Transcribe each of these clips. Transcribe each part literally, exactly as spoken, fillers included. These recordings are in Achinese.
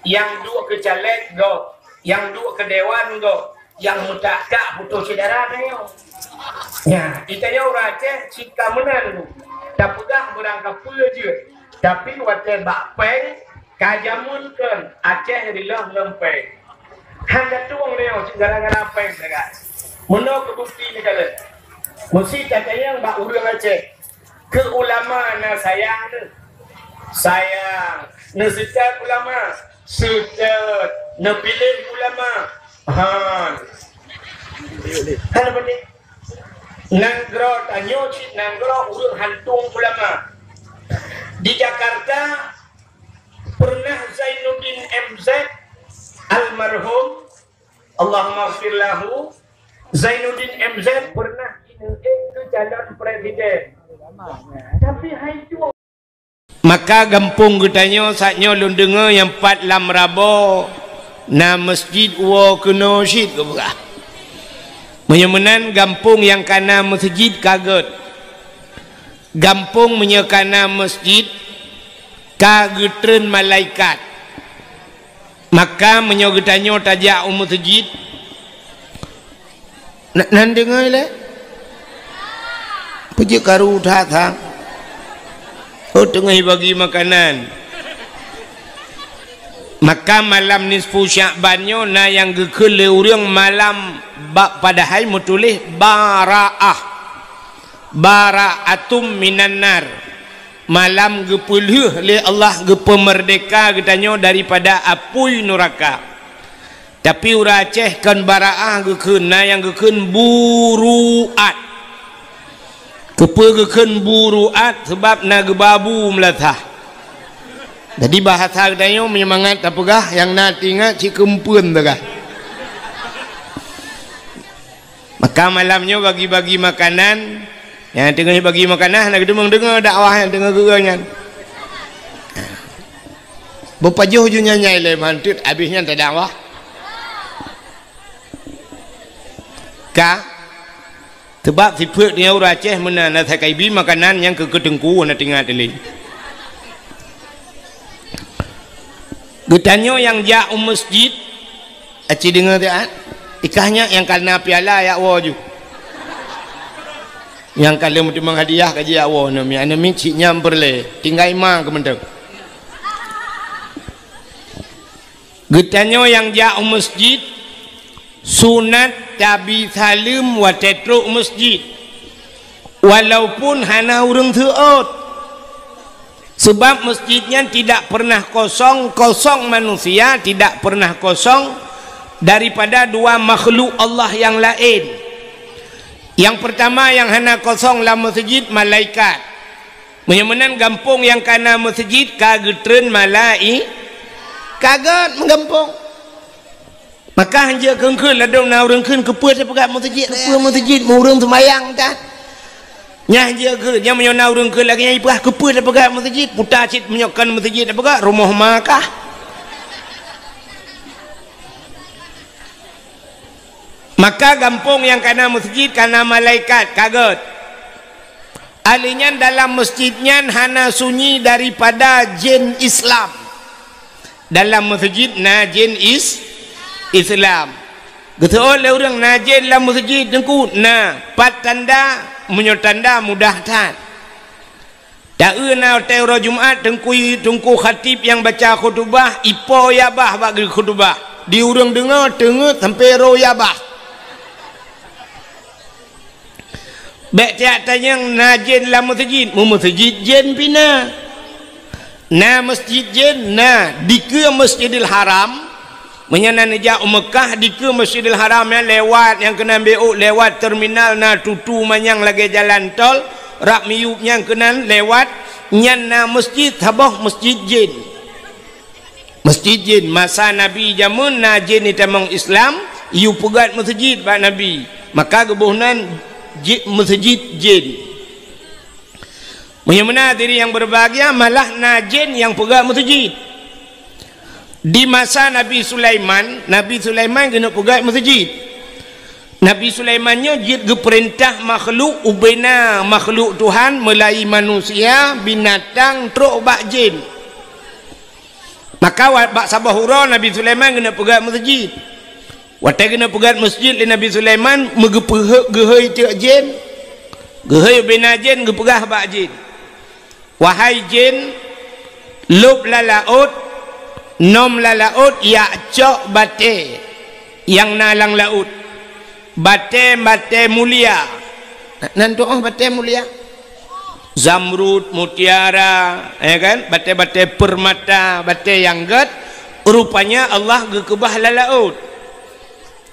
Nyang duek keu caleg gob, nyang duek keu dewan gob, nyang meutak-tak putôh syedara tanyoe. Nyan, di tanyoe ureuëng Aceh cit ka meunan. Tapeugah beurangkapeue jeuet, tapi watée bak péng ka jameun kon Aceh riloh ngon péng. Han tatueng tanyoe cit gara-gara péng sagai. Meunoe keu bukeuti neukalon. Meusi tatanyong bak ureuëng Aceh. Keu ulama na sayang neuh. Sayang. Neuseutôt ulama. Seutôt. Neupiléh ulama. Han. Hana peudeh. Nanggroe tanyoe cit nanggroe ureuëng hantueng ulama. Di Jakarta pernah Zainuddin M Z almarhum, Allahumma ghfir lahu, Zainuddin M Z pernah ineuék keu calon presiden. Tapi hai tueng. Maka gampông geutanyoe saat nyoe lôn deungoe nyang pat lam Rabo na meuseujid woe keunoe cit geupeugah. Meunyoe meunan gampông nyang ka na meuseujid ka gét. Gampông meunyoe ka na meuseujid ka geutreun malaikat. Maka meunyoe geutanyoe tajak u meuseujid, na-, nan deungoe lé? Peujeuet karu that, ha? Oh, teungoh bagi makanan. Maka malam nisfu Sya'ban nyoe na nyang geukheun lé ureuëng malam ba-, padahai meutuléh Bara'ah. Bara'atum minan nar. Malam geupeulheueh lé Allah geupeumeurdeka geutanyoe daripada apui nuraka. Tapi ureuëng Aceh kon bara'ah geukheun, na nyang geukheun buru'at. Keupeue geukheun buru'at? Sabab na geubabu meulasah. Jadi bahasa geutanyoe meunyoe mangat tapeugah nyang na teuingat cit keumpeuen teuka. Maka malam nyoe bagi-bagi makanan, nyang teungoh bagi makanan hana geudeungoe-deungoe dakwah nyang teungoh geuga nyan. Beupajoh ju nyan nyai lé manteuet abéh nyan tadakwah. Ka, sabab sifeuet nyoe ureuëng Aceh meunan na sakai bi makanan nyang keu keuteungku na teuingat lé. Geutanyoe nyang jak u meuseujid, aci deungoe siat, ikah nyak nyang ka na piala jak woe ju. Nyang ka lheueh meutimang hadiah ka jijak woe, aneuk miet, aneuk miet cit nyan peureulée, tinggai ma keu mantong. Geutanyoe nyang jak u meuseujid, sunat tabi saleuem watée trok u meuseujid, walaupun hana ureuëng seuôt. Sebab meuseujid nyan tidak pernah kosong, kosong manusia tidak pernah kosong daripada dua makhluk Allah nyang laén. Nyang peurtama nyang hana kosong lam meuseujid, malaikat. Meunyoe meunan gampông nyang ka na meuseujid ka geutreun malai-, ka gét meugampông. Maka hanjeuet kheun-kheun ladôm na ureuëng kheun keupeue tapeugah meuseujid, keupeue meuseujid, meu ureuëng seumayang tan. Nyan hanjeuet kheun, nyan meunyoe na ureuëng kheun lagée nyan ipeugah keupeue tapeugah meuseujid, puta cit meunyoe kon meuseujid tapeugah rumoh ma kah. Maka gampông nyang ka na meuseujid ka na malaikat, ka gét. Ahli nyan dalam meuseujid nyan hana sunyi daripada jén Islam. Dalam meuseujid na jén is-, Islam. Geuseuôt lé ureuëng na jén lam meuseujid teungku, na pat tanda, meunyoe tanda mudah that. Taeu na watée uroe Jumat teungku, teungku khatib nyang baca khutubah, ipo yabah bak geukhutubah. Di ureuëng deungoe teungeut sampoe roe yabah. Bék tiak tanyong na jén lam meuseujid, meu meuseujid jén pih na. Na meuseujid jén na dikeue Masjidil Haram. Meunyoe na neujak u Meukah dikeue Masjidil Haram nyan lewat nyang keunan béuk lewat terminal na tutu manyang lagée jalan tol, rab miyueb nyang keunan lewat nyan na meuseujid saboh meuseujid jén. Meuseujid jén, masa Nabi jameun na jén di tamong Islam, yue peugét meuseujid bak Nabi. Maka geuboh nan ji-, meuseujid jén. Meunyoe meunan hadirin nyang berbahagia, malah na jén nyang peugét meuseujid. Di masa Nabi Sulaiman, Nabi Sulaiman keuneuk peugét meuseujid. Nabi Sulaiman nyoe jeuet geupeurintah makhluk, ubena makhluk Tuhan, meulai manusia, binatang, trok bak jén. Maka wa-, bak saboh uroe Nabi Sulaiman geuneuk peugét meuseujid. Watée geuneuk peugét meuseujid lé Nabi Sulaiman, meugeupeuheuek geuhôi teuk jén. Geuhôi ubena jén geupeugah bak jén, "Wahai jén, lôb lam laôt, nöm lam laôt, jak cok batée nyang na lam laôt. Batée-batée mulia." Nan tu'oh batée mulia? Zamrud, mutiara, ya kan? Batée-batée permata, batée nyang gét, rupanya Allah geukeubah lam laôt.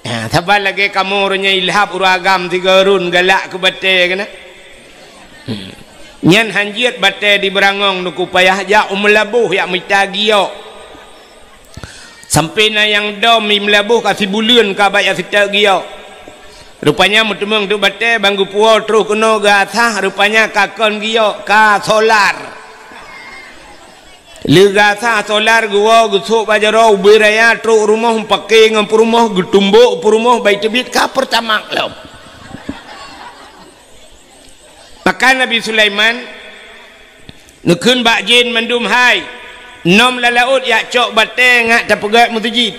Ha, saban lagée kamoe uroe nyoe ilhab ureuëng agam sigoe rhun galak keu batée keunan. Hmm. Nyan hanjeuet batée di Beurangong Teungku, payah jak u Meulaboh jak mita giok. Sampoe na nyang dom i Meulaboh ka sibuleuen ka bak jak siteuk giok. Rupanya meuteumeung teuk batée ban geupuwoe troh keunoe geuasah, rupanya ka kon giok, ka solar. Lheueh geuasah solar geuwoe geusôk bak jaroe ubé raya trok rumoh meupaké ngon peurumoh, geutumbok peurumoh, bai teubiet ka Pertamax lom. Maka Nabi Sulaiman neukheun bak jén mandum, "Hai, nöm lam laôt jak cok batée ngat tapeugét meuseujid."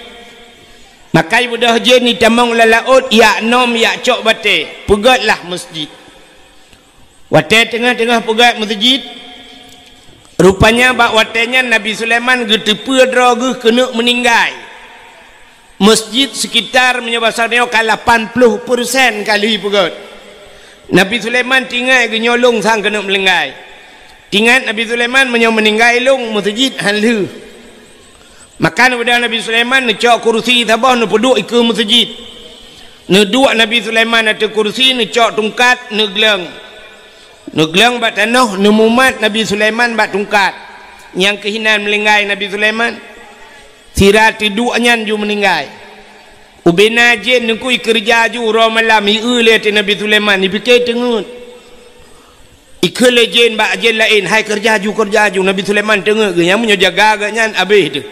Maka ibeudôh jén itamong lam laôt jak nöm jak cok batée, "Peugétlah meuseujid." Watée teungoh-teungoh peugét meuseujid, rupanya bak watée nyan Nabi Sulaiman geuteupeue droe geuh keuneuk meuninggai. Meuseujid sekitar meunyoe basa nyoe ka lapan ploh persen ka lheueh peugét. Nabi Sulaiman teuingat geuh nyoe lôn sang keuneuk meuninggai. Teuingat Nabi Sulaiman meunyoe meuninggai lôn meuseujid han lheueh. Maka neubeudôh Nabi Sulaiman neucok kurusi saboh neupeuduek ikeue meuseujid. Neuduek Nabi Sulaiman ateueh kurusi, neucok tungkat, neugleueng. Neugleueng bak tanoh, neumumat Nabi Sulaiman bak tungkat. Nyang keuh inan meuninggai Nabi Sulaiman. Sira teuduek nyan ju meuninggai. Ubena jén Teungku ikeureuja ju uroe malam, ieu lé ateueh Nabi Sulaiman, ipike teungeut. Ikheun lé jén bak jén laén, "Hai keureuja ju, keureuja ju." Nabi Sulaiman teungeut geuh, nyang meunyoe jaga geuh nyan abéh teuh.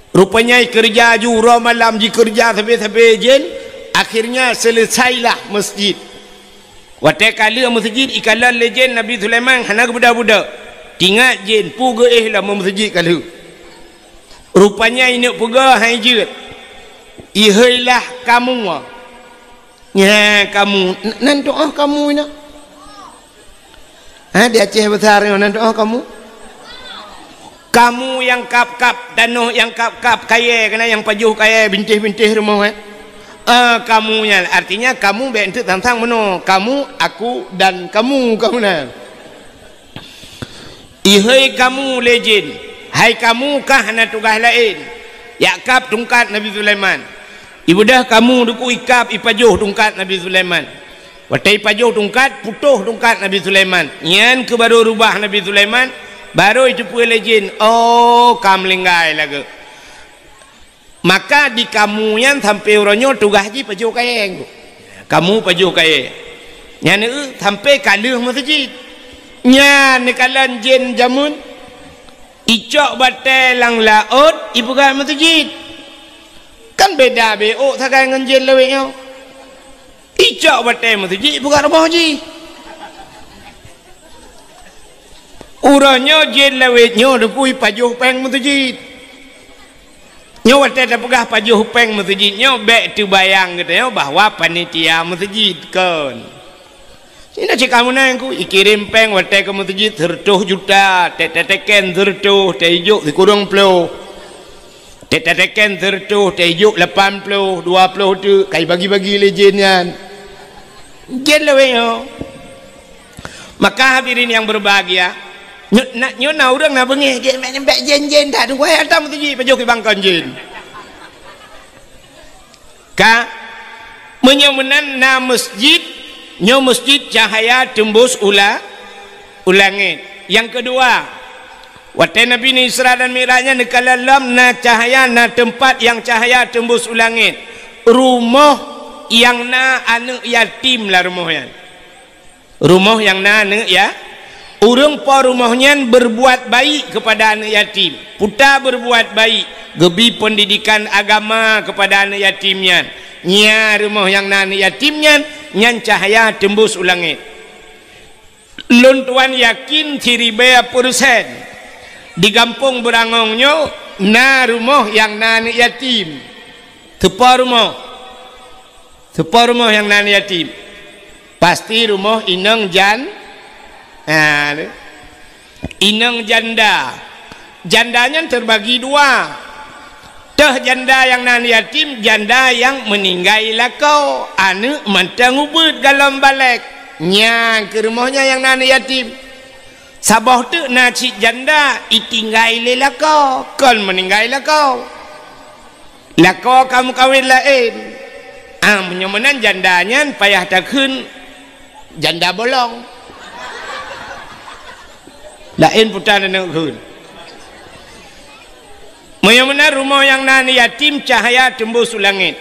Rupanya ikeureuja ju uroe malam, jikeureuja sabe-sabe jén, akhirnya seuleusailah meuseujid. Watée ka lheueh meuseujid, ikalon lé jén Nabi Sulaiman hana geubeudôh-beudôh. Teuingat jén, peue geuéh lom meuseujid ka lheueh. Rupanya ineuk peugah hai jeuet, "Iheuilah kamoe." Nyan kamoe, n-, nan tu'oh kamoe nyan. Ha, di Aceh Besar nyoe nan tu'oh kamoe. Kamoe nyang kab-kab tanoh, nyang kab-kab kayée, keunan nyang pajoh kayée, bintéh-bintéh rumoh, eh. Ah, kamoe nyan, artinya kamoe bék eunteuk sang-sang meunoe. Kamoe, aku dan kamu, kamoe nyan. "Iheuy kamoe lé jén, hai kamoe kah hana tugaih laén, jak kab tungkat Nabi Sulaiman." Ibeudôh kamoe Teungku ikab ipajoh tungkat Nabi Sulaiman. Watée ipajoh tungkat, putôh tungkat Nabi Sulaiman. Nyan keuh barô rubah Nabi Sulaiman, barô iteupeue lé jén, "Oh, ka meuninggai lagée." Maka di kamoe nyan sampoe uroe nyoe tugaih jih pajoh kayée. Kamoe pajoh kayée. Nyan, eu, sampoe ka lheueh meuseujid. Nyan neukalon jén jameun, icok batée lam laôt, ipeugah meuseujid. Kan beda beuôt sagai ngon jén lawét nyoe. Icok batée meuseujid, ipeugah rumoh jih. Uroe nyoe jén lawét nyoe Teungku ipajoh péng meuseujid. Nyoe watée tapeugah pajoh péng meuseujid nyoe bék teubayang geutanyoe bahwa panitia meuseujid, kon. Sinoe cit kamoe nyan Teungku, ikirém péng watée keu meuseujid sireutôh juta, tét tateken sireutôh, tét ijok sikureueng ploh. Tét tateken sireutôh, tét ijok lapan ploh, dua ploh teuk, ka ibagi-bagi lé jén nyan. Jén lawét nyoe. Maka hadirin yang berbahagia, nyo-, na, nyoe na ureuëng na beungéh, jén bék, bék jén-jén that, Teungku, hai ata meuseujid pajoh keu bangkon jén. Ka, meunyoe meunan na meuseujid, nyoe meuseujid cahaya teumbus u la-, u langét. Nyang keudua, watée Nabi Isra dan Mi'raj nyan neukalon lom na cahaya, na teumpat nyang cahaya teumbus u langét. Rumoh nyang na aneuëk yatim lam rumoh nyan. Rumoh nyang na aneuëk ya-, ureuëng po rumoh nyan berbuat baik kepada aneuëk yatim. Peue ta berbuat baik, geubi pendidikan agama kepada aneuëk yatim nyan. Nyan rumoh nyang na aneuëk yatim nyan, nyan cahaya teumbus u langét. Lôn tuan yakin siribée persen, Di gampông Beurangong nyoe na rumoh nyang na aneuk yatim. Soe po rumoh? Soe po rumoh nyang na aneuk yatim? Pasti rumoh inong jan-, ha, inong janda. Janda nyan teubagi dua. Teuh janda nyang na aneuk yatim, janda nyang meuninggai lakoe, aneuk mantong ubeuet gohlom balek. Nyan keuh rumoh nyan nyang na aneuk yatim. Saboh teuk na cit janda itinggai lé lakoe, kon meuninggai lakoe. Lakoe ka meukawen laén. Ah, meunyoe meunan janda nyan payah takheun janda bolong. Laén puta neuk kheun. Meunyoe meunan rumoh nyang na aneuk yatim cahya teumbus u langét.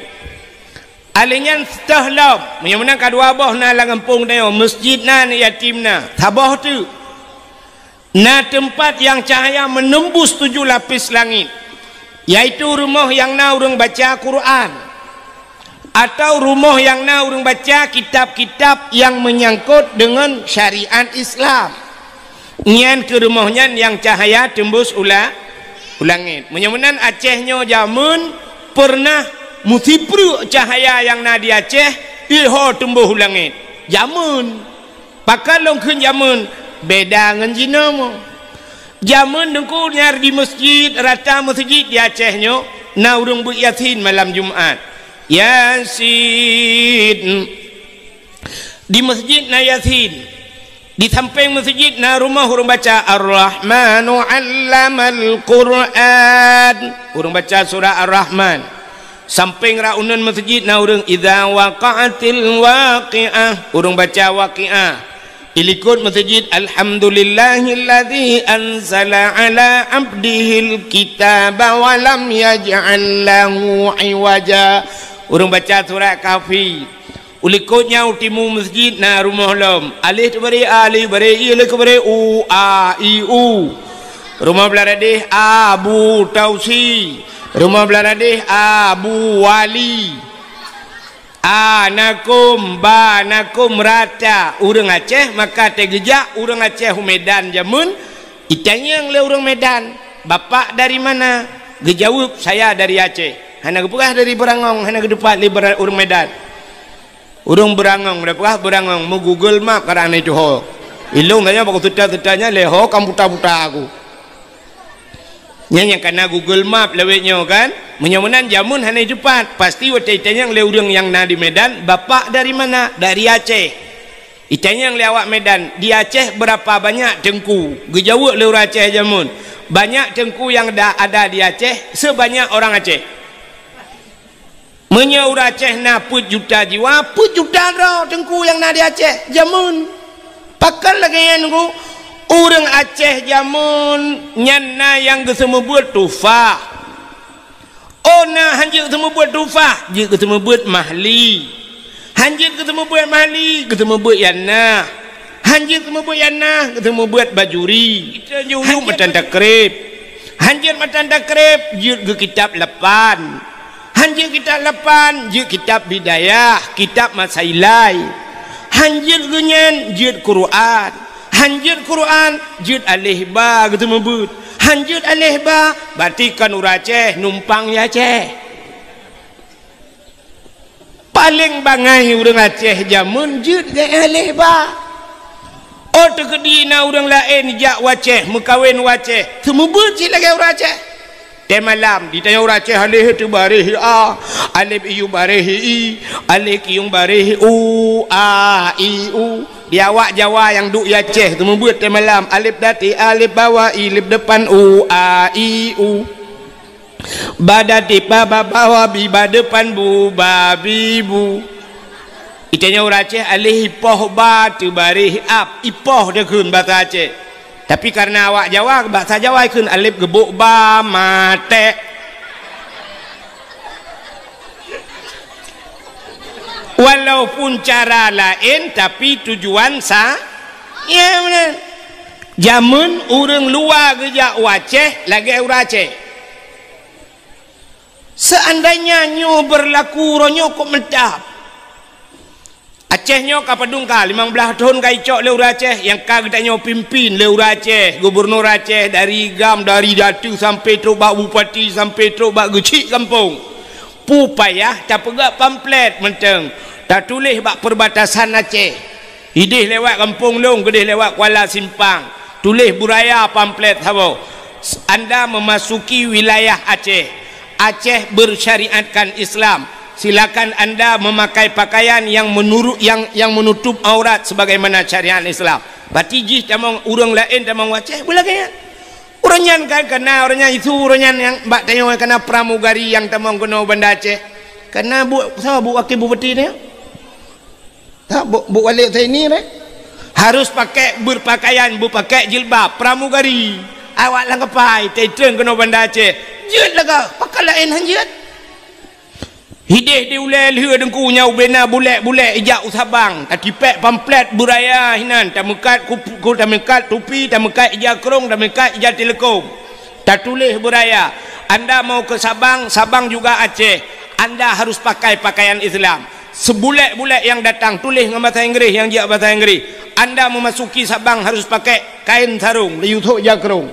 Alèh nyan sitoh lom, meunyoe meunan ka dua boh na lam gampông tanyoe, meuseujid na, aneuk yatim na, saboh teuk. Na teumpat nyang cahya meunembus tujoh lapis langét, yaitu rumoh nyang na ureuëng baca Quran, atau rumoh nyang na ureuëng baca kitab-kitab nyang meunyangkot deungon syariat Islam. Nyan keuh rumoh nyan nyang cahya teumbus u la-, u langét. Meunyoe meunan Aceh nyoe jameun peureunah meusipreuk cahya nyang na di Aceh, iho teumbus u langét. Jameun. Pakon lôn kheun jameun, beda ngon jinoe. Jameun Teungku nyan di meuseujid, rata meuseujid di Aceh nyoe, na ureuëng beuet Yasin malam Jumat. Yasin. Di meuseujid na Yasin. Di sampéng meuseujid na rumoh ureuëng baca Ar-Rahmanu 'allamal Qur'an. Ureuëng baca surah Ar-Rahman. Sampéng rot uneuen meuseujid na ureuëng Idza waqa'atil waqi'ah. Ureuëng baca Waqi'ah. Di likot meuseujid Alhamdulillahilladzi anzala 'ala 'abdihil kitaba wa lam yaj'al lahu 'iwaja. Ureuëng baca surat Kahfi. U likot nyan u timu meuseujid na rumoh lom. Alif teubaré a, alif baré i, alif keubaré u, a, i, u. Rumoh blah radeh Abu Tausi. Rumoh blah radeh Abu Wali. A nakum, ba nakum, rata. Ureuëng Aceh maka teugeujak ureuëng Aceh u Medan jameun, itanyong lé ureuëng Medan, "Bapak dari mana?" Geujaweueb, "Saya dari Aceh." Hana geupeugah dari Beurangong, hana geuteupat lé Beura-, ureuëng Medan. Ureuëng Beurangong, geupeugah Beurangong, meu-Google Map kadang na itu ho. Ilong tanya bak seuta-seuta nyan lé ho kam buta-buta aku. Nyan nyang kana Google Map lawét nyoe kan? Meunyoe meunan jameun hana teupat, pasti watée itanyong lé ureuëng nyang na di Medan, "Bapak dari mana?" "Dari Aceh." Itanyong lé awak Medan, "Di Aceh berapa banyak teungku?" Geujaweueb lé ureuëng Aceh jameun, "Banyak teungku yang da-, ada di Aceh sebanyak orang Aceh." Meunyoe ureuëng Aceh na peuet juta jiwa, peuet juta droe teungku nyang na di Aceh jameun. Pakon lagée nyan, Teungku? Ureuëng Aceh jameun nyan na nyang geuseumeubeuet tufah. Oh, na hanjeuet geuseumeubeuet tufah, jeuet geuseumeubeuet mahli. Hanjeuet geuseumeubeuet mahli, geuseumeubeuet yanah. Hanjeuet geuseumeubeuet yanah, geuseumeubeuet bajuri. Hanjeuet matan takrib. Hanjeuet matan takrib, jeuet geukitab lapan. Hanjeuet kitab lapan, jeuet kitab Bidayah, kitab Masailai. Hanjeuet geunyan, jeuet Quran. Hanjeuet Quran, jeuet aleh ba geuteumeubeuet. Hanjeuet aleh ba, berarti kon ureuëng Aceh, numpang di Aceh. Paleng bangai ureuëng Aceh jameun jeuet geualeh ba. Oh, teukeudi na ureuëng laén jak u Aceh, meukawen u Aceh, seumeubeuet cit lagée ureuëng Aceh. Tée malam, ditanyong ureuëng Aceh, aleh teubareh a, alef iyup bareh i, aleh kiyueng bareh u, a, i, u. Di awak Jawa nyang duek di Aceh, seumeubeuet tée malam, alef dati, alef bawa, i, lef depan, u, a, i, u. Ba dati ba ba bawa bi ba depan bu ba bi bu. Itanyong ureuëng Aceh aleh ipoh ba teubareh ap, ipoh teuh kheun basa Aceh. Tapi kareuna awak Jawa, basa Jawa kheun alef geubok ba matek. Walaupun cara laén, tapi tujuan sa-, ya, beuna. Jameun ureuëng luwa geujak u Aceh lagée ureuëng Aceh. Seandainya nyoe beurlaku uroe nyoe kok mantap. Aceh Aceh nyoe ka padum ka, limong blaih thon ka icok lé ureuëng Aceh, nyang ka geutanyoe pimpin lé ureuëng Aceh, gubunur Aceh, dari GAM, dari datu sampai trok bak bupati, sampai trok bak geuchik gampông. Peue payah tapeugah pamflet mantong, tatuléh bak perbatasan Aceh. Idéh lewat gampông lôn, geudéh lewat Kuala Simpang. Tuléh beuraya pamflet saboh. Anda memasuki wilayah Aceh. Aceh bersyariatkan Islam. Silakan anda memakai pakaian yang menurut, yang, yang menutup aurat sebagaimana syariat Islam. Berarti jih tamong ureuëng laén tamong Aceh, beulagée nyan. Ureuëng nyan kan kana, ureuëng nyan isu, ureuëng nyan nyang bak tanyoe kana pramugari nyang tamong keunoe Banda Aceh. Kana bu, sama bu wakil bupati ni. Tak, bu, bu wali Utsaimin, eh? Harus pakai berpakaian, bu pakai jilbab, pramugari. Awak lam kapai, teutrön keunoe Banda Aceh. Jeuet laga, pakon laén han jeuet. Hidéh di ulée lheueh deungku nyang ubena bulek-bulek ijak u Sabang, tatipék pamflet beuraya hinan, tameukat kupu-, ku-, tameukat tupi, tameukat ija krong, tameukat ija teuleukom. Tatuléh beuraya, anda mau ke Sabang, Sabang juga Aceh, anda harus pakai pakaian Islam. Seubulek-bulek nyang datang tuléh ngon basa Inggréh, nyang jak basa Inggréh. Anda memasuki Sabang harus pakai kain sarong, laju thok ija krong.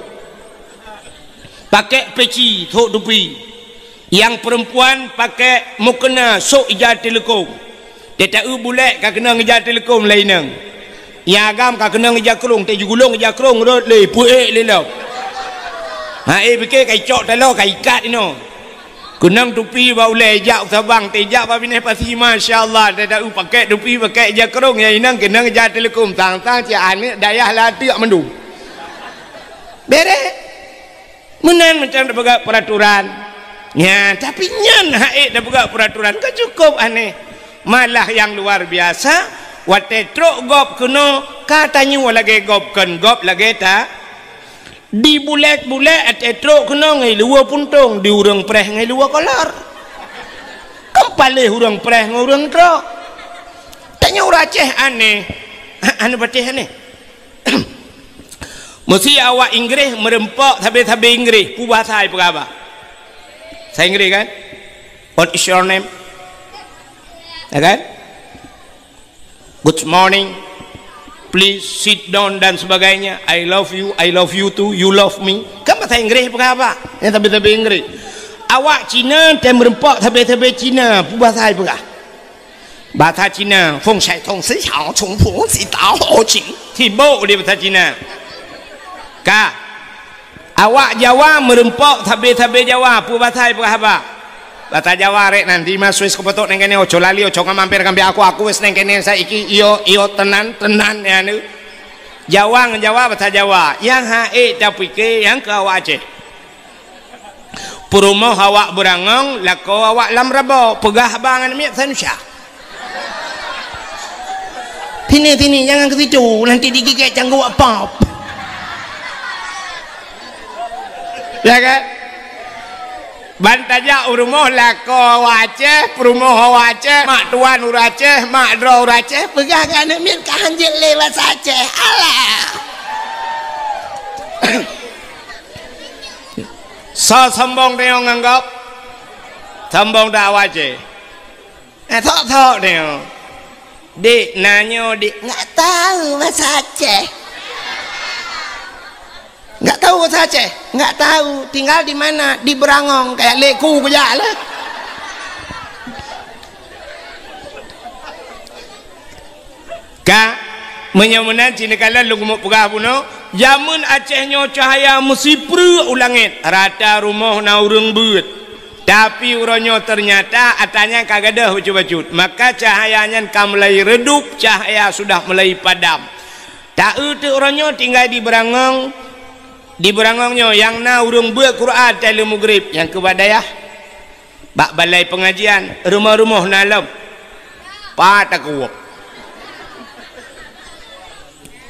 Pakai peci, thok tupi. Nyang perempuan pakai mukena, sok ija teuleukom. Teuta-eu bulek ka keunong ija teuleukom lé inong. Nyang agam ka keunong ija krong, teuh jigulong ija krong rot lé, peuék lé lom. Ha, eh, pike ka icok taloe, ka ikat inoe. Keunong tupi bak ulée, jak u Sabang, teuh jak bak binéh pasi, masya Allah, teuta-eu pakai tupi, pakai ija krong, nyang inong keunong ija teuleukom, sang-sang cit aneuk dayah lateuk mandum. Bereh. Meunan macam tapeugah peraturan. Nya, tapi nyan hak ék tapeugah peraturan ka cukup aneh. Malah yang luar biasa, watée trok gob keunoe, ka tanyoe lagée gob kon gob lagée ta. Di bulek-bulek watée trok keunoe ngai luwa puntong, di ureuëng preh ngai luwa kolor. Kan paléh ureuëng preh ngon ureuëng trok. Tanyoe ureuëng Aceh aneh. Ha, aneh patéh aneh. Meusi awak Inggréh meureumpok sabe-sabe Inggréh, peue bahasa ipeugah haba? Sa Inggréh kan? What is your name? Ya kan? Good morning. Please sit down dan sebagainya. I love you, I love you too, you love me. Kan bahasa Inggréh ipeugah haba? Nyang sabe-sabe Inggréh. Awak Cina teuh meureumpok sabe-sabe Cina, peue bahasa ipeugah? Bahasa Cina, feng shai tong si xiao, cong fu si dao ho qing. Sibok di bahasa Cina. Ka. Awak Jawa meureumpok sabe-sabe Jawa, peue bahasa ipeugah haba? Bahasa Jawa rek nan, di ma Swiss kupeutôk neng kene, oco lali, oco ngamamper kambia aku, aku wes neng kene saiki, iyo, iyo, tenan, tenan, ya, nu. Jawa ngon Jawa, bahasa Jawa. Nyang hak ék tapike, nyang keu awak Aceh. Peurumoh awak beurangong, lakoe awak lam rabo, peugah haba ngon miet sanusya. Sini, sini, jangan ke situ, nanti digigit cangguek pop. Ya kan? Ban tajak u rumoh lakoe awak Aceh, peurumoh awak Aceh, mak tuan ureuëng Aceh, mak droe ureuëng Aceh, peugah keu aneuk miet ka hanjeuet lé basa Aceh. Alah! Soe sombong tanyoe ngon gob? Sombong that awak Aceh? Eh, sok-sok tanyoe. Dik, na nyoe, Dik. Nggak tahu bahasa Aceh. Nggak tahu bahasa Aceh? Nggak tahu. Tinggal di mana? Di Beurangong. Kayak leku kujak lah. Ka, meunyoe meunan, cit neukalon lôn keumeung peugah bunoe, jameun Aceh nyoe cahya meusipreuk u langét, rata rumoh na ureuëng beuet. Tapi uroe nyoe teunyata atra nyan ka gadôh bacut-bacut, maka cahya nyan ka mulai redup, cahya sudah mulai padam. Ta-eu teuk uroe nyoe tinggai di Beurangong, di Beurangong nyoe nyang na ureuëng beuet Quran talu mugrib, nyang keu bak dayah. Bak balai pengajian, rumoh-rumoh na lom. Pat takuwok.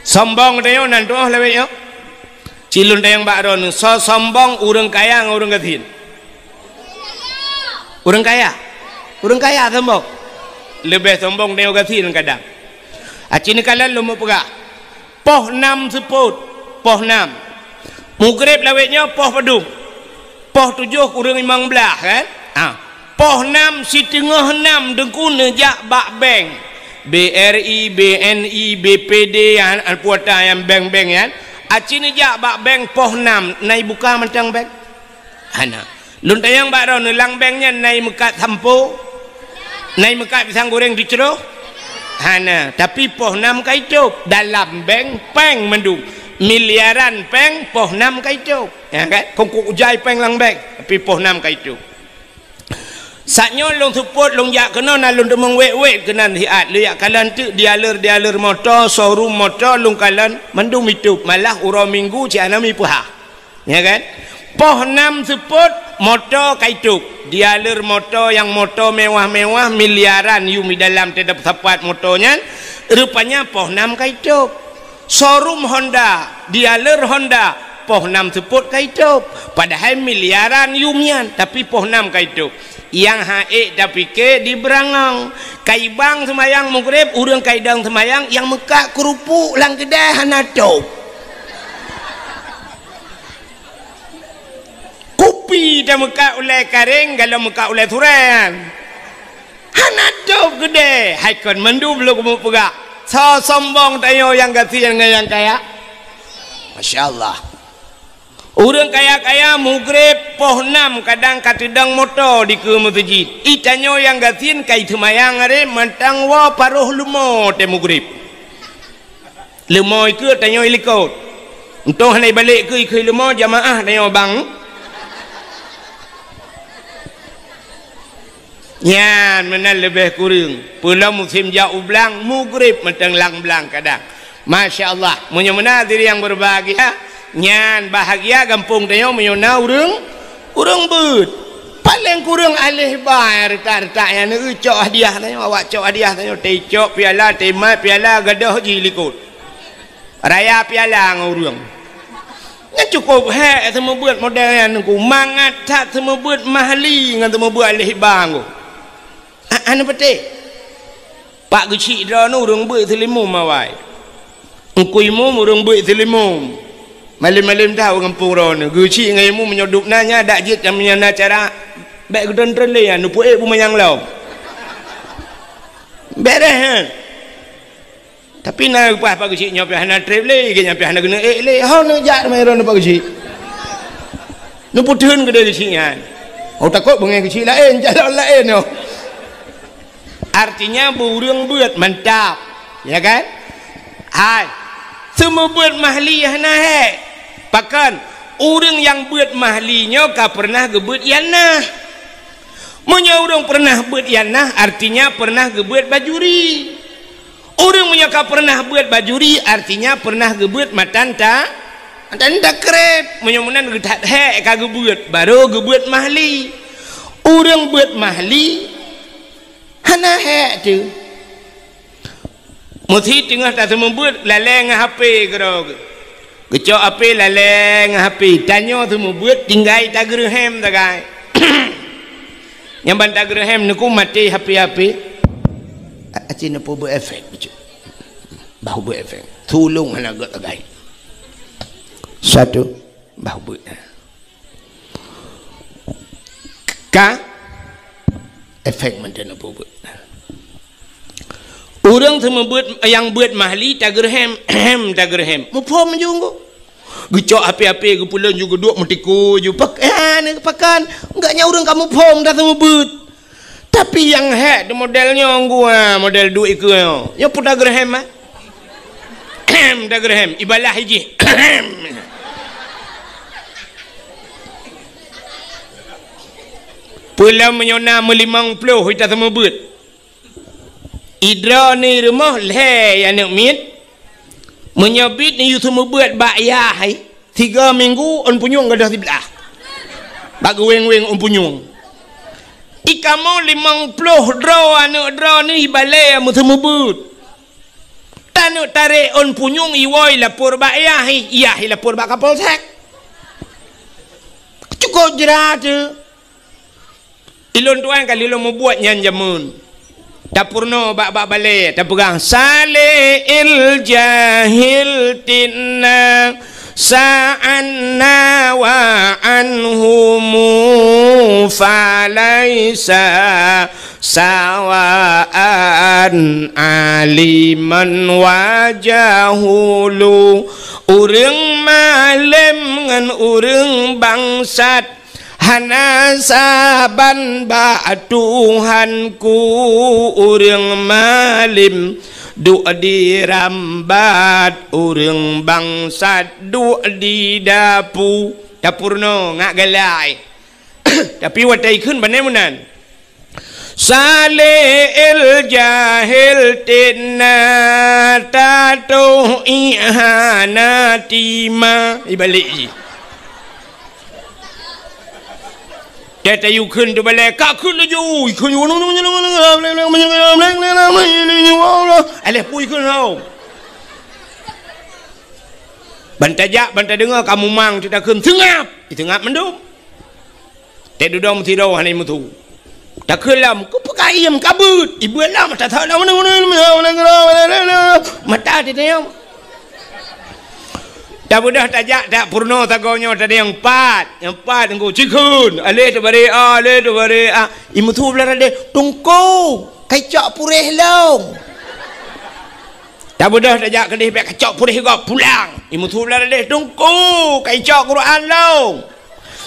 Sombong tanyoe nan tuoh lawét nyoe. Cilun tayang bak droeneuh, soe sombong ureuëng kaya ngon ureuëng gasien? Ureuëng kaya. Ureuëng kaya sombong. Leubeh sombong tanyoe gasien kadang. Aci neukalon lôn meupeugah. Poh nam seupôt, poh nam. Mugreb lawét nyoe poh padum? Poh tujoh kureueng limong blaih, kan? Ha. Poh nam, siteungoh nam teungku neujak bak bank. B R I, B N I, B P D, nyan, nyan peue ata nyan bank-bank nyan. Aci neujak bak bank poh nam, na ibuka mantong bank? Hana. Lôn tanyong bak droeneuh, lam bank nyan na imeukat sampo? Na imeukat pisang goreng teucroh? Hana. Tapi poh nam ka itôb. Dalam bank, péng mandum. Miliaran péng, poh nam ka itôb. Ya kan? Kongkok ujai péng lam bank, tapi poh nam ka itôb. Saat nyoe lôn seupôt, lôn jak keunoe, na lôn teumeung wét-wét keunan siat. Lôn jak kalon teuk dealer-dealer moto, showroom moto, lôn kalon mandum itôb. Malah uroe Minggu cit hana mipeuhah. Ya kan? Poh nam seupôt, moto ka itôb. Dealer moto nyang moto mewah-mewah, miliaran yum di dalam teuh sapat moto nyan, rupanya poh nam ka itôb. Showroom Honda, dealer Honda, poh nam seupôt ka itôb. Padahai miliaran yum nyan, tapi poh nam ka itôb. Nyang han ék tapike di Beurangong. Ka ibang seumayang Maghrib, ureuëng ka idong seumayang, nyang meukat keurupuk lam keudè hana tôb. Kupi tameukat ulèe karéng, galom meukat ulèe surèe nyan. Hana tôb keudè, hai kon mandum lôn keumeung peugah. Soe sombong tanyoe nyang gasien ngon nyang kaya? Masya Allah. Ureuëng kaya-kaya Maghrib poh nam kadang ka teudong moto dikeue meuseujid. I tanyoe nyang gasien ka iseumayang aré mantong woe paroh leumo teuh Maghrib. Leumo ikeue tanyoe ilikot. Untông hana ibalek keue ikeue leumo jamaah tanyoe bang. Nyan meunan leubeh kureueng. Peulom musém jak u blang, Maghrib mantong lam blang kadang. Masya Allah. Meunyoe meunan hadirin yang berbahagia, nyan bahagia gampông tanyoe meunyoe na ureuëng, ureuëng beuet. Paléng kureueng aléh ba nyang reutak-reutak nyan, neucok hadiah tanyoe, awak cok hadiah tanyoe, teucok piala, teumat piala, gadôh jilikot. Raya piala ngon ureuëng. Nyan cukôp hék seumeubeuet model nyan, Teungku. Mangat that seumeubeuet mahli ngon seumeubeuet aléh ba, Teungku. Ha, hana patéh. Pak Geuchik droeneuh ureuëng beuet seulimum awai. Teungku Imum ureuëng beuet seulimum. Malém-malém that u gampông droeneuh. Geuchik ngon Imum meunyoe dub na nyan dak jeuet nyang na cara. Bèk geutreun-treun lé nyan, neupeuék beumanyang lom. Bèrèh, ha? Tapi na leupah Pak Geuchik nyoe pih hana trép lé, gét nyan pih hana keuneuk ék lé. Ho neujak teuma droeneuh Pak Geuchik. Neupeutheun keudéh Geuchik nyan. Oh, takot beungéh Geuchik laén, calon laén nyoe. Artinya, beu ureuëng beuet mantap. Ya kan? Hai. Seumeubeuet mahli hana hék. Pakon? Ureuëng nyang beuet mahli nyoe ka peureunah geubeuet ianah. Meunyoe ureuëng peureunah beuet ianah, artinya peureunah geubeuet bajuri. Ureuëng meunyoe ka peureunah beuet bajuri, artinya peureunah geubeuet matan ta-, matan takreb. Meunyoe meunan geuthat hék ka geubeuet, barô geubeuet mahli. Ureuëng beuet mahli hana hék teuh. Meusi teungoh taseumeubeuet lalée ngon H P keudroe geuh. Geucok H P lalée ngon H P, tanyoe seumeubeuet tinggai tageureuhem sagai. Nyang ban tageureuhem neuku maté H P-H P. A-, aci neupeubuet efek bacut. Bah buet efek. Tulông hana gét sagai. Satu, bah buet. Ka efek mantong neupeubuet. Ureuëng seumeubeuet nyang beuet mahli tageureuhem, hem tageureuhem. Muphom ju nggu. Geucok H P-H P geupeulon ju geuduek meutiku ju pak-, eh, ni pakon. Enggak nyan ureuëng ka muphom dah seumeubeuet. Tapi nyang hék di model nyoe nggu, ha, model duek ikeue nyoe. Nyoe peue tageureuhem, ha? Tageureuhem, ibalah ijih. Peulom meunyoe na meulimong ploh ita seumeubeuet. Idroe ni rumoh lhée aneuk miet. Meunyoe bit ni yue seumeubeuet bak yah hai, tiga minggu ôn punyueng gadôh siblah. Bak geuweng-weng ôn punyueng. Ikamoe limong ploh droe aneuk droe ni ibalée meuseumeubeuet. Taneuk tarek ôn punyueng iwoe lapor bak yah hai, yah hai lapor bak Kapolsek. Cukôp jrat teuh. Ilôn tuan ka lilôn mubuet nyan jameun. Tapeurunoe bak-bak balée, tapeugah, "Saleh il jahil tinna, sa'anna wa anhumu falaisa Sawaan aliman wa jahulu, ureuëng malém ngon ureuëng bangsat, hana saban bak Tuhanku. Ureuëng malém duek di rambat, ureuëng bangsat duek di dapu. Tapeurunoe ngat galai. Tapi watée ikheun bak nyan meunan. Saleh el jahel tena tatoh ihana tima. Ibalik jih. Teu tayue kheun teubalée, ka kheun laju, ikheun. Aléh pui kheun hau. Ban tajak, ban tadeungoe ka mumang, teu takheun seungab. Seungab mandum. Teududoe meusidroe hana meusu. Takheun lom, keupeue ka iem, ka beuet. Ibeuet lom, mata that lom. Mata teudiam. Tabeudôh tajak, tak peurunoe sagoe nyoe tadiang pat. Nyang pat teungku, cikheun. Aleh teubari a, aleh teubari a. Imeusu blah radeh, teungku, kai cok puréh lom. Tabeudôh tajak keudeh, bèk kacok puréh gob pulang. Imeusu blah radeh, teungku, kai cok Quran lom.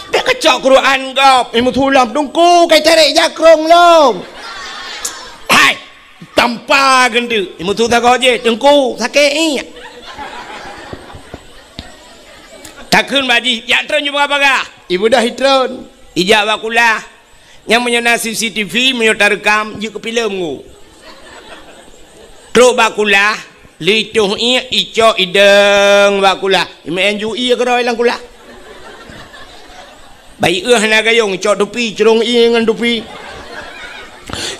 Bèk kacok Quran gob, imeusu lom, teungku, kai tarek jakrong lom. Hai, tampa geunteuk, imeusu sagoe jih, teungku, sakét iek. Takheun bak jih, jak treun ju bagah-bagah. Ibeudôh itreun, ijak bak kulah. Nyang meunyoe na C C T V, meunyoe tareukam, jeuet keu filem ngu. Trok bak kulah, litoh iek icok idong bak kulah. Imeu'en ju ie keudroe lam kulah. Bayi eu hana gayong, icok tupi, crông ie ngon tupi.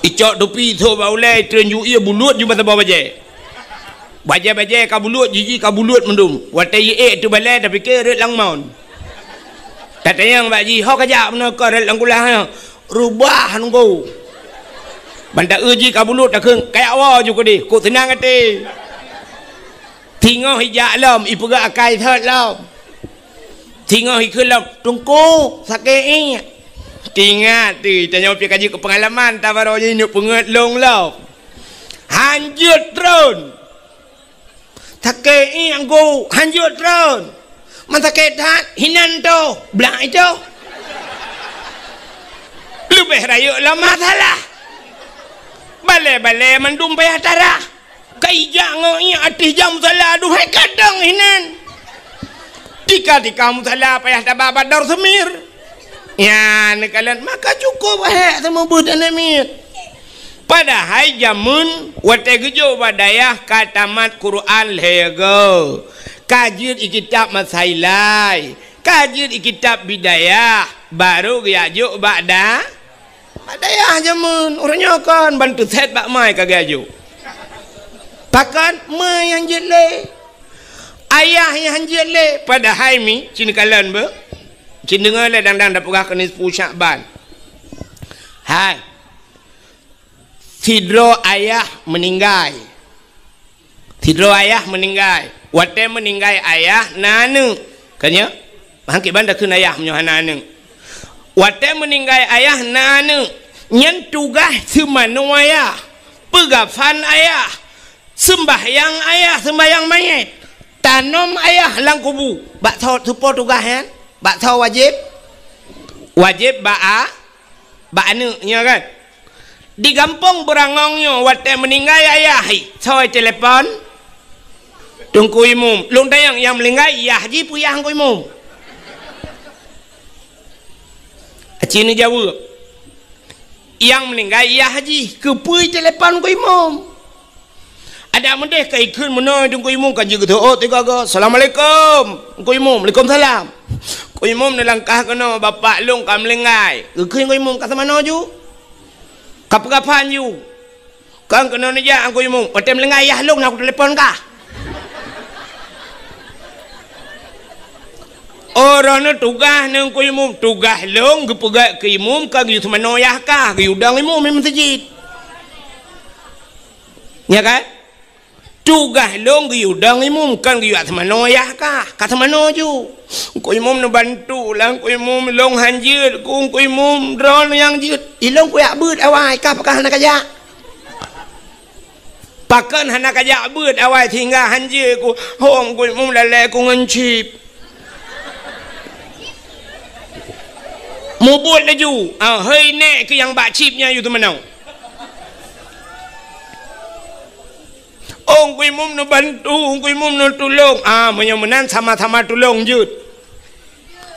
Icok tupi, ithok bak ulèe, itreun ju ie, buluet ju bak saboh bajèe. Bajèe-bajèe ka buluet, jiji ka buluet mandum. Watèe iék teubalèe, tapike rot lam mon. Tatanyong bak jih, "Ho kajak meunoe kah rot lam kulah nyoe?" "Reubah nunggu." Ban ta-eu jih ka buluet, takheun, "Kajak woe ju keudeh, kok seunang até." Singoh ijak lom, ipeugah akai sot lom. Singoh ikheun lom, "Teungku, sakét iek." Teuingat teuh, tanyoe pih ka jeuet keu peungalaman, tabaroe jih neuk peungeut lôn lom. Hanjeuet treun. Sakét iek, Teungku, hanjeuet treun. Man sakét that, hinan toh, blak itoh. Leubeh rayeuk lom masalah. Balèe-balèe mandum payah tarah. Ka ijak ngon iek ateueh jam musala, aduhai kadang hinan. Tika-tika musala payah taba bak dor seumir. Nyan neukalon, maka cukôp hék seumeubeuet aneuk miet. Padahai jameun watèe geujok bak dayah ka tamat Quran lhèe goe, ka jeuet i kitab Masailai, ka jeuet i kitab Bidayah, barô geujak jok bak da-, bak dayah jameun. Uroe nyoe kon ban teusét bak mai ka geujak jok. Pakon? Mai nyang jeuet lé. Ayah nyang jeuet lé. Padahai mi, ci neukalon beuh. Ci neudeungoe lé dang-dang tapeugah keu nisfu Syakban. Hai. Sidroe ayah meuninggai. Sidroe ayah meuninggai. Watèe meuninggai ayah na aneuk. Kan nyo? Bang kiban takheun ayah meunyoe hana aneuk. Watèe meuninggai ayah na aneuk. Nyan tugaih seumanoe ayah. Peugafan ayah. Seumbahyang ayah, seumbahyang manyét. Tanom ayah lam kubu. Bak soe, soe po tugaih nyan? Bak soe wajéb? Wajéb bak a-, bak aneuk nyoe kan? Di gampông Beurangong nyoe watèe meuninggai ayah, hi, soe telepon? Teungku Imum. Lôn tanyong, nyang meuninggai yah jih peue yah Teungku Imum? Aci neujaweueb. Nyang meuninggai yah jih, keupeue telepon Teungku Imum? Adak meudeh ka ikheun meunoe Teungku Imum ka jeuet geuteuôt tiga go. "Assalamualaikum." Teungku Imum, "Waalaikumsalam." Teungku Imum neulangkah keunoe, "Bapak lôn ka meuninggai." Geukheun Teungku Imum, "Ka seumanoe ju? Ka peugafan ju?" "Kon keunoe neujak Teungku Imum. Watèe meuninggai yah lôn na kutelepon kah." Oh, droeneuh tugaih neuh Teungku Imum. Tugaih lôn geupeugah keu Imum ka geuyue seumanoe yah kah, geuyue dong Imum di meuseujid. Nya kan? Tugaih lôn geuyue dong imum, kon geuyue seumanoe yah kah, ka seumanoe ju. Teungku Imum neubantu lah, Teungku Imum, lôn han jeuet ku, Teungku Imum, droeneuh nyang jeuet. Ilôn kujak beuet awai, kah pakon hana kajak? Pakon hana kajak beuet awai sehingga han jeuet ku? Ho, Teungku Imum, lalée ku ngon chip. Mubuet laju. Ah, hei nèk keuh nyang bak chip nyan yue teumanoe. Oh, Teungku Imum neubantu, Teungku Imum neutulông. Ah, meunyoe meunan sama-sama tulông jeuet.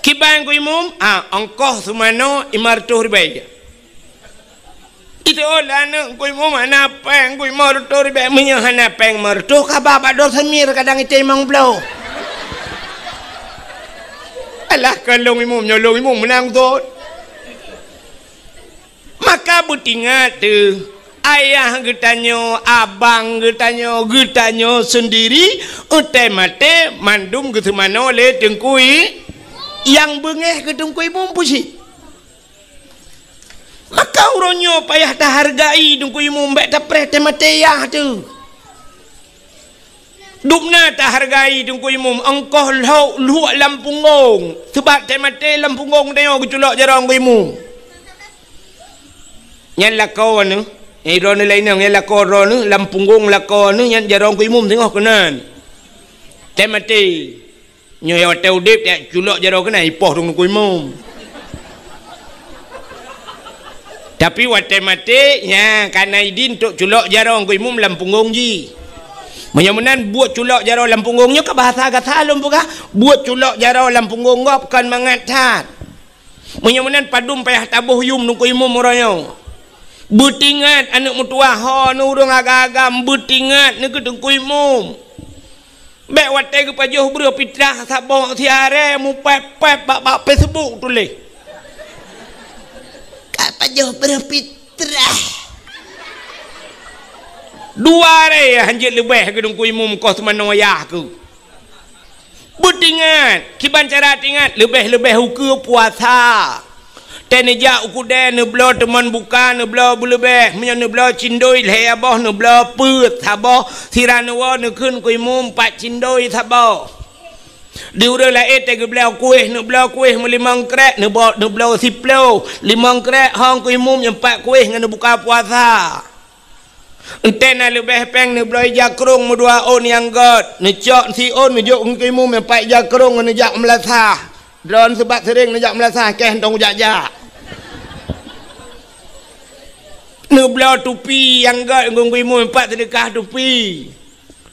Kiban Teungku Imum, ah, ongkoh seumanoe limong reutôh ribèe. Itu oh, lah aneuk Teungku Imum hana péng, Teungku Imum limong reutôh ribèe, meunyoe hana péng limong reutôh, ka ba bak Dor Samir kadang item limong ploh. Alah, kon lôn Imum, nyoe lôn Imum meunan thon. Maka beutingat teuh, ayah geutanyoe, abang geutanyoe, geutanyoe seundiri, watèe maté mandum geuseumanoe lé Teungku I-, nyang beungéh keu Teungku Imum peue cit. Maka uroe nyoe payah tahargai Teungku Imum, bèk tapreh teumaté yah teuh. Dubna tahargai Teungku Imum, ongkoh lhok luek lam punggong. Seubab teumaté lam punggong tanyoe geuculok jaroe Teungku Imum. Nyan lakoe neuh, eh, droeneuh laén nyan, nyan lakoe droeneuh, lam punggong lakoe neuh, nyan jaroe Teungku Imum teungoh keunan. Teumaté. Nyoe watèe udép, taculok jaroe keunan, ipoh Teungku Imum. Tapi watèe maté, nya, ka na idin untuk culok jaroe Teungku Imum lam punggong jih. Meunyoe meunan, buet culok jaroe lam punggong nyoe ka bahasa gata lôn peugah, buet culok jaroe lam punggong gob kon mangat that. Meunyoe meunan, padum payah taboh yum Teungku Imum uroe nyoe. Beutingat aneuk meutuwah ho, neuh ureueng agam-agam, beutingat neukeu Teungku Imum. Bèk watèe geupajoh breuh pitrah saboh siaré mupép-pép bak, bak Facebook tuléh. Ka pajoh breuh pitrah. Dua aré han jeuet leubeh keu Teungku Imum koh seumanoe yah keuh. Beutingat, kiban cara tingat, leubeh-leubeh ukeue puasa. Teuh neujak u keudè, neubloe teumon buka, neubloe beuleubeh. Meunyoe neubloe cindoi lhèe boh, neubloe peuet saboh. Sira neuwoe neukheun Teungku Imum pat cindoi saboh. Di ureueng laén teuh geubloe kuéh, neubloe kuéh meulimong krek, neubo-, neubloe siploh. Limong krek ho Teungku Imum nyang pat kuéh ngon neubuka puasa. Enteuk na leubeh péng neubloe ija krông meudua ôn nyang göt, neucok siôn neujok Teungku Imum nyang pat ija krông ngon neujak meulasah. Droeneuh seubab seuréng neujak meulasah, kèe hana jak-jak. Neubloe tupi nyang göt ngon Teungku Imum nyang pat seudeukah tupi.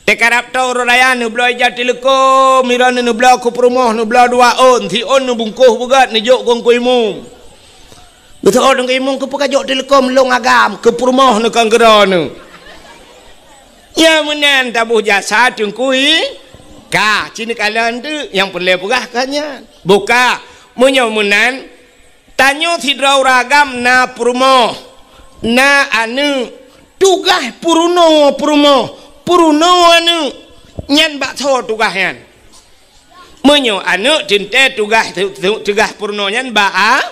Teukarab tô uroe raya neubloe ija teuleukom, droeneuh neubloe keu peurumoh, neubloe dua ôn, siôn neubungkôh beugöt neujok keu Teungku Imum. Geuseuôt Teungku Imum, "Keupeue kajok teuleukom lôn agam, keu peurumoh neuh kon keu droeneuh?" Nyang meunan taboh jasa Teungku I-, ka, ci neukalon teuk, nyang peureulèe peugah ka nyan. Buka, meunyoe meunan, tanyoe sidroe ureueng agam na peurumoh, na aneuk, tugaih peurunoe peurumoh, peurunoe aneuk, nyan bak soe tugaih nyan? Meunyoe aneuk teuntèe tugaih, tu-, tu-, tugaih peurunoe nyan bak a-,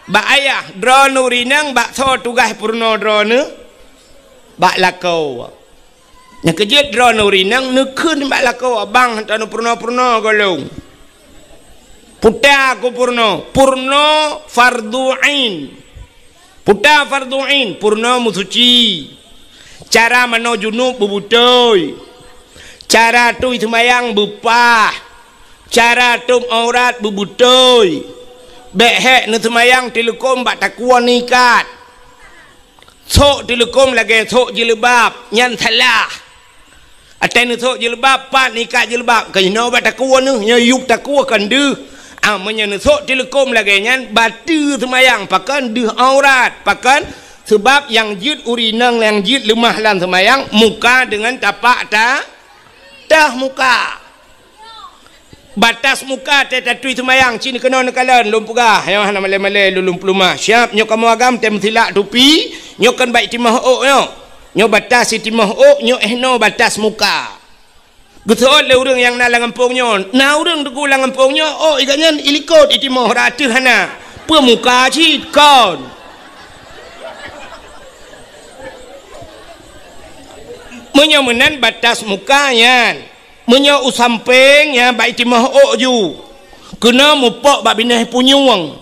bak ayah, droeneuh ureueng inong bak soe tugaih peurunoe droeneuh? Bak lakoe. Nyang keujeuet droeneuh ureueng inong neukheun bak lakoe, "Abang, hantom neupeurunoe-peurunoe gohlom." Puta keu peurunoe, peurunoe fardhu ain. Puta fardhu ain, peurunoe meusuci. Cara manoe junub beubeutôi. Cara tui seumayang beupah. Cara tôb aurat beubeutôi. Bèk hék neuseumayang teuleukom bak takue neuikat. Sôk teuleukom lagèe sôk jilbab, nyan salah. Watèe neusôk jilbab, pat neuikat jilbab, keunoe bak takue neuh, nyoe yup takue kon deuh. Ah, meunyoe neusôk teuleukom lagèe nyan, bateue seumayang, pakon deuh aurat, pakon? Seubab nyang jeuet ureueng inong nyang jeuet leumah lam seumayang, muka deungon tapak ta-, teuh muka. Batas muka teuh tatui seumayang, ci neukeunong neukalon, lôn peugah, nyoe hana malèe-malèe lôn, lôn peuleumah. Siap, nyoe kamoe agam teuh meusilak tupi, nyoe kon bak itimoh ôk nyoe. Nyoe batas itimoh ôk, nyoe eh noe batas muka. Geuseuôt lé ureueng nyang na lam gampông nyoe. Na ureueng teungku lam gampông nyoe, ôk gobnyan ilikot itimoh, rot ateueh hana. Peue muka cit kon. Meunyoe meunan batas muka nyan, meunyoe u sampéng nyan bak itimoh ôk ju, keunoe mupok bak binéh punyueng.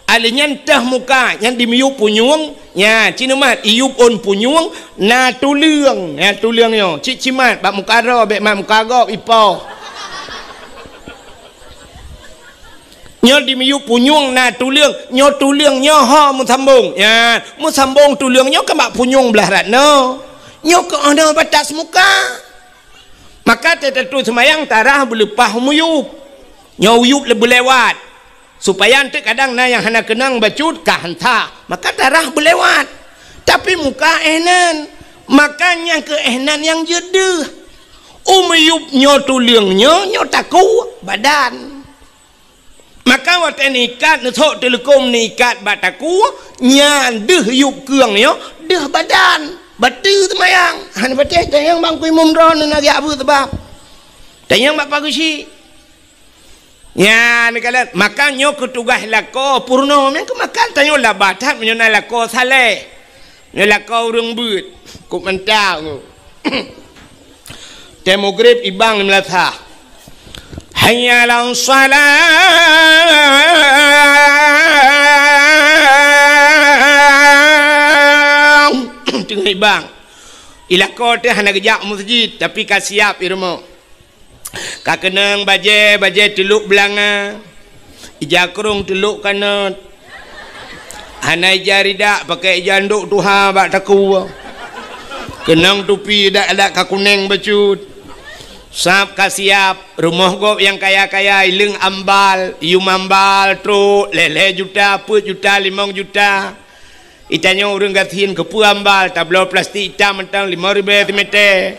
Alèh nyan teuh muka, nyan dimiyueb punyueng, nyan, ci neumat, iyueb ôn punyueng, na tuleueng, nyan tuleueng nyoe, cit cimat, bak muka droe, bèk mat muka gob, ipoh. Nyoe dimiyueb punyueng na tuleueng, nyoe tuleueng nyoe ho meusambong. Nyan, meusambong tuleueng nyoe kan bak punyueng blah rat nyoe. Nyoe keuh na batas muka. Maka teutateupeue seumayang tarah beuleupah miyueb. Nyoe uyueb le-, beulewat. Supaya eunteuk kadang na nyang hana keunong bacut ka hansa. Maka tarah beulewat. Tapi muka éh nan. Maka nyang keu éh nan nyang jeuet deuh. U miyueb nyoe tuleueng nyoe, nyoe takue badan. Maka watèe neuikat, neusok teuleukom neuikat bak takue, nyan deuh yueb keueng nyoe, deuh badan. Bateue seumayang. Hana patéh tanyong bak Teungku Imum droeneuh na geujak beuet sabab. Tanyong bak Pak Geuchik. Nyan neukalon, maka nyoe keuh tugaih lakoe peurunoe. Nyang keu makan tanyoe laba that meunyoe na lakoe saleh. Nyoe lakoe ureueng beuet. Kok mantap nyoe. Tée mugrib ibang di meulasah. Hayya 'alas shalah. Teungoh ibang. Di lakoe teuh hana geujak meuseujid, tapi ka siab di rumoh. Ka keunong bajée, bajée teulok beulanga, ija krong teulok kanot. Hana ija ridak, pakai ija ndok tuha bak takue. Keunong tupi dak-dak ka kuneng bacut. Sab ka siab, rumoh gob nyang kaya-kaya, ileueng ambal, yum ambal, trok, lhée-lhée juta, peuet juta, limong juta. Itanyoe ureuëng gasien keupeue ambal, tabloe plastik itam mantong lima ribée simeté.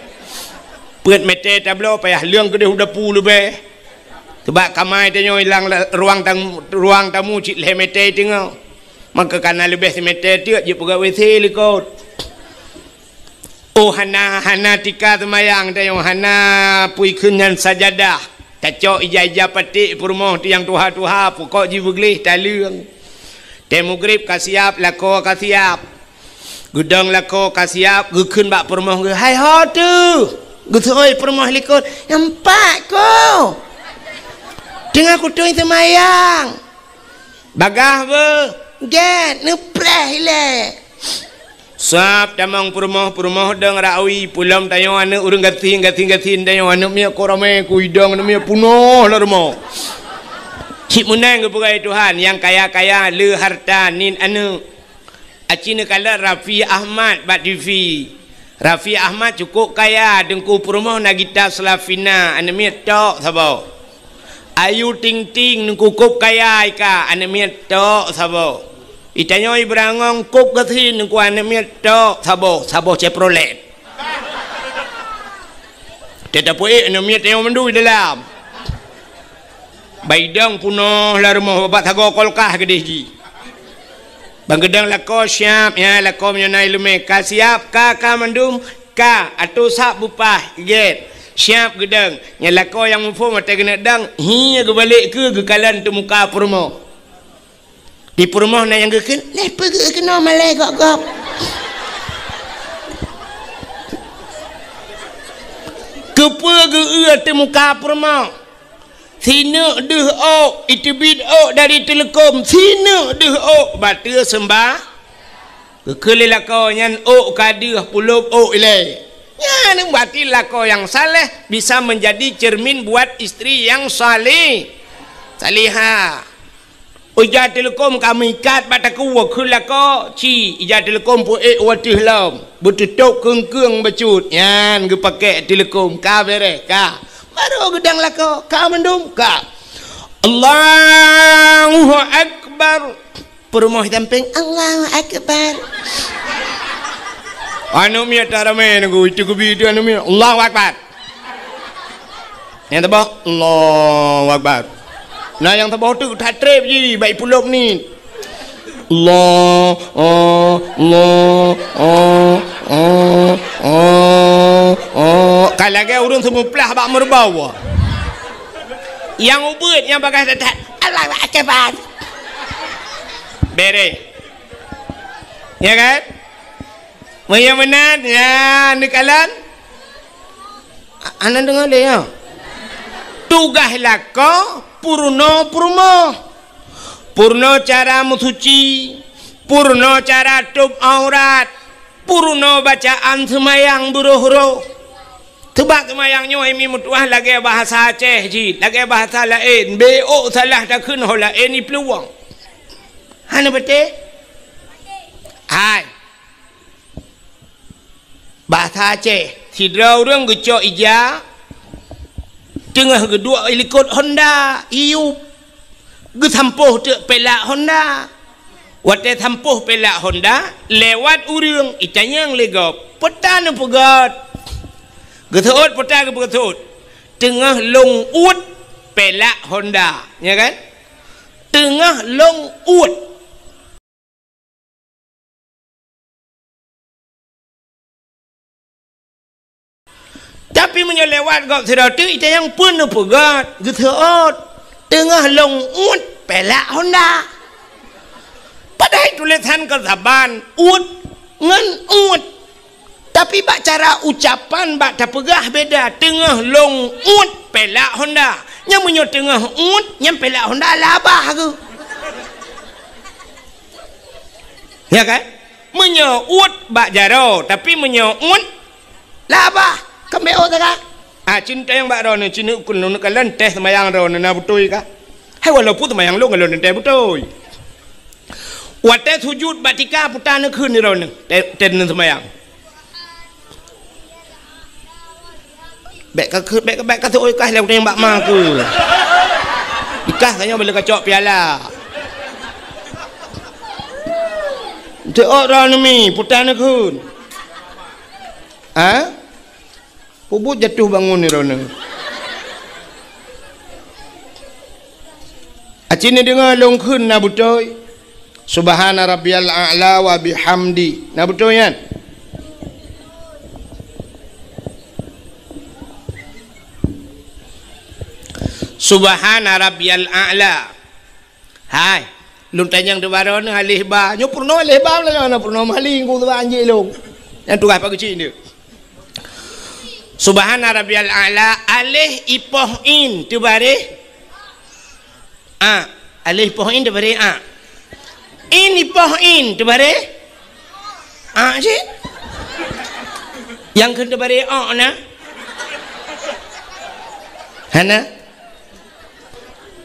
Peuet meté tabloe payah leueng keudeh u dapu leubeh. Teubak kama itanyoe ilang la-, ruang tamu, ruang tamu cit lhée meté teungoh. Maka kana leubeh simeté teuk jeuet peugah WC likot. Oh, hana, hana tika seumayang tanyoe, hana pui kheun nyan sajadah. Tacok ija-ija paték peurumoh tu nyang tuha-tuha, pukok jibeugleh taleueng. Tée mugrib ka siab, lakoe ka siab. Geudong lakoe ka siab, geukheun bak peurumoh geuh, "Hai ho teuh?" Geuseuôt peurumoh likot, "Nyan pat ko. Teungoh kutôi seumayang." Bagaih beuh, gét, neupreh ilée. Sab tamong peurumoh, peurumoh dong rawi, peulom tanyoe aneuëk ureuëng gasien, gasien-gasien tanyoe aneuëk miet ko ramé, ku idong aneuëk miet punoh lam rumoh. Cit meunang geupeugah Tuhan, nyang kaya-kaya le harta nit aneuëk. Aci neukalon Raffi Ahmad bak TV. Raffi Ahmad cukup kaya, Teungku peurumoh Nagita Slavina, aneuëk miet tok saboh. Ayu Ting Ting, Teungku kop kaya ika, aneuëk miet tok saboh. Itanyoe Ibrangong kop gasien, Teungku aneuëk miet tok saboh, saboh Chevrolet. Teuh tapeuék aneuëk miet tanyoe mandum di dalam. Baidong punoh lam rumoh, bapak sagoe kolkah keudeh jih. Bang geudong lakoe siab, ya, lakoe meunyoe na iéleumé ka siab, ka, ka mandum, ka, atô sab beupah, gét. Siab geudong, nyan lakoe nyang muphom watée keuneuk dong, hi geubalek keu geukalon teumuka peurumoh. Di peurumoh na nyang geukheun, "Leh peugeuh keunoe malée gob-gob." Keupeue geu-eu teumuka peurumoh? Sineuk deuh ôk, iteubiet ôk dari teuleukom, sineuk deuh ôk, bateue seumbah. Geukheun lé lakoe nyan ôk ka deuh, pulop ôk ilée. Nyan berarti lakoe nyang saleh bisa menjadi cermin buat istri yang saleh, salihah. Ija teuleukom ka meuikat bak takue, kheun lakoe, ci, ija teuleukom peuék u ateueh lom, beuteutôb keung-keung bacut, nyan geupakék teuleukom, ka beureh, ka. Barô geudong lakoe, ka mandum, ka. Allahu Akbar. Peurumoh sampéng, Allahu Akbar. Aneuëk miet taramé nunggu, itu keubi itu aneuëk miet, Allahu Akbar. Nyang saboh, Allahu Akbar. Nah, nyang saboh tu that treb jih, bak ipulop ni. Allah, oh, Allah, oh, oh, oh, oh. Ka lagée ureuëng seumuplah bak meureubau. Nyang ubeuet, nyang bagaih that-that, Allahu Akbar. Beres. Ya kan? Meunyoe meunan, ya, neukalon. Hana deungoe lé, ya? Tugaih lakoe peurunoe peurumoh. Peurunoe cara meusuci, peurunoe cara tôb aurat, peurunoe bacaan seumayang beuroh-roh. Seubab seumayang nyoe, hai mi meutuah, lagée bahasa Aceh jih, lagée bahasa laén, bék salah takheun ho laén iplueng. Hana beutôi? Hai. Bahasa Aceh, sidroe ureuëng geucok ija, teungoh geuduek i likot honda, iyup, geusampôh teuk pelak honda. Watée sampôh pelak honda, lewat ureuëng, itanyong lé gob, "Peue ta neupeugét?" Geuseuôt, peue ta geupeuseuôt? "Teungoh lôn uet pelak honda." Nya kan? "Teungoh lôn uet." Tapi meunyoe lewat gob sidroe teuk, itanyong, "Peue neupeugét?" Geuseuôt, "Teungoh lôn uet pelak honda." Padahai tulésan kon saban, uet ngon uet. Tapi bak cara ucapan, bak tapeugah beda, "Teungoh lôn uet pelak honda." Nyan meunyoe teungoh uet, nyan pelak honda labah geuh. Ya kan? Meunyoe uet bak jaroe, tapi meunyoe uet labah, keumbék ôt taga. Ah, cintayong bak droeneuh, ci neukheun lôn kalon teuh seumayang droeneuh na beutôi kah? Hai, walaupun seumayang lôn, lôn teuh beutôi. Watée sujut bak tika, peue ta neukheun droeneuh, teuh, teuh seumayang. Bék ka, bék ka, bék ka seuôt kah lé ureuëng bak ma keu. Ikah tanyoe bela kacok piala. Teuôt droeneuh mi, peue ta neukheun. Ha? Peubuet jatuh bangun droeneuh. Aci neudeungoe lôn kheun na beutôi. Subhana rabbiyal a'la wa bihamdi. Na beutôi nyan? Subhana rabbiyal a'la. Hai, lôn tanyong teubarô nyoe aleh ba. Nyoe peurunoe aleh ba, nyoe peurunoe mali, ngon teuba anjing lôn. Nyang tugaih Pak Geuchik nyoe. Subhana rabbiyal a'la, aleh ipoh in teubareh a. Aleh ipoh in teubareh a. In ipoh in teubareh a cit. Nyang kheun teubareh o na? Hana?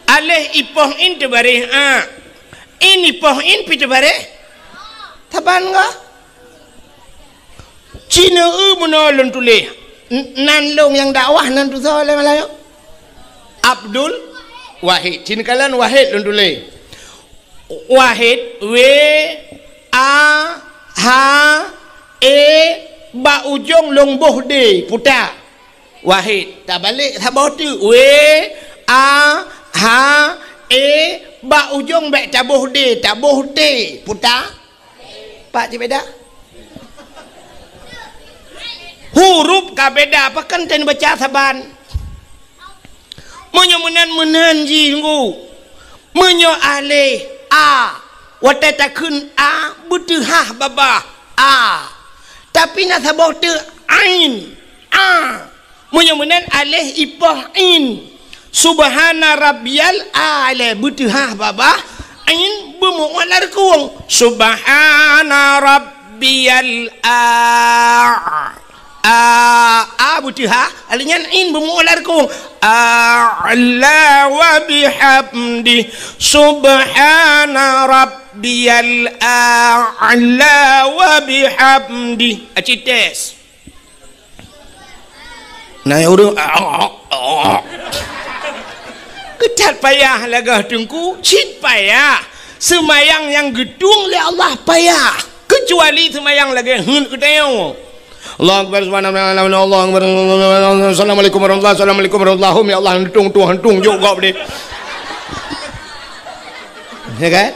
Aleh ipoh in teubareh a. In ipoh in pi teubareh. Saban gah. Ci neu-eu meunoe lôn tuléh. N-, nan lôn nyang dakwah nan tusoe lé Malayu. Abdul Wahid. Ci neukalon Wahid lôn tuléh. Wahid, W, A, H, E, bak ujong lôn boh D, puta. Wahid, tabalek saboh teuk. W, A, H, E, bak ujong bék taboh D, taboh T, puta. Pat cit beda? Huruf ka beda, pakon teubaca saban? Meunyoe meunan, meunan jih, Teungku. Meunyoe aleh a, watée takheun a, beuteuhah babah a. Tapi na saboh teuk ain, a. Meunyoe meunan aleh ipoh in. Subhana rabbiyal a'la, beuteuhah babah, in beumu'uet lam reukong. Subhana rabbiyal a. A, a beuteuhah, aleh nyan in beumu'uet lam reukong. A'la wa bihamdi. Subhana rabbiyal a'la wa bihamdi. Aci tes. Na ureuëng, keu that payah lagée Teungku, cit payah. Seumayang nyang geutueng lé Allah payah, keucuali seumayang lagée heuet geutanyoe. Allahu Akbar, subhanallah, Allahu Akbar, assalamualaikum warahmatullahi, assalamualaikum warahmatullahi, ya Allah, hantung tueng, hantung jok gob deh. Ya kan?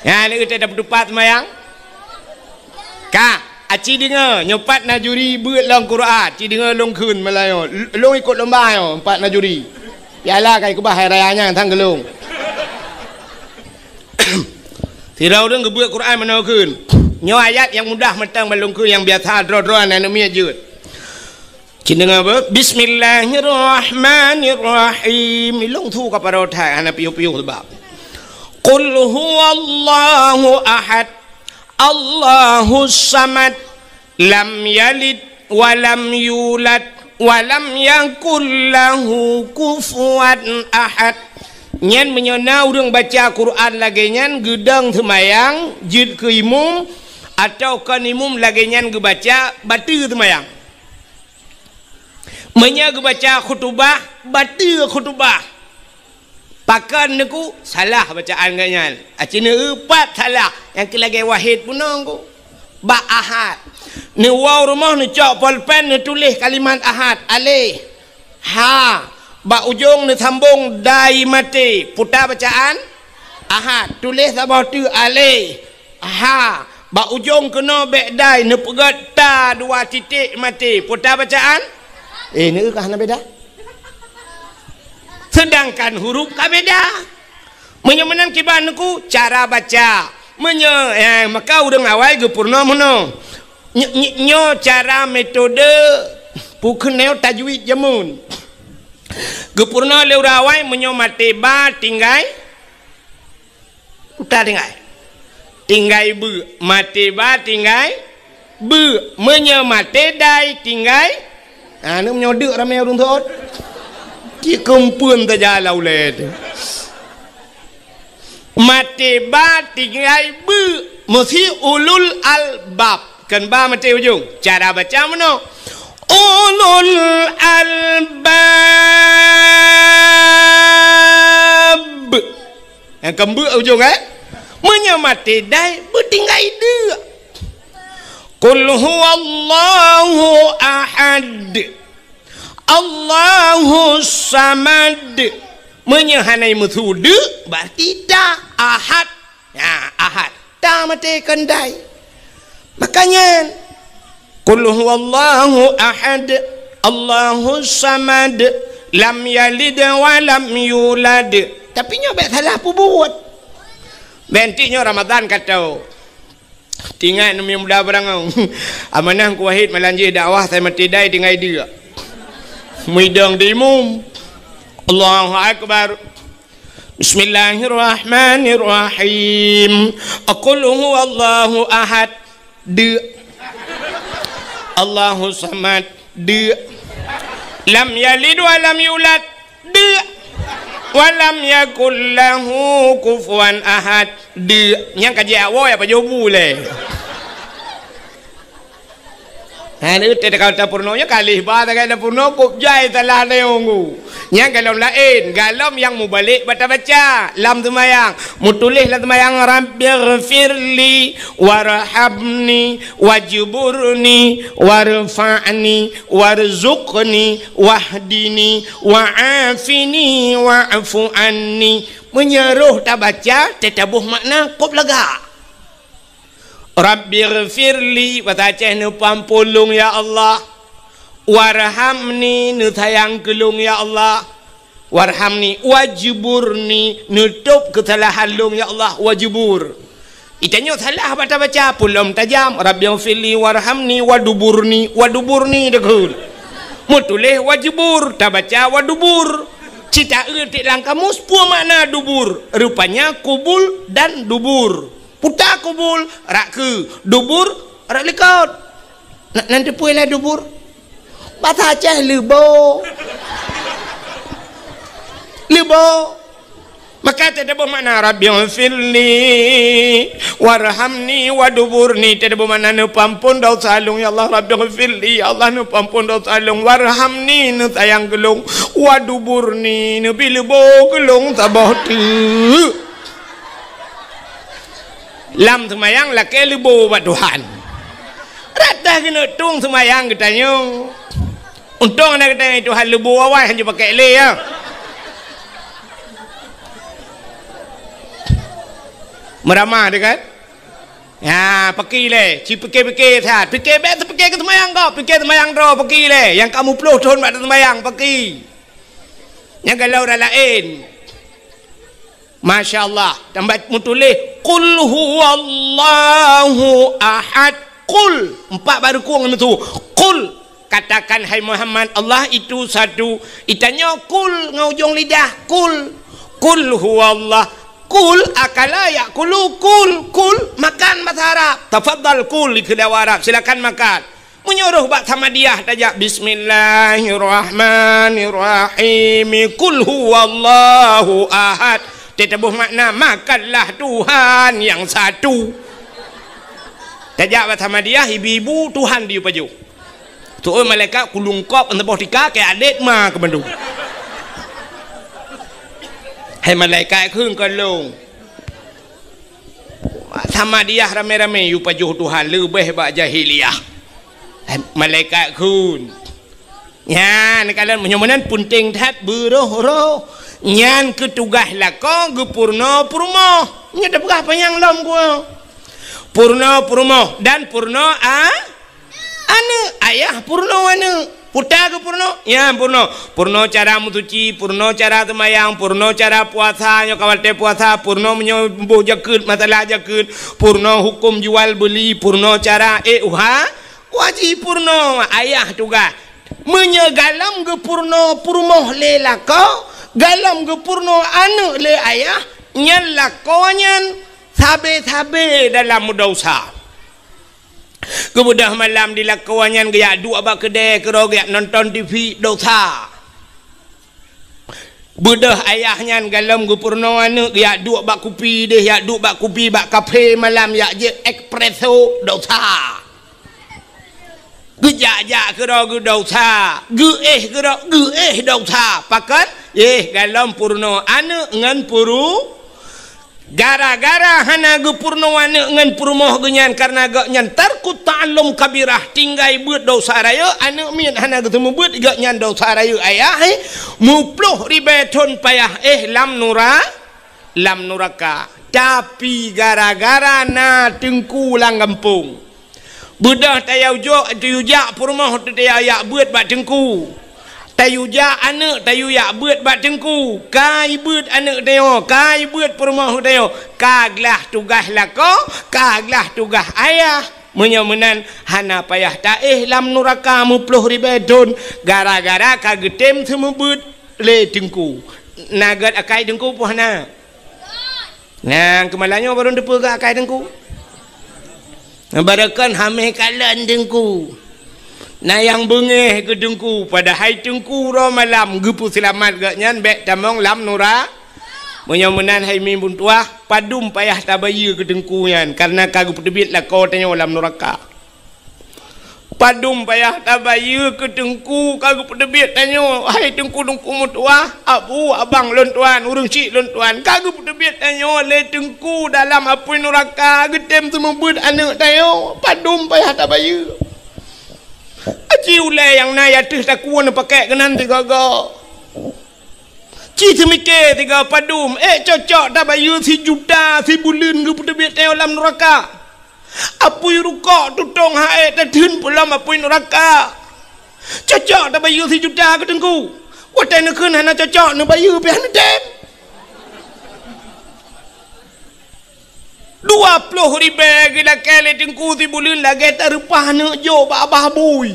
Ya, lé geutanyoe dapat tupat seumayang. Ka, aci deungoe, nyoe pat na juri beuet lom Quran, ci deungoe lôn kheun Malayu. L-, lôn ikot lomba nyoe, pat na juri. Piala ka ikeubah hai raya nyan sang geulong. Sidroe ureuëng geubeuet Quran meunoe kheun. Nyoe ayat nyang mudah mantong ban lôn kheun, nyang biasa droe-droe aneuk miet jeuet. Ci deungoe beuh. Bismillahirrahmanirrahim. Ilong su ka padahai hana piôh-piôh sabab. Qul huwallahu ahad. Allahus samad. Lam yalid wa lam yulad wa lam yakul lahu kufuwan ahad. Nyan meunyoe na ureuëng baca Quran lagée nyan geudong seumayang jeuet keu imum, atawa kon imum lagée nyan geubaca, bateue seumayang. Meunyoe geubaca khutubah, bateue khutubah. Pakon neuku salah bacaan geuh nyan. Aci neueupat salah, nyang keu lagée wahid bunoe ku. Bak ahad. Neuwoe rumoh neucok polpen neutuléh kalimat ahad, aleh. Ha. Bak ujong neusambong dai maté, puta bacaan ahad. Tuléh saboh teuk aleh. Ha, bak ujong keunoe bék dai neupeugét ta dua titék maté. Puta bacaan? Eh, neueu ka hana beda. Seudangkan huruf ka beda. Meunyoe meunan kiban neuku cara baca. Meunyoe, eh, maka ureuëng awai geupeurunoe meunoe. Ny-, ny-, nyoe cara metode peukeunong tajwid jameun. Geupeurunoe lé ureuëng awai meunyoe maté ba tinggai Uta tinggai. Tinggai beu. Maté ba tinggai beu. Meunyoe maté dai tinggai. Ha, ni meunyoe deuk ramé ureuëng thot. Cik keumpeuen saja lam ulée teuh. Maté ba tinggai beu. Meusi ulul albab. Kon ba maté ujong. Cara baca meunoe. Ulul albab. Nyang keumbeuek ujong, eh? Meunyoe maté dai, beutinggai deuk. Qul huwallahu ahad. Allahus samad. Meunyoe hana meusu deuk, berarti ta ahad. Ya, ahad. Ta maté kon dai. Makanya, Qul huwallahu ahad, Allahus samad, lam yalid wa lam yulad. Tapi nyoe bék salah peubuet. Bék nyoe Ramadan ka tho. Tingat neumi muda beurangau. Amanah Teungku Wahid malam jih dakwah, sai maté dai tinggai deuk. Muidong di imum. Allahu Akbar. Bismillahirrahmanirrahim. Qul huwallahu ahad. Deuk. Allahus samad. Deuk. Lam yalid wa lam yulad. Deuk. Wa lam yakul lahu kufuwan ahad. Deuk. Nyang ka jiak woe apa jobu lé. Ha, ni teuka tapeurunoe nyoe kalih ba tagai tapeurunoe, kop jai salah neue. Nyang golom laén, golom nyang mubalek bata baca lam seumayang. Mutuléh lam seumayang, Rabbighfirli warhamni wajburni warfa'ni warzuqni wahdini wa'afini wa'fu anni. Meunyoe roh tabaca, teutabôh makna kop lagak. Rabbighfirli, bahasa Aceh, neupeuampôn lôn ya Allah. Warhamni, neusayang keu lôn ya Allah. Warhamni, wajburni, neutôb keusalahan lôn ya Allah, wajbur. Itanyoe salah bata baca, pulom tajam, Rabbighfirli warhamni waduburni, waduburni deukheun. Meutuléh wajbur, tabaca wadubur. Cita eu tiek lam kamus, peue makna dubur? Rupanya kubul dan dubur. Puta kubul, rak keue, dubur, rak likot. Na, nan teupeue lé dubur? Basa Aceh leubo. Leubo. Maka teutabôh makna, Rabbighfirli warhamni waduburni. Teutabôh makna, neupeuampôn desya lôn, ya Allah. Rabbighfirli, ya Allah, neupeuampôn desya lôn. Warhamni, neusayang keu lôn. Waduburni, neubi leubo keu lôn saboh teuk. Lam seumayang lakée leubo bak Tuhan. Rata keuneuk tueng seumayang geutanyoe. Untông na geutanyoe Tuhan leubo awai hanjeuet pakai lé, ya. Meuramah teuh kan? Ya, paki lé, ci pike-pike that. Pike bék teupike keu seumayang gob, pike seumayang droe paki lé. Nyang ka muploh thon bak teuseumayang paki. Nyang galom ureuëng laén. Masya Allah, tambah meutuléh, "Qul huwallahu ahad." Qul, empat baru kong ngon tu. Qul, Katakan, hai Muhammad, Allah itu satu. Itanyoe kul ngon ujong lidah, kul. Kul huwallah. Kul akala yakulu, kul, kul, makan bahasa Arab. Tafadhal kul, dikheun Arab, silakan makan. Meunyoe roh bak Samadiyah tajak, "Bismillahirrahmanirrahim. Kul huwallahu ahad." Teutabôh makna, "Makanlah Tuhan yang satu." Tajak bak Samadiyah, ibu-ibu, Tuhan diyue pajoh. Tu'oh malaikat kulungkop, saboh tika, keu adét ma keu mandum. Hai malaikat kheun keu lôn. Samadiyah ramé-ramé yue pajoh Tuhan leubeh bak jahiliyah. Malaikat kheun. Nyan, kalon meunyoe meunan peunteng that beuroh-roh. Nyan keu tugaih lakoe geupeurunoe peurumoh. Nyoe tapeugah panyang lom geuh. Peurunoe peurumoh dan peurunoe a-, Aneuk, ayah peurunoe aneuk. Peue ta geupeurunoe? Nyan peurunoe. Peurunoe cara meusuci, peurunoe cara seumayang, peurunoe cara puasa, nyoe ka watèe puasa, peurunoe meunyoe boh jakeuet, masalah jakeuet, peurunoe huköm jual beuli, peurunoe cara, eh, uha-, wajéb peurunoe ayah tugaih. Meunyoe galom geupeurunoe peurumoh lé lakoe, galom geupeurunoe aneuk lé ayah, nyan lakoe nyan sabe-sabe dalam meudesya. Geubeudôh malam di lakoe nyan geujak duek bak keudè keudroe geujak nonton T V, desya. Beudôh ayah nyan galom geupeurunoe aneuk geujak duek bak kupi deh, jak duek bak kupi bak kafe malam jak jép espresso, desya. Geujak-jak keudroe geudesya, geuéh keudroe geuéh desya. Pakon? Éh, galom peurunoe aneuk ngon peuru-, Gara-gara hana geupeurunoe aneuk ngon peurumoh geuh nyan, kareuna gobnyan tarkut ta'allum kabirah, tinggai beuet desya rayeuk, aneuk miet hana geuteumeubeuet, gobnyan desya rayeuk ayah, eh, muploh ribèe thon payah, eh, lam nura-, lam nuraka. Tapi gara-gara na teungku lam gampông, Beudôh tayue jok, tayue jak peurumoh teuh tayue jak beuet bak teungku. Tayue jak aneuk tayue jak beuet bak teungku. Ka ibeuet aneuk tanyoe, ka ibeuet peurumoh tanyoe. Ka glah tugaih lakoe, ka glah tugaih ayah. Meunyoe meunan hana payah taéh lam nuraka muploh ribèe thon gara-gara ka geutem seumeubeuet lé teungku. Na gèt akai teungku peue hana? Nah, keumalam nyoe barô teupeue gèt akai teungku. Barô kon hamé kalon teungku. Na nyang beungéh keu teungku, padahai teungku uroe malam geupeuseulamat gobnyan bèk tamong lam nura-. Meunyoe meunan hai mi beutuah, padum payah tabayeue keu teungku nyan, kareuna ka geupeuteubiet lakoe tanyoe lam nuraka. Padum payah tabayeue keu teungku ka geupeuteubiet tanyoe, hai teungku-teungku meutuah, abu, abang lôn tuan, ureueng chik lôn tuan, ka geupeuteubiet tanyoe lé teungku dalam apui nuraka geutem seumeubeuet aneuk tanyoe. Padum payah tabayeue. Aci ulèe nyang na ateueh takue neupakèk keunan sigoe-goe. Ci seumike sigoe padum, ék cocok tabayeue sijuta sibuleuen geupeuteubiet tanyoe lam nuraka. Apui rukok tutong hai tatheun peulom apui nuraka. Cocok tabayeue sijuta keu teungku. Watèe neukheun hana cocok neubayeue pih hana tem. Dua ploh ribèe geulakèe lé teungku sibuleuen lagèe tareupah aneuk jok bak babah bui.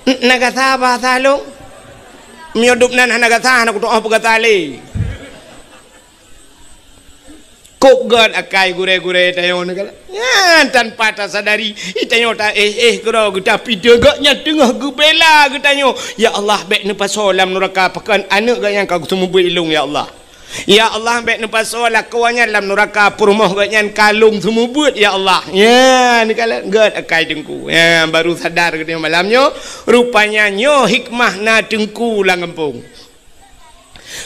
N-, na gata bahasa lôn? Meunyoe dum nan hana gata, hana kutu'oh peugata lé. Kôb gèt akai gurèe-gurèe tanyoe nyoe kan. Nyan tanpa tasadari, i tanyoe taéh-éh keudroe geutapideuh gobnyan teungoh geubela geutanyoe. Ya Allah, bèk neupasoe lam nuraka pakon aneuk gobnyan ka geuseumeubeuet ilôn, ya Allah. Ya Allah, bèk neupasoe lakoe nyan lam nuraka, peurumoh gobnyan ka lôn seumeubeuet, ya Allah. Nyan, neukalon gèt akai teungku. Nyan, baru sadar geutanyoe malam nyoe, rupanya nyoe hikmah na teungku lam gampông.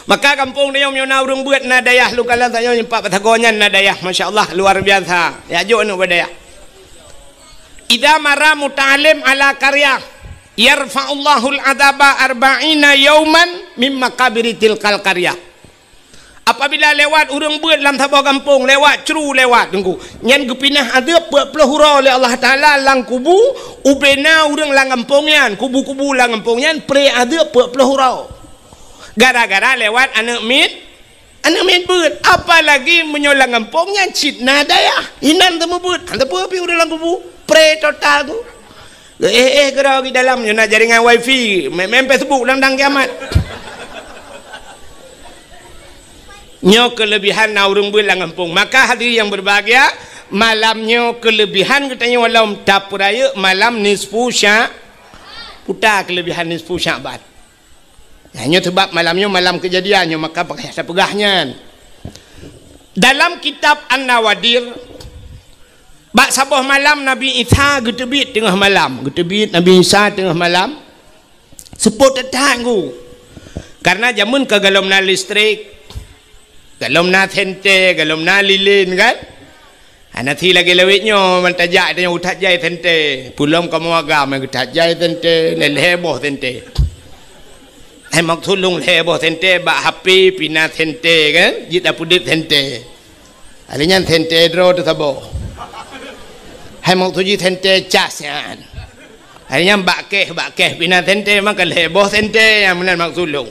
Maka gampông tanyoe meunyoe na ureueng beuet na dayah, lôn kalon tanyoe nyoe pat Batagong nyan na dayah, masya Allah, luar biasa. Ya, jok aneuk bak dayah. Idza marra muta'allim ala qaryah, yarfa'ullahul adzaba arba'ina yauman mim maqabiri tilkal qaryah. Apabila lewat ureueng beuet lam saboh gampông, lewat cru lewat teungku, nyan geupinah azeub peuet ploh uroe lé Allah Taala lam kubu, ubena ureueng lam gampông nyan, kubu-kubu lam gampông nyan, pre azeub peuet ploh uroe. Gara-gara lewat aneuk miet, aneuk miet beuet. Apalagi meunyoe lam gampông nyan cit na dayah, inan teumeubeuet, hana teupeue pih ureueng lam kubu, pre total tu. Eh, eh, keudroe di dalam nyoe na jaringan wifi, main, main Facebook lam dang kiamat. Nyoe keulebihan na ureuëng beuet lam gampông. Maka hadirin yang berbahagia, malam nyoe keulebihan geutanyoe lom tapeurayeuk malam nisfu Sya-, peue keulebihan nisfu Sya'ban. Nyan nyoe sebab malam nyoe malam keujadian nyoe, maka payah tapeugah nyan. Dalam kitab An-Nawadir, bak saboh malam Nabi Isa geuteubiet teungoh malam, geuteubiet Nabi Isa teungoh malam, seupôt that-that ngon. Karena jameun ka golom na listrik, golom na senter, golom na lilin kan. Hana si lagée lawét nyoe, man tajak tanyoe geuthat jai senter. Peulom kamoe agam geuthat jai senter, lhée boh senter. Hai maksud lôn lhée boh senter bak H P pih na senter kan, jeuet tapeudeuet senter. Alèh nyan senter droe teuh saboh. Hai maksud jih senter cas nyan. Alèh nyan bak kèh, bak kèh pih na senter, maka lhée boh senter nyang meunan maksud lôn.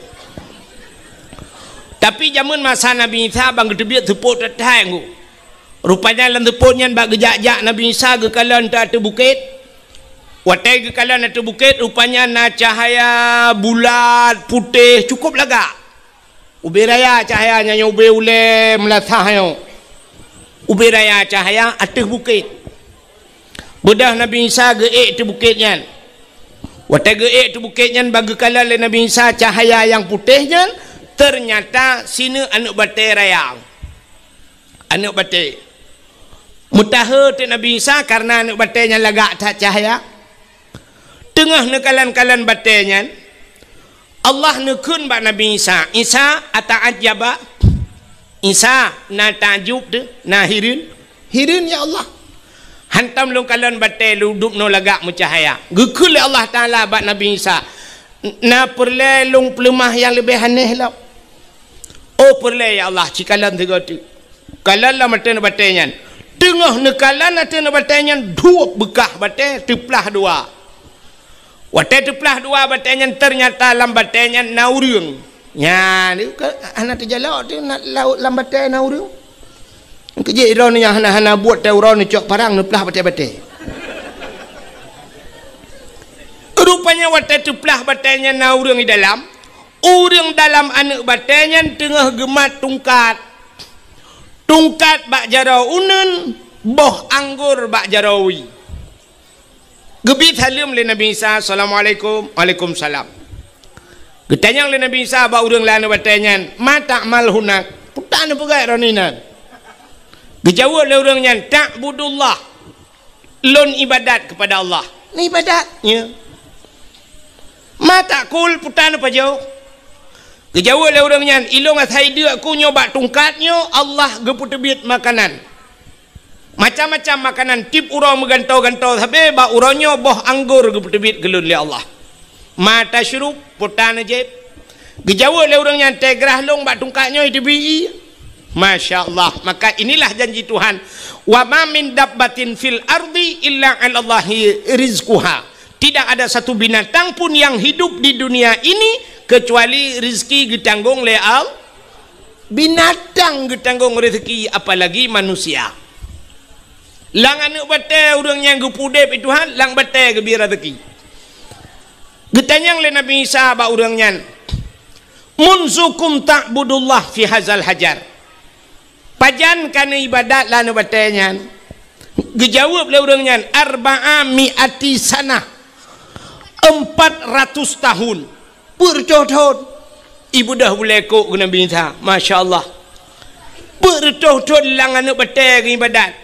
Tapi jameun masa Nabi Isa ban geuteubiet seupôt that-that ngon. Rupanya lam seupôt nyan bak geujak-jak Nabi Isa geukalon ateueh bukét. Watée geukalon ateueh bukét, rupanya na cahya bulat, putéh, cukup lagak. Ubé raya cahya nyan, ubé ulée meulasah nyoe. Ubé raya cahya ateueh bukét. Beudôh Nabi Isa geuék ateueh bukét nyan. Watée geuék ateueh bukét nyan, ban geukalon lé Nabi Isa cahya nyang putéh nyan, teunyata sineuk aneuëk batée raya. Aneuëk batée. Meutahe teuk Nabi Isa kareuna aneuëk batée nyan lagak that cahya. Teungoh neukalon-kalon batée nyan, Allah neukheun bak Nabi Isa, "Isa, ata'ajjaba?" Isa, na takjub teuh, na hireuen? Hireuen, ya Allah. Hantom lôn kalon batée lôn dubnoe lagak meucahya. Geukheun lé Allah Taala bak Nabi Isa, "Na peureulée lôn peuleumah nyang leubeh aneh lom?" "Oh, peureulée, ya Allah, ci kalon sigoe teuk." Kalon lam ateueh batée nyan. Teungoh neukalon ateueh batée nyan, duek beukah batée teuplah dua. Watée teuplah dua batée nyan, teunyata lam batée nyan na ureuëng. Nyan, ka hana teujalok teuh na, lam batée na ureuëng. Keujeuet droeneuh nyang hana-hana buet teuh uroe neucok parang neuplah batée-batée. Rupanya watée teuplah batée nyan na ureuëng di dalam, ureuëng dalam aneuëk batée nyan teungoh geumat tungkat. Tungkat bak jaroe uneuen, boh anggor bak jaroe wie. Geubi saleuem lé Nabi Isa, "Assalamualaikum." "Waalaikumsalam." Geutanyong lé Nabi Isa bak ureuëng lam aneuëk batée nyan, "Ma ta'mal hunak?" "Peue tapeugah droeneuh inan?" Geujaweueb lé ureuëng nyan, "Ta'budullah." "Lôn ibadat keupada Allah." "Nyan ibadat?" "Nyo." "Ma ta'kul?" "Peue tapajoh?" Geujaweueb lé ureuëng nyan, "Ilôn asai deuk ku nyoe bak tungkat nyoe, Allah geupeuteubiet makanan. Macam-macam makanan, tieb uroe meugantoe-gantoe sabe, bak uroe nyoe boh anggor geupeuteubiet keu lôn lé Allah." "Ma tasyrub?" "Peue taneujép?" Geujaweueb lé ureuëng nyan, "Teugrah lôn bak tungkat nyoe teubi." Masya Allah. Maka inilah janji Tuhan, "Wa ma min dabbatin fil ardi illa 'alallahi rizquha." Tidak ada satu binatang pun yang hidup di dunia ini kecuali rezeki geutanggong lé Allah. Binatang geutanggong rezeki, apalagi manusia. Lam aneuëk batée ureuëng nyang geupeuudeb Tuhan, lam batée geubri rezeki. Geutanyong lé Nabi Isa bak ureuëng nyan, "Munzu kam ta'budullah fi hazal hajar?" "Pajan ka neuibadat lam aneuëk batée nyan?" Geujaweueb lé ureuëng nyan, "Arba'a mi'ati sanah." "Empat ratus tahun." "Peuet reutôh thon?" Ibeudôh bulée kok keu Nabi Isa. Masya Allah. "Peuet reutôh thon lam aneuëk batée geuibadat."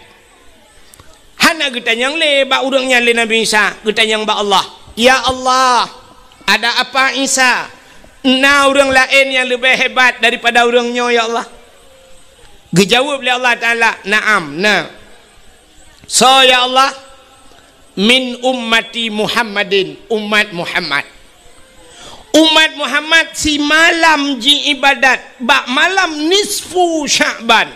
Hana geutanyong lé bak ureuëng nyan lé Nabi Isa, geutanyong bak Allah. "Ya Allah, ada apa Isa? Na ureuëng laén nyang leubeh hebat daripada ureuëng nyoe, ya Allah?" Geujaweueb lé Allah Taala, "Na'am, na." "Soe, ya Allah?" "Min ummati Muhammadin, umat Muhammad." Umat Muhammad simalam jiibadat bak malam nisfu Sya'ban.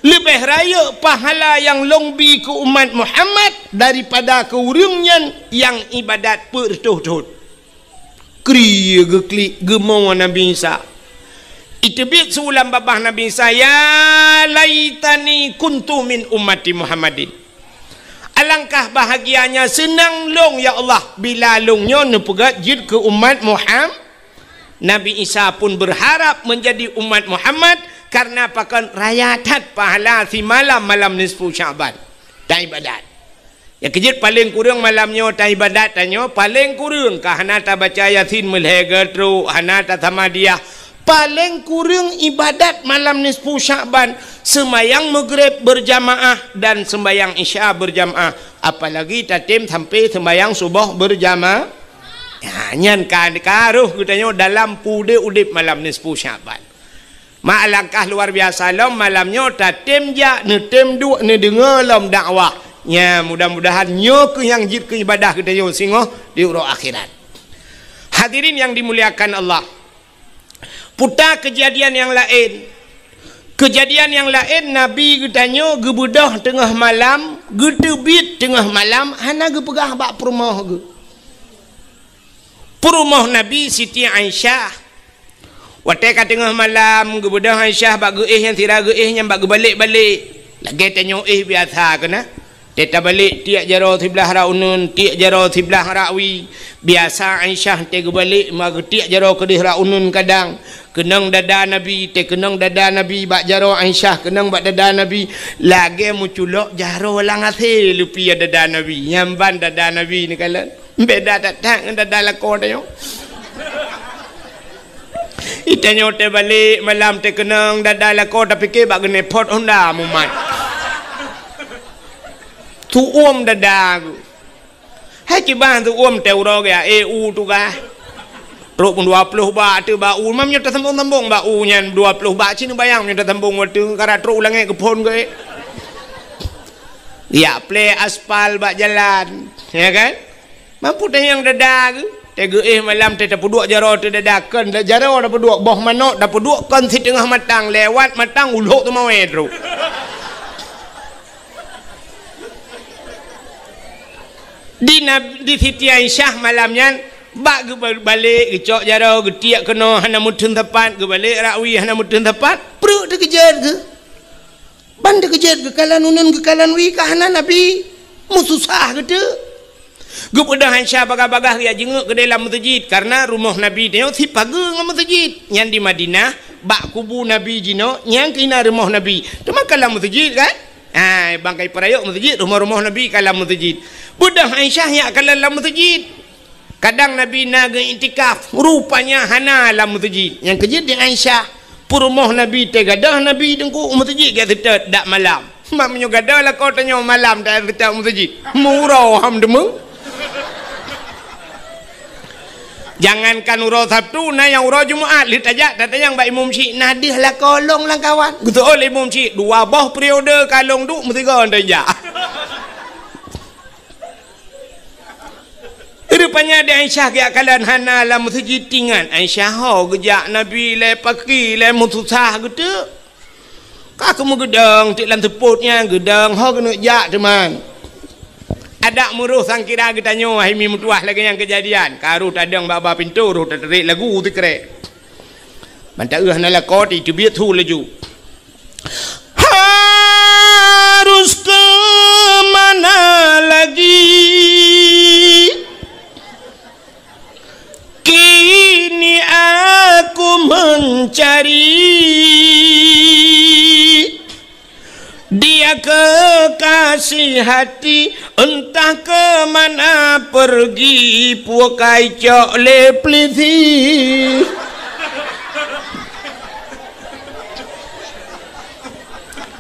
Leubeh rayeuk pahala nyang lôn bi keu umat Muhammad daripada keu ureuëng nyan nyang ibadat peuet reutôh thon. Kri geuklik geumo Nabi Isa. Iteubiet su lam babah Nabi Isa, "Ya laitani kuntu min ummati Muhammadin." Alangkah bahagianya seunang lôn, ya Allah, bila lôn nyoe neupeugét jeuet keu umat Muham-, Nabi Isa pun berharap menjadi umat Muhammad, karena pakon raya that pahala simalam malam nisfu Sya'ban. Taibadat. Ya, keujeuet paleng kureueng malam nyoe taibadat tanyoe, paleng kureueng ka hana tabaca Yasin meulhèe geutrok, hana tasamadiah. Paleng kureueng ibadat malam nisfu Sya'ban, seumayang Maghrib berjamaah dan seumayang Isya berjamaah, apalagi tatem sampai seumayang suboh berjama-, ya, nyan ka, ka roh geutanyoe dalam peudeh udeb malam nisfu Sya'ban. Ma alangkah luar biasa lom malam nyoe tatem jak, neutem duek, neudeungoe lom dakwah. Nya, mudah-mudahan nyoe keuh nyang jeuet keu ibadah geutanyoe singoh di uroe akhirat. Hadirin yang dimuliakan Allah, puta keujadian nyang laén. Keujadian nyang laén, Nabi geutanyoe geubeudôh teungoh malam, geuteubiet teungoh malam, hana geupeugah bak peurumoh geuh. Peurumoh Nabi Siti Aisyah. Watèe ka teungoh malam, geubeudôh Aisyah bak geuéh nyan sira geuéh nyan bak geubalek-balek. Lagèe tanyoe éh biasa keunan. Teuh tabalek tiek jaroe siblah rot uneuen, tiek jaroe siblah rot wie. Biasa Aisyah teuh geubalek ma geutiek jaroe keudeh rot uneuen kadang. Keunong dada Nabi, teuh keunong dada Nabi bak jaroe Aisyah, keunong bak dada Nabi. Lagèe meuculok jaroe lam asèe lupi dada Nabi. Nyan ban dada Nabi neukalon. Beda that-that ngon dada lakoe tanyoe. Itanyoe teuh balek malam teuh keunong dada lakoe tapike bak geuneuk phot honda mumat. Tuom dada geuh. Hai kiban tuom teuh uroe geuh, eh, u tugaih. Trok pun dua ploh bak teuh bak u, mam nyoe tasambong-sambong bak u nyan dua ploh bak, ci neubayang nyoe tasambong watèe kara trok u langèt geuphon geuh. Ya, plé aspal bak jalan, ya kan? Mampu tanyong dada geuh, teuh geuéh malam teuh tapeuduek jaroe teuh dada, kon jaroe tapeuduek, boh manok tapeuduek, kon siteungoh matang, lewat matang ulok teumawé trok. Di Nab-, di Siti Aisyah malam nyan, bak geubalek, geucok jaroe, geutiek keunoe hana meuteun sapat, geubalek rot wie hana meuteun sapat, pruet teuh keujot geuh. Ban teuh keujot geukalon uneuen geukalon wie ka hana Nabi. Meususah geuteuk. Geubeudôh Aisyah bagah-bagah geujak jeungeuk keudeh lam meuseujid, karena rumoh Nabi nyoe sipageue ngon meuseujid. Nyan di Madinah, bak kubu Nabi jinoe, nyan keuh na rumoh Nabi. Teuma ka lam meuseujid kan? Hai, ban ka ipeurayeuk meuseujid, rumoh-rumoh Nabi ka lam meuseujid. Beudôh Aisyah nyak kalon lam meuseujid. Kadang Nabi na geuiktikaf, rupanya hana lam meuseujid. Nyang keujeuet di Aisyah, peurumoh Nabi teuh gadôh Nabi teungku u meuseujid geuseutôt dak malam. Mak meunyoe gadôh lakoe tanyoe malam dak seutôt u meuseujid. Meuuroe ham deungoe. Jangankan uroe Sabtu, na nyang uroe Jumat, lheueh tajak tatanyong bak imum syiek, na deuh lakoe lôn lam kawan. Geuseuôt lé imum syiek, dua boh periode ka lôn duek meusigoe tajak. Rupanya di Aisyah geujak kalon hana lam meuseujid, tingat Aisyah ho geujak Nabi lé paki lé meususah geuteuk. Ka keumeung geudong teuk lam seupôt nyan, geudong ho keuneuk jak teuma. Adak meuroh sangkira geutanyoe hai mi meutuwah lagèe nyang keujadian. Ka roh tadong bak ba pintoe, roh tatarek lagu sikrek. Ban taeu hana lakoe, teubiet su laju. Harus ke mana lagi? Kini aku mencari dia kekasih hati, entah ke mana pergi, pukai cok lé pelisi.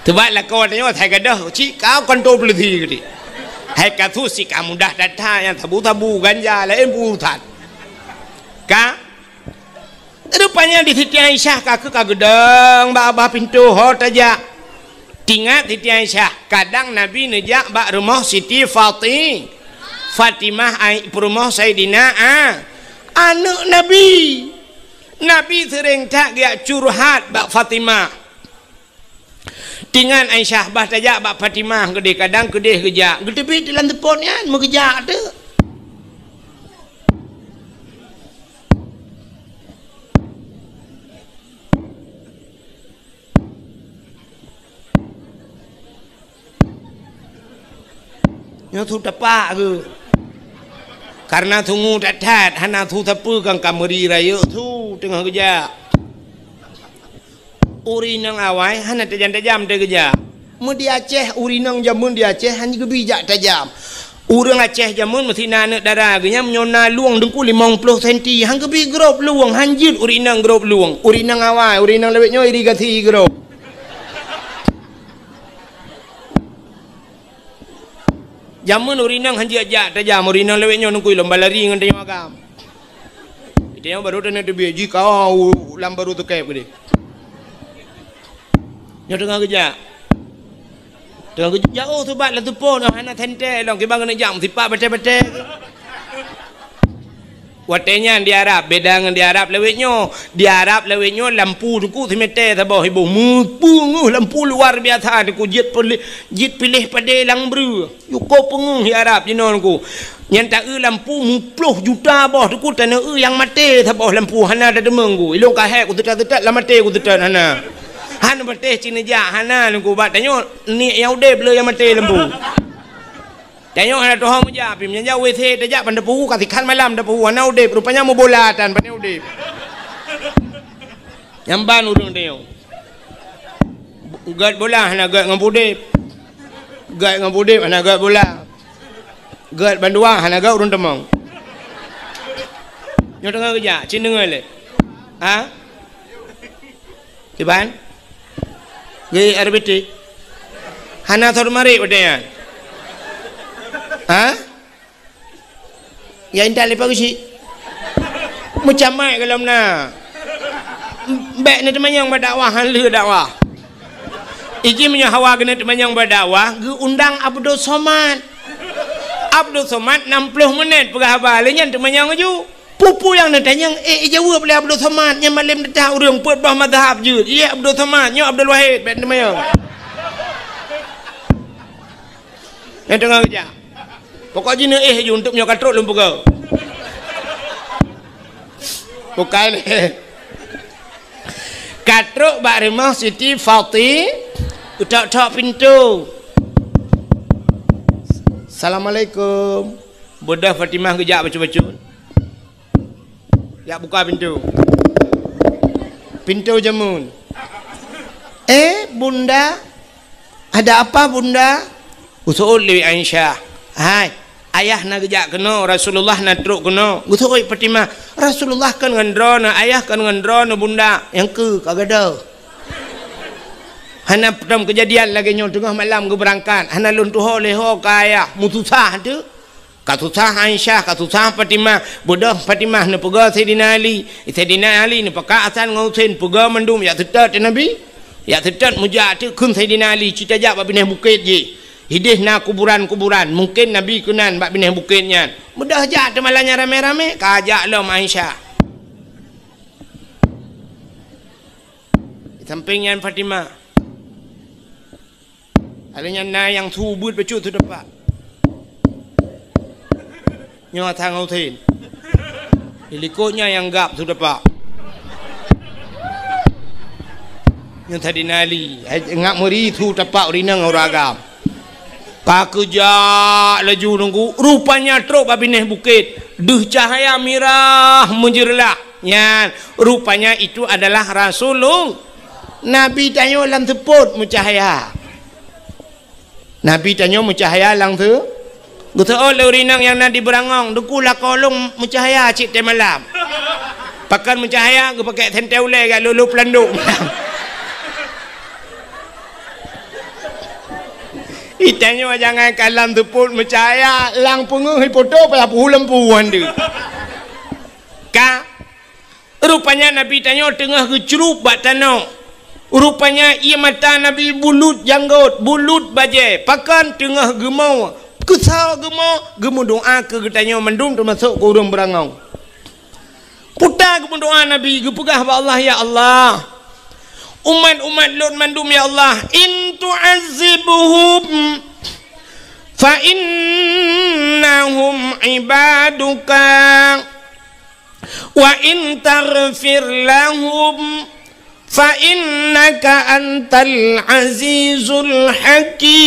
Teubat lakoe tanyoe, hai gadôh, cit ka kantô peulisi geuti. Hai kasus cit ka mudah that-that, nyang sabu-sabu, ganja, laén urusan. Ka? Rupanya di Siti Aisyah ka keu ka geudong bak babah pintoe ho tajak. Tingat Siti Aisyah, kadang Nabi neujak bak rumoh Siti Fati-, Fatimah, ai, peurumoh Saidina A-, aneuk Nabi. Nabi seuréng that geujak curhat bak Fatimah. Tingat Aisyah bah tajak bak Fatimah keudeh, kadang keudeh geujak. Geuteubiet lam seupôt nyan, meugeujak teuk. Nyoe su tapak geuh. Kareuna sungue that-that, hana su sapeue kan ka meuri rayeuk su teungoh geujak. Ureueng inong awai hana tajam-tajam teuh geujak. Meu di Aceh, ureueng inong jameun di Aceh hana geubi jak tajam. Ureueng Aceh jameun meusti na aneuk dara geuh nyan meunyoe na lueng teungku limong ploh senti, han geubi grob lueng, han jeuet ureueng inong grob lueng. Ureueng inong awai, ureueng inong lawét nyoe irigasi grob. Jameun ureueng inong han jeuet jak tajam, ureueng inong lawét nyoe teungku lom balari ngon tanyoe agam. Tanyoe barô taneuk teubiet, jih ka u lam barô teukeb keudeh. Nyoe teungoh geujak. Teungoh geujak, oh, subat lam seupôt, oh, hana sentée lom, kiban keuneuk jak meusipak batée-batée. Watée nyan di Arab, beda ngon di Arab lawét nyoe. Di Arab lawét nyoe lampu teungku simètée saboh iboh. Meupeungeuh lampu luar biasa teungku, jeuet piléh, jeuet piléh padé lam breueh. Yue ko peungeuh di Arab jinoe teungku. Nyan ta-eu lampu muploh juta boh teungku, taneuk eu nyang maté saboh lampu hana tateumeung ku. Ilôn ka hék kuseutôt-seutôt lam maté kuseutôt hana. Han patéh cit neujak hana teungku, bak tanyoe niet nyang udeb le nyang maté lampu. Tanyoe hana tuho meujak, pih meunyoe jak WC tajak ban tapeue ka sikhan malam tapeue hana udeb, rupanya meubola tan pane udeb. Nyan ban ureueng tanyoe. Gét bola hana gét ngon udeb. Gét ngon udeb hana gét bola. Gét bandua hana gét ureueng teumong. Nyoe teungoh geujak, cit deungoe lé. Ha? Kiban? Gé R B T. Hana sot marit watée nyan. Ha? Ya intat leupah geuchik. Meucamai golom na. Bék neuteumanyong bak dakwah, han lheueh dakwah. Iji meunyoe hawa keuneuk teumanyong bak dakwah, geuundang Abdul Somad. Abdul Somad nam ploh menit peugah haba, lé nyan teumanyong laju. Peue-peue nyang neutanyong, eh, ijaweueb lé Abdul Somad, nyan malém teuta ureueng peuet boh mazhab jeuet. Ié Abdul Somad, nyoe Abdul Wahid, bék teumanyong. Nyang teungoh geujak. Pokok jih neuéh ju, untuk nyoe ka trok lôn peugah. Bukai lé. Ka trok bak rumoh Siti Fati, utok-tok pintoe. Assalamualaikum. Beudôh Fatimah geujak bacut-bacut. Jak buka pintoe. Pintoe jameun. "Eh, Bunda, ada apa, Bunda?" Geuseuôt lé Aisyah. "Hai, ayah na geujak keunoe, Rasulullah na trok keunoe." Geuseuôt Fatimah, "Rasulullah kon ngon droeneuh, ayah kon ngon droeneuh, Bunda." "Nyang keu ka gadôh." Hana peutrom keujadian lagée nyoe teungoh malam geubeurangkat, hana lôn tuho lé ho keu ayah, meususah teuh. Ka susah Aisyah, ka susah Fatimah. Beudôh Fatimah neupeugah Saidina Ali. Saidina Ali neupakat Hasan ngon Husein, peugah mandum jak seutôt keu Nabi. Jak seutôt meujak teuk kheun Saidina Ali, cit tajak bak binéh bukét jih. Idéh na kuburan-kuburan, mungken Nabi keunan bak binéh bukét nyan. Beudôh jak teuma lagée nyan ramé-ramé, ka jak lom Aisyah. Di sampéng nyan Fatimah. Lheueh nyan na nyang su beuet bacut su teumpat. Nyoe Hasan Husein. Di likot nyan nyang gab su teumpat. Nyoe Saidina Ali. Hai, ngak meuri su teumpat ureueng inong ureueng agam. Ka geujak laju nunggu, rupanya trok bak binéh bukét. Deuh cahya mirah meujeureulah. Nyan, rupanya itu adalah Rasulullah. Nabi tanyoe lam seupôt meucahya. Nabi tanyoe meucahya lam seu-, geuseuôt lé ureueng inong nyang na di beurangong, "Teungku, lakoe lôn meucahya cit teuh malam." Pakon meucahya, geupakék sentée ulée jak lolo peulandok. Itanyoe jangankan lam seupôt meucahya, lam peungeuh ipoto payah peuhu lampu han deuh. Ka Rupanya Nabi tanyoe teungoh geucrueb bak tanoh. Rupanya ié mata Nabi bulut janggôt, bulut bajée, pakon teungoh geumo, keusoe geumo, geumeudoá keu geutanyoe mandum teumasok keu ureuëng beurangong. Puta geumeudoá Nabi, geupeugah bak Allah, "Ya Allah, umat-umat lôn mandum, ya Allah, in tu'azzibhum fa innahum ibaduka." "Wa in taghfir lahum fa innaka antal azizul hakim."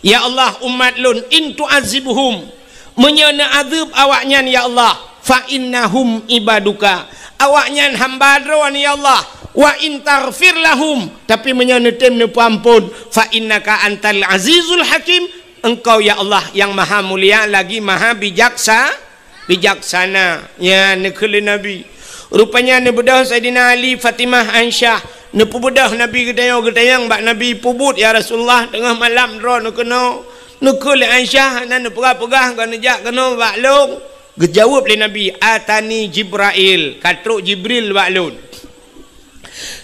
Ya Allah, umat lôn, in tu'azzibhum, meunyoe neuazeueb awaknyan, ya Allah, fa innahum ibaduka, awaknyan hamba Droe, ya Allah, wa in taghfir lahum, tapi meunyoe neutem neupeuamphon, fa innaka antal azizul hakim, Engkau, ya Allah, nyang maha mulia lagi maha bijaksa-, bijaksana. Nyan neukheun lé Nabi. Rupanya neubeudôh Saidina Ali, Fatimah, Aisyah. Neupeubeudôh Nabi geutanyoe, geutanyong bak Nabi, "Peubuet, ya Rasulullah, teungoh malam droeneuh keunoe?" Neukheun lé Aisyah, hana neupeugah-peugah, ka neujak keunoe bak lôn. Geujaweueb lé Nabi, "Atani Jibrail, ka trok Jibril bak lôn."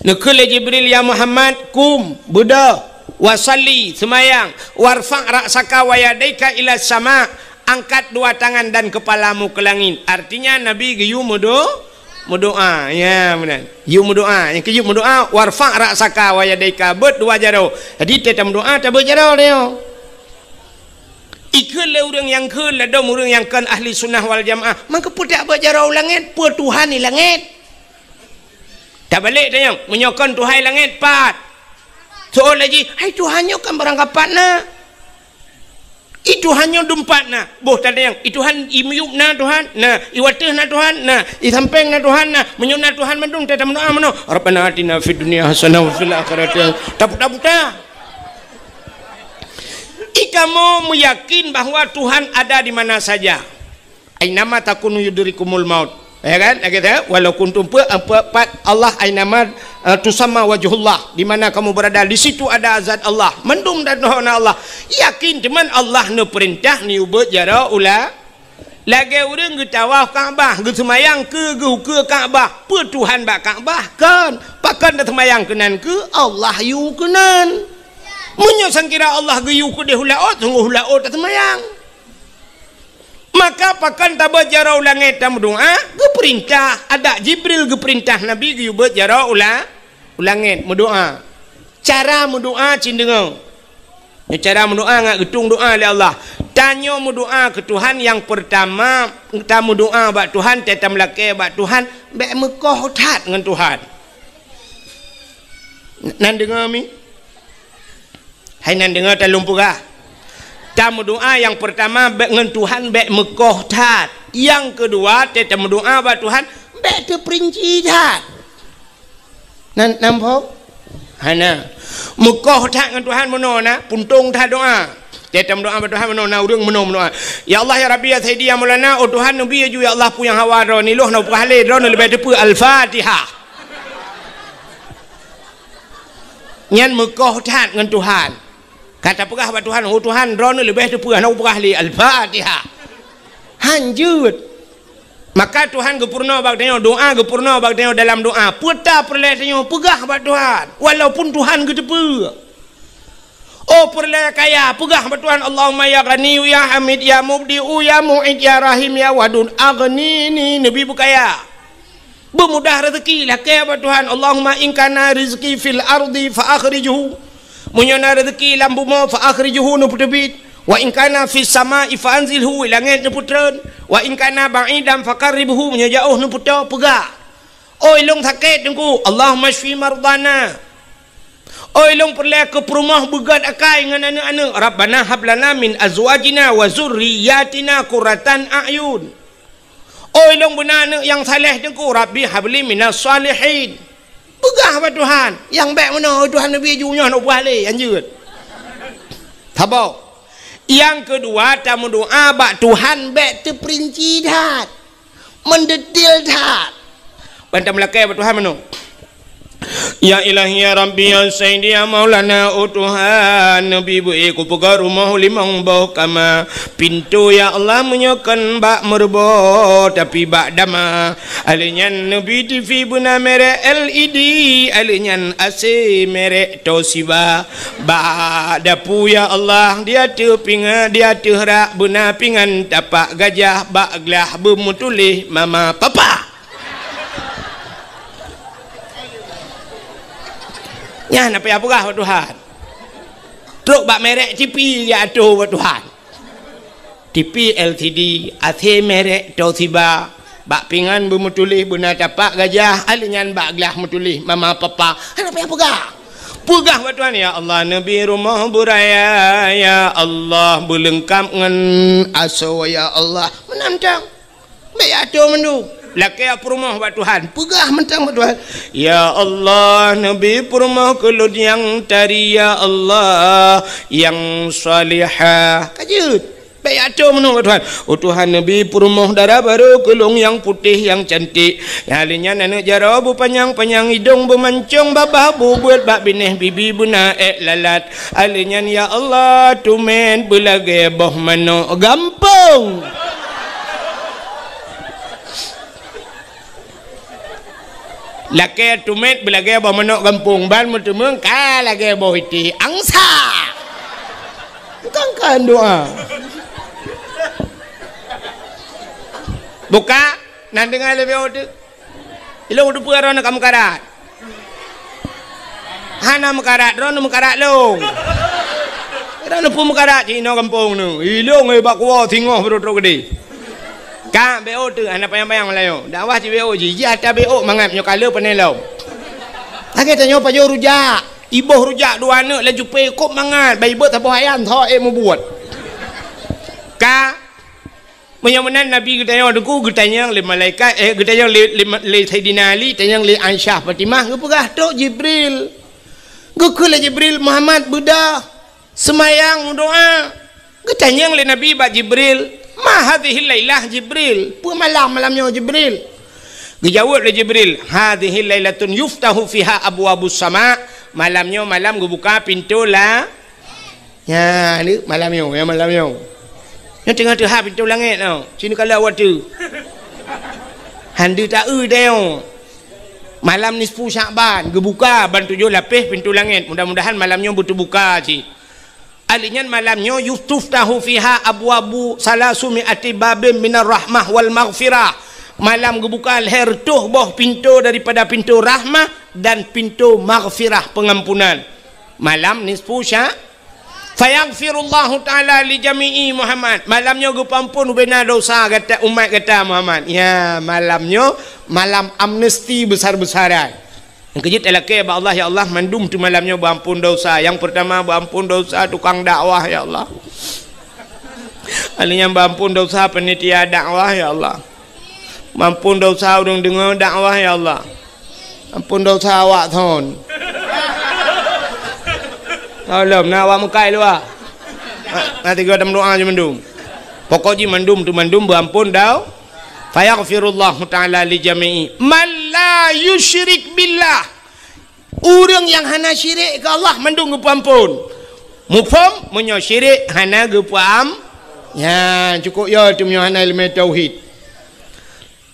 Neukheun lé Jibril, "Ya Muhammad, kum, beudôh, wa shalli, seumayang, warfa' ra'saka wa yadaika ila sama, angkat dua tangan dan kepalamu ke langit." Artinya, Nabi geuyue meudo-, meudoa. Ya, meunan. Yue meudoa. Nyang keuyue meudoa, "Warfa' ra'saka wa yadaika," beuet dua jaroe. Jadi, watée tameudoa, tabeuet jaroe nyoe. Ikheun lé ureuëng nyang kheun, ladôm ureuëng nyang kon ahli sunnah wal jamaah, maka peue tabeuet jaroe u langét, peue Tuhan di langét? Tabalek tanyong, meunyoe kon Tuhan langét, pat? Soe laju, "Hai, Tuhan nyoe kan barangkapat na. I Tuhan nyoe dum pat na." Boh tatanyong, "I Tuhan i miyueb na Tuhan?" "Na." "I wateueh na Tuhan?" "Na." "I sampéng na Tuhan?" "Na." "Meunyoe na Tuhan mandum, tameudoa meunoe, 'Rabbana atina fid dunya hasanah wa fil akhirati hasanah.'" Taputa-puta. I kamoe meuyakin bahwa Tuhan ada di mana saja. "Ainama takunu yudrikumul maut." Ya kan? Lagée tu, "Walau kuntum," pe-, pe-, pat Allah, "ainama, eh, tusamma wajhullah." Di mana kamu berada, di situ ada zat Allah. Mandum dan na Allah. Yakin teuma Allah neupeurintah neubeuet jaroe u la-, lagée ureuëng geutawaf Ka'bah, geuseumayang keu geuh-ukeue Ka'bah. Peue Tuhan bak Ka'bah? Kon. Pakon taseumayang keunan keu Allah yue keunan. Meunyoe sangkira Allah geuyue keudeh u laôt, sunggoh u laôt taseumayang. Maka pakon tabeuet jaroe u langét tameudoa? Geupeurintah, adak Jibril geupeurintah Nabi geuyue beuet jaroe u la-, u langét meudoa. Cara meudoa cit deungoe. Nyoe cara meudoa ngat geutueng doa lé Allah. Tanyoe meudoa keu Tuhan nyang peurtama, tameudoa bak Tuhan, tameulakée bak Tuhan, bék meukoh that ngon Tuhan. Nan deungoe mi? Hai nan deungoe talôn peugah. Tameudoa nyang peurtama bék ngon Tuhan bék meukoh that. Nyang keudua, watée tameudoa bak Tuhan bék teupeurinci that. Nan, nan phon? Hana. Meukoh that ngon Tuhan meunoe na, puntông that doa. Watée tameudoa bak Tuhan meunoe na, ureuëng meunoe meudoa. "Ya Allah, ya Rabbi, ya Sayyidi, ya Maulana, oh Tuhan, neubi laju, ya Allah, peue nyang hawa droeneuh, lôn hana peugah lé, droeneuh leubeh teupeu." Al-Fatihah. Nyan meukoh that ngon Tuhan. Ka tapeugah bak Tuhan, "Oh Tuhan, droeneuh leubeh teupeu, hana kupeugah lé." Al-Fatihah. Hanjeuet. Maka Tuhan geupeurunoe bak tanyoe, doa geupeurunoe bak tanyoe dalam doa. Peue tapeureulée tanyoe peugah bak Tuhan, walaupun Tuhan geuteupeue. Oh peureulée kaya, peugah bak Tuhan, "Allahumma ya Ghaniyyu ya Hamid ya Mubdi'u ya Mu'id ya Rahim ya Wadud, aghnini," neubi beukaya. Beumudah rezeki, lakée bak Tuhan, "Allahumma in kana rizqi fil ardi fa akhrijhu." Meunyoe na rezeki lam bumoe, "Fa akhrijhu," neupeuteubiet. "Wa in kana fis sama'i fa anzilhu," langét neupeutreun. "Wa in kana ba'idan fa qarribhu," meunyoe jaoh neupeutoe, peugah. "Oi lôn sakét, Teungku, Allahumma syfi mardhana." Oi lôn peureulée keu peurumoh beugét akai ngon aneuëk-aneuëk, "Rabbana hab lana min azwajina wa zurriyyatina qurratan a'yun." Oi lôn beuna aneuëk nyang saleh, Teungku, "Rabbi habli minas shalihin." Peugah bak Tuhan, nyang bék meunoe, "Oi Tuhan, neubi laju, nyoe hana peugah lé," hanjeuet. Saboh. Nyang keudua, tameudoa bak Tuhan bék teupeurinci that, meudetil that. Ban tameulakée bak Tuhan meunoe. Ya Ilahi, ya Rabbi, ya Sayyidi, ya Maulana, oh Tuhan, neubi beu-ék kupeugöt rumoh limong boh kama. Pintoe, ya Allah, meunyoe kon bak meureuboh, tapi bak dama. Alheuh nyan neubi TV beuna merek L E D, alheuh nyan A C merek Toshiba. Bak dapu, ya Allah, di ateueh pingan, di ateueh rak beuna pingan tapak gajah, bak glah beumeutuléh mama papa. Nyan na payah peugah bak Tuhan. Trok bak merek TV geuatoe bak Tuhan. TV L C D, A C merek Toshiba, bak pingan beumeutuléh beuna tapak gajah, alheuh nyan bak glah meutuléh mama papa. Hana payah peugah. Peugah bak Tuhan, "Ya Allah, neubi rumoh beuraya, ya Allah, beuleungkab ngon asoe, ya Allah." Meunan tang. Bèk atô mandum. Lakèe peurumoh bak Tuhan. Peugah mantong bak Tuhan, "Ya Allah, neubi peurumoh keu lôn nyang tari, ya Allah, nyang salihah." Ka jeuet. Bèk atô mandum bak Tuhan. "Oh Tuhan, neubi peurumoh dara barô keu lôn nyang putéh, nyang cantik." Nyang lheueh nyan aneuk jaroe beupanyang-panyang idông, beumancông babah, beubuet bak binéh bibi beuna èk lalat. Alèh nyan, ya Allah, teumèt beulagèe boh manok gampông. Lakèe teumèt beulagèe boh manok gampông, ban meuteumeung ka lagèe boh itéh angsa. Bukan kan doa. Buka, nan deungö leubeh uteuk. Ilông teupeue droeneuh ka meukarat. Hana meukarat, droeneuh meukarat lông. Droeneuh peue meukarat cit inoe gampông neuh. Ilông, eh, bak kuwoe singoh beurôk-rôk geudeh. Ka, bèk ôh teuh, hana panyang-panyang Meulayu. Dakwah cit bèk ôh jih, jih ata bèk ôh mangat nyoe ka le pané lom. Lagèe tanyoe pajoh rujak. Iboh rujak dua aneuk laju pé kôb mangat, bai beuet saboh ayam tho ék mubuet. Ka, Meunyoe meunan Nabi geutanyong teungku, geutanyong lé malaikat, eh, geutanyong lé, lé, lé Saidina Ali, tanyong lé Aisyah Fatimah, geupeugah, "Trok Jibril." Geukheun lé Jibril, "Muhammad, beudôh, seumayang, meudoa." Geutanyong lé Nabi bak Jibril, "Ma hadhihil lailah Jibril?" Peue malam, malam nyoe Jibril? Geujaweueb lé Jibril, "Hadhihil lailatun yuftahu fiha abwabus sama." Malam nyoe malam geubuka pintoe la-, Nyan, ni malam nyoe, ya malam nyoe. Nyoe teungoh teuhah pintoe langèt nyoe. Sinoe ka lheueh watèe. Han deuh taeu teuh nyoe. Malam nisfu Syakban, geubuka ban tujoh lapéh pintoe langèt. Mudah-mudahan malam nyoe beuteubuka cit. Alèh nyan malam nyoe, "Yustaftahu fiha abwabu salasumi ati babin minar rahmah wal maghfirah." Malam geubuka lhèe reutôh boh pintoe daripada pintoe rahmah dan pintoe maghfirah, peungampunan. Malam nisfu Sya-, Fayaghfirullahu ta'ala li jami'i Muhammad. Malam nyoe geupeuamphon ubena dosa gata, umat gata Muhammad. Ya, malam nyoe malam amnesti besar-besaran. Nyang keujeuet talakèe bak Allah, "Ya Allah, mandum teuh malam nyoe beuamphon dosa." Nyang peurtama beuamphon dosa tukang dakwah, ya Allah. Alèh nyan beuamphon dosa panitia dakwah, ya Allah. Beuamphon dosa ureueng deungö dakwah, ya Allah. Amphon dosa awak thon. Tolong, na awak meukai luwa. Na, na tiga tam doa je mandum. Pokok jih mandum tu mandum beuamphon dau. Fayaghfirullahu ta'ala li jami'i man la yusyrik billah. Ureueng nyang hana syirik keu Allah mandum geupeuamphon. Muphom, meunyoe syirik hana geupeuam-, nyan cukôp yo teuh meunyoe hana ileumèe tauhid.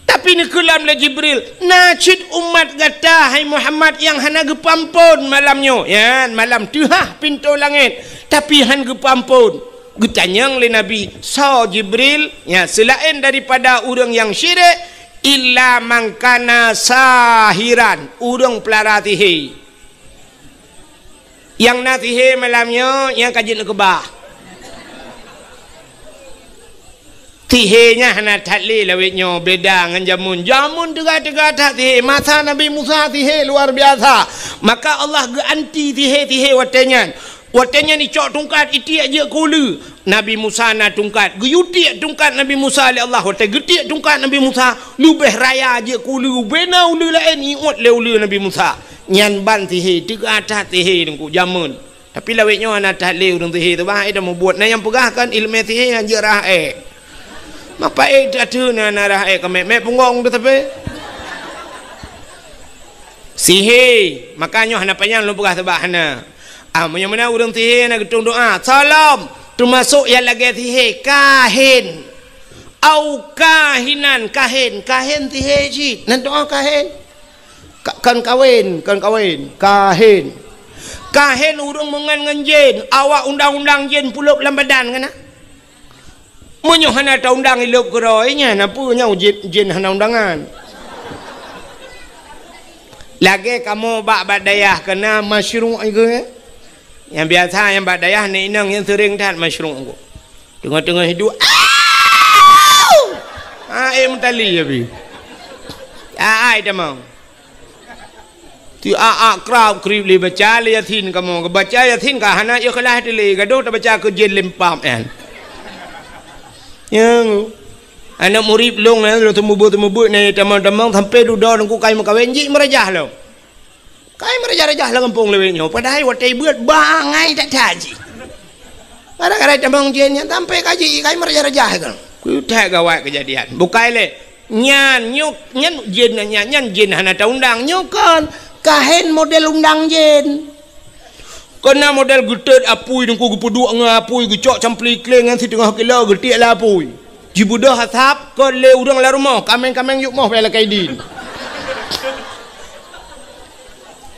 Tapi neukeulam lé Jibril, "Na cit umat gata, hai Muhammad, nyang hana geupeuamphon malam nyoe." Nyan, malam teuhah pintoe langèt, tapi han geupeuamphon. Geutanyong lé Nabi, "Soe Jibril?" Nyan, seulaén daripada ureueng nyang syirik, "Illa man kana sahiran," ureueng peulara sihé. Nyang na sihé malam nyoe, nyang ka jeuet neukeubah. Sihé nyan hana that lé lawét nyoe, beda ngon jameun. Jameun teuga-teuga that sihé. Masa Nabi Musa sihé luar biasa. Maka Allah geuanti sihé-sihé watèe nyan. Watèe nyan icok tungkat itiek jeuet keu uleue. Nabi Musa na tungkat, geuyue tiek tungkat Nabi Musa lé Allah. Watèe geutiek tungkat Nabi Musa, leubeh raya jeuet keu uleue, bubena uleue laén iôt lé uleue Nabi Musa. Nyan ban sihé, teuga that sihé teungku jameun. Tapi lawét nyoe hana that lé ureueng sihé teuh, bah, eh, dah mubuet. Na nyang peugah kan ileumèe sihé nyan jeuet rhah èk. Mapa ék that teuh na, na rhah èk keu mèk, mèk punggong teuh tapi. Sihé, maka nyoe hana panyang lôn peugah sabab hana. Ah, meunyoe meunan ureueng sihé na geutueng doa, salam, teumasok nyang lagèe sihé, kahin. Au kahinan, kahin, kahin sihé cit. Nan doa kahin. Ka-, kon kawen, kon kawen, kahin. Kahin ureueng meungan ngon jén, awak undang-undang jén pulop lam badan kana. Meunyoe hana taundang ilop keudroe nyan, na peue nyoe jén, jén hana undangan. Lagèe kamoe bak, bak dayah keunan masyruq iku, eh? Nyang biasa nyang bak dayah nèk inong nyang seuring that masyruq iku. Teungoh-teungoh hidup, "Au!" Ha, eh, meutali ya pi. Ai tamong. Di a-a krab krib lé baca lé Yasin kamoe. Baca Yasin ka hana ikhlas teuh lé, gadôh tabaca keu jén lempam nyan. Nyang aneuk murit lôn nyan, lôn teumeubeuet-teumeubeuet nyan tamong-tamong sampai dudoe teungku kai meukawen jih meurajah lom. Kai meurajah-rajah lam gampông lawét nyoe, padahai watèe beuet bangai that-that jih. Gara-gara tamong jén nyan sampai ka jih kai meurajah-rajah kan. Keu that gawat keujadian. Bukai lé. Nyan nyoe, nyan jén nyan, nyan jén hana taundang. Nyoe kon kahén model undang jén. Keu na model geutot apui teungku, geupeuduek ngon apui, geucok campli kleng nyan siteungoh kilo geutiek lam apui. Jibeudôh asab kon lé ureueng lam rumoh, kaméng-kaméng yub moh bèk lakèe idin.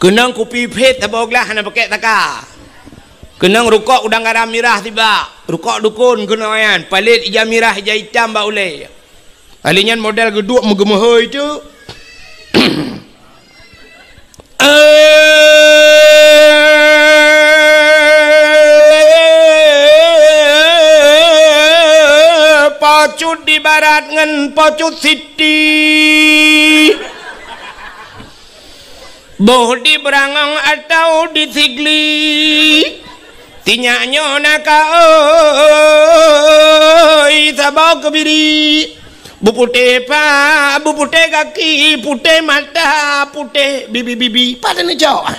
Keunong kupi phét saboh glah hana pakèk saka. Keunong rukok udang garam mirah sibak, rukok dukon keunong nyan, palét ija mirah ija itam bak ulèe. Ahli nyan model geuduek meugeumeuhôi teuk. Eh, Po Cut di barat ngon Po Cut Siti. Boh di Beurangong atawa di Sigli. Sinyak nyoe na ka oi saboh keubiri. Beuputéh pha, beuputéh gaki, putéh mata, putéh bibi-bibi. Pat neucok?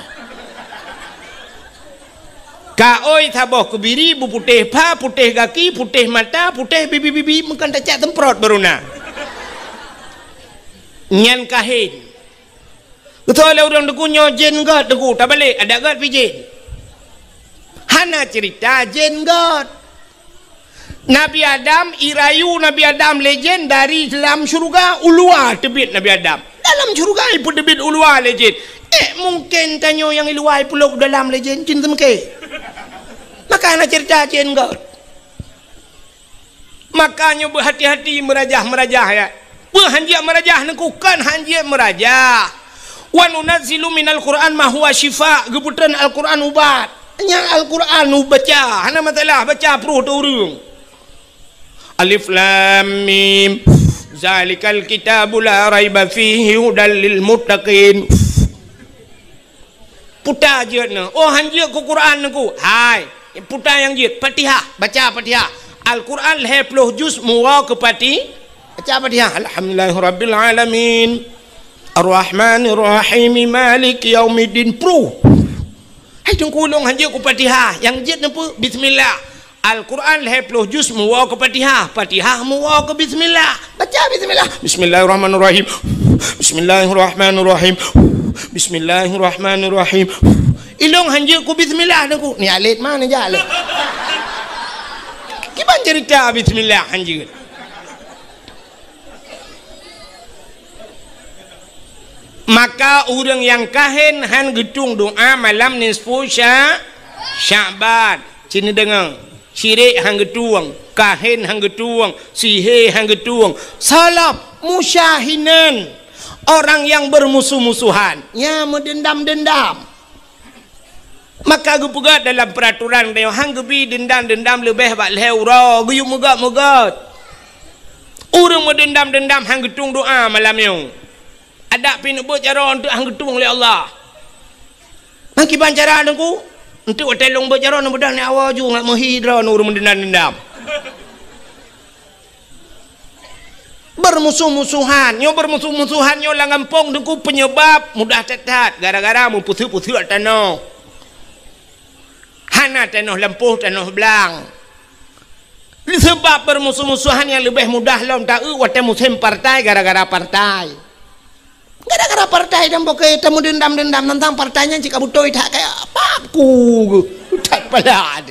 Ka oi saboh keubiri, beuputéh pha, putéh gaki, putéh mata, putéh bibi-bibi. Meukan tacak seumprot baru na. Nyan kahén. Geutoe lé ureueng teungku nyoe jén gét teungku, tabalek adak gét pih jén. Hana cerita jén gét. Nabi Adam, irayu Nabi Adam lé jén dari dalam syeuruga, u luwa teubiet Nabi Adam. Dalam syeuruga ipeuteubiet u luwa lé jén. Eh, mungken tanyoe nyang i luwa ipeulop u dalam lé jén, jén seumeuke. Maka hana cerita jén gét. Maka nyoe beuhati-hati meurajah-meurajah, ya. Peue hanjeuet meurajah neukukon hanjeuet meurajah. "Wa nunazzilu minal Qur'an ma huwa syifa," geupeutreun Al-Qur'an ubat. Nyang Al-Qur'an ubaca, hana masalah baca pruh teu ureueng. Alif Lam Mim. Zalikal kitabu la raiba fihi hudal lil muttaqin. Puta jeuet nyoe. Oh, hanjeuet keu Quran nyoe ku. Hai, puta nyang jeuet. Fatihah, baca Fatihah. Al-Quran lhèe ploh juz muwoe keu Fati-, baca Fatihah. Alhamdulillahirabbil alamin. Arrahmanirrahim. Maliki yaumiddin. Pruh. Hai, teungku lôn hanjeuet keu Fatihah. Nyang jeuet nyoe peue? Bismillah. Al-Quran lhèe ploh juz muwoe keu Fatihah, Fatihah muwoe keu bismillah. Baca bismillah. Bismillahirrahmanirrahim. Bismillahirrahmanirrahim. Bismillahirrahmanirrahim. Ilôn hanjeuet keu bismillah nyoe ku. Ni alet ma ni jak lé. Kiban cerita bismillah hanjeuet. Maka ureueng nyang kahén han geutueng doa malam nisfu Sya-, Sya'ban. Ci neudeungoe, syirik han geutueng, kahén han geutueng, sihé han geutueng, salab, musyahinan, orang yang bermusuh-musuhan, nyang meudendam-dendam. Maka geupeugah dalam peuraturan tanyoe, han geubi deundam-deundam leubeh bak lhèe uroe, geuyue meugét-meugét. Ureueng meudeundam-deundam han geutueng doa malam nyoe. Adak pih neubeuet jaroe eunteuk han geutueng lé Allah. Nang kiban cara Teungku? Eunteuk watèe lôn beuet jaroe neubeudah nyoe awai ju ngat meuhi droe ureueng meudeundam-deundam. Beurmusoh-musohan. Nyoe beurmusoh-musohan nyoe lam gampông Teungku peunyeubab mudah that-that gara-gara meupeuseuet-peuseuet tanoh. Hana tanoh lampôh, tanoh blang. Seubab beurmusoh-musohan nyang leubeh mudah lom taeu watèe musém partai gara-gara partai. Gara-gara partai dan boké tameudeundam-deundam teuntang partai nyan cit ka beutôi that kaya pap ku that pala.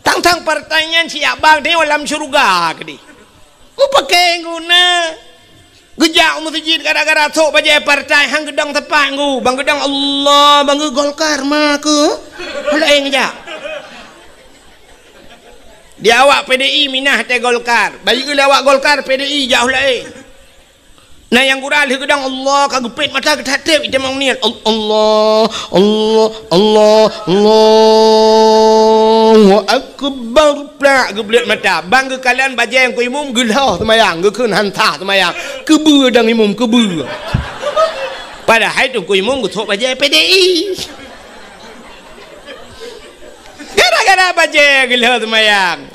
Tang-tang partai nyan siak bang teuh lam syeuruga keudéh. Meupaké guna. Geujak u meuseujid gara-gara sôk bajèe partai han geudong teumpat ngu. Bang geudong Allah, bang geu Golkar ma keu. Laén geujak. Di awak P D I minah teuh Golkar. Bayeue lé awak Golkar P D I jak laén. Na nyang gura lheueh geudong Allah ka geupét mata geutatép itamong niet. Al-, Allah, Allah, Allah, Allahu Akbar. Plak geubleuet mata. Bang geukalon bajèe keu imum geulhoh seumayang, geukheun han sah seumayang. Keubeue dang imum, keubeue. Padahai Teungku Imum geusok bajée P D I. Gara-gara bajée geulheueh seumayang.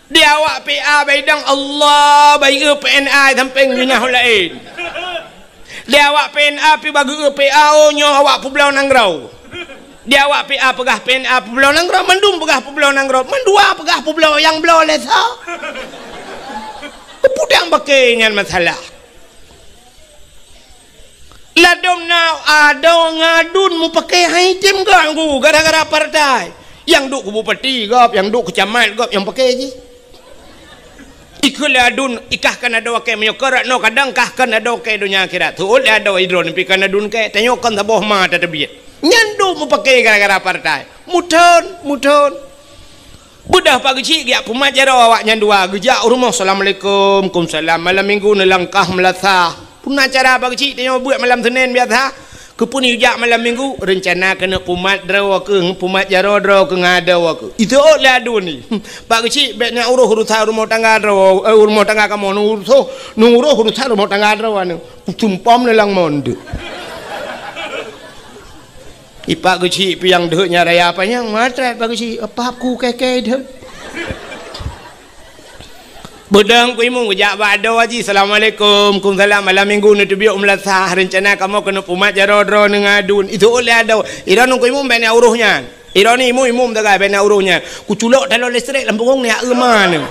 Di awak P A baidong Allah, bai eu P N A sampoe minah laén. Di awak P N A pi bagi eu P A, oh, nyoe awak peubloe nanggroe. Di awak P A peugah P N A peubloe nanggroe, mandum peugah peubloe nanggroe, mandua peugah peubloe nyang bloe lé sa. Peue nyang bakée nyan masalah. Ladom na adoe ngon aduen mupakée hai tem gak ngu gara-gara partai. Nyang duek keu bupati gob, nyang duek keu camat gob, nyang pakée jih. Ikheun lé aduen, ikah kan adoe kée meunyoe keu rat noe kadang kah kan adoe kée donya akhirat. Teuôt lé adoe idroe neupi kan aduen kée, tanyoe kon saboh ma tateubiet. Nyan duek mupakée gara-gara partai. Muthon, muthon. Beudôh Pak Geuchik geujak pumat jaroe awak nyan dua, geujak u rumoh, "Assalamualaikum." "Kumsalam." Malam minggu neulangkah meulasah. Peue na cara Pak Geuchik tanyoe buet malam Senin biasa? Keupeue neujak malam minggu? Reuncana keuneuk pumat droe keuh, pumat jaroe droe keuh ngon adoe keuh. Iteuôt lé aduen ni. "Pak Geuchik, bék na uroh urusan rumoh tangga droe, eh, rumoh tangga kamoe, neuuroh, neuuroh urusan rumoh tangga droe anu." Sumpom neulang mondek. Ipak Geuchik piang deuek nyan raya panyang, matrat Pak Geuchik, apap ku keke deuek. Beudang ku imum geujak bak adoe jih, "Assalamualaikum." "Kumsalam." "Malam minggu neuteubiet u meulasah, reuncana kamoe keuneuk pumat jaroe droe ngon aduen." Iteuôt lé adoe, "Iroe nyoe ku imum bék na uroh nyan. Iroe nyoe imum, imum tagai bék na uroh nyan. Kuculok taloe listrik lam punggong nyan eu ma nyoe."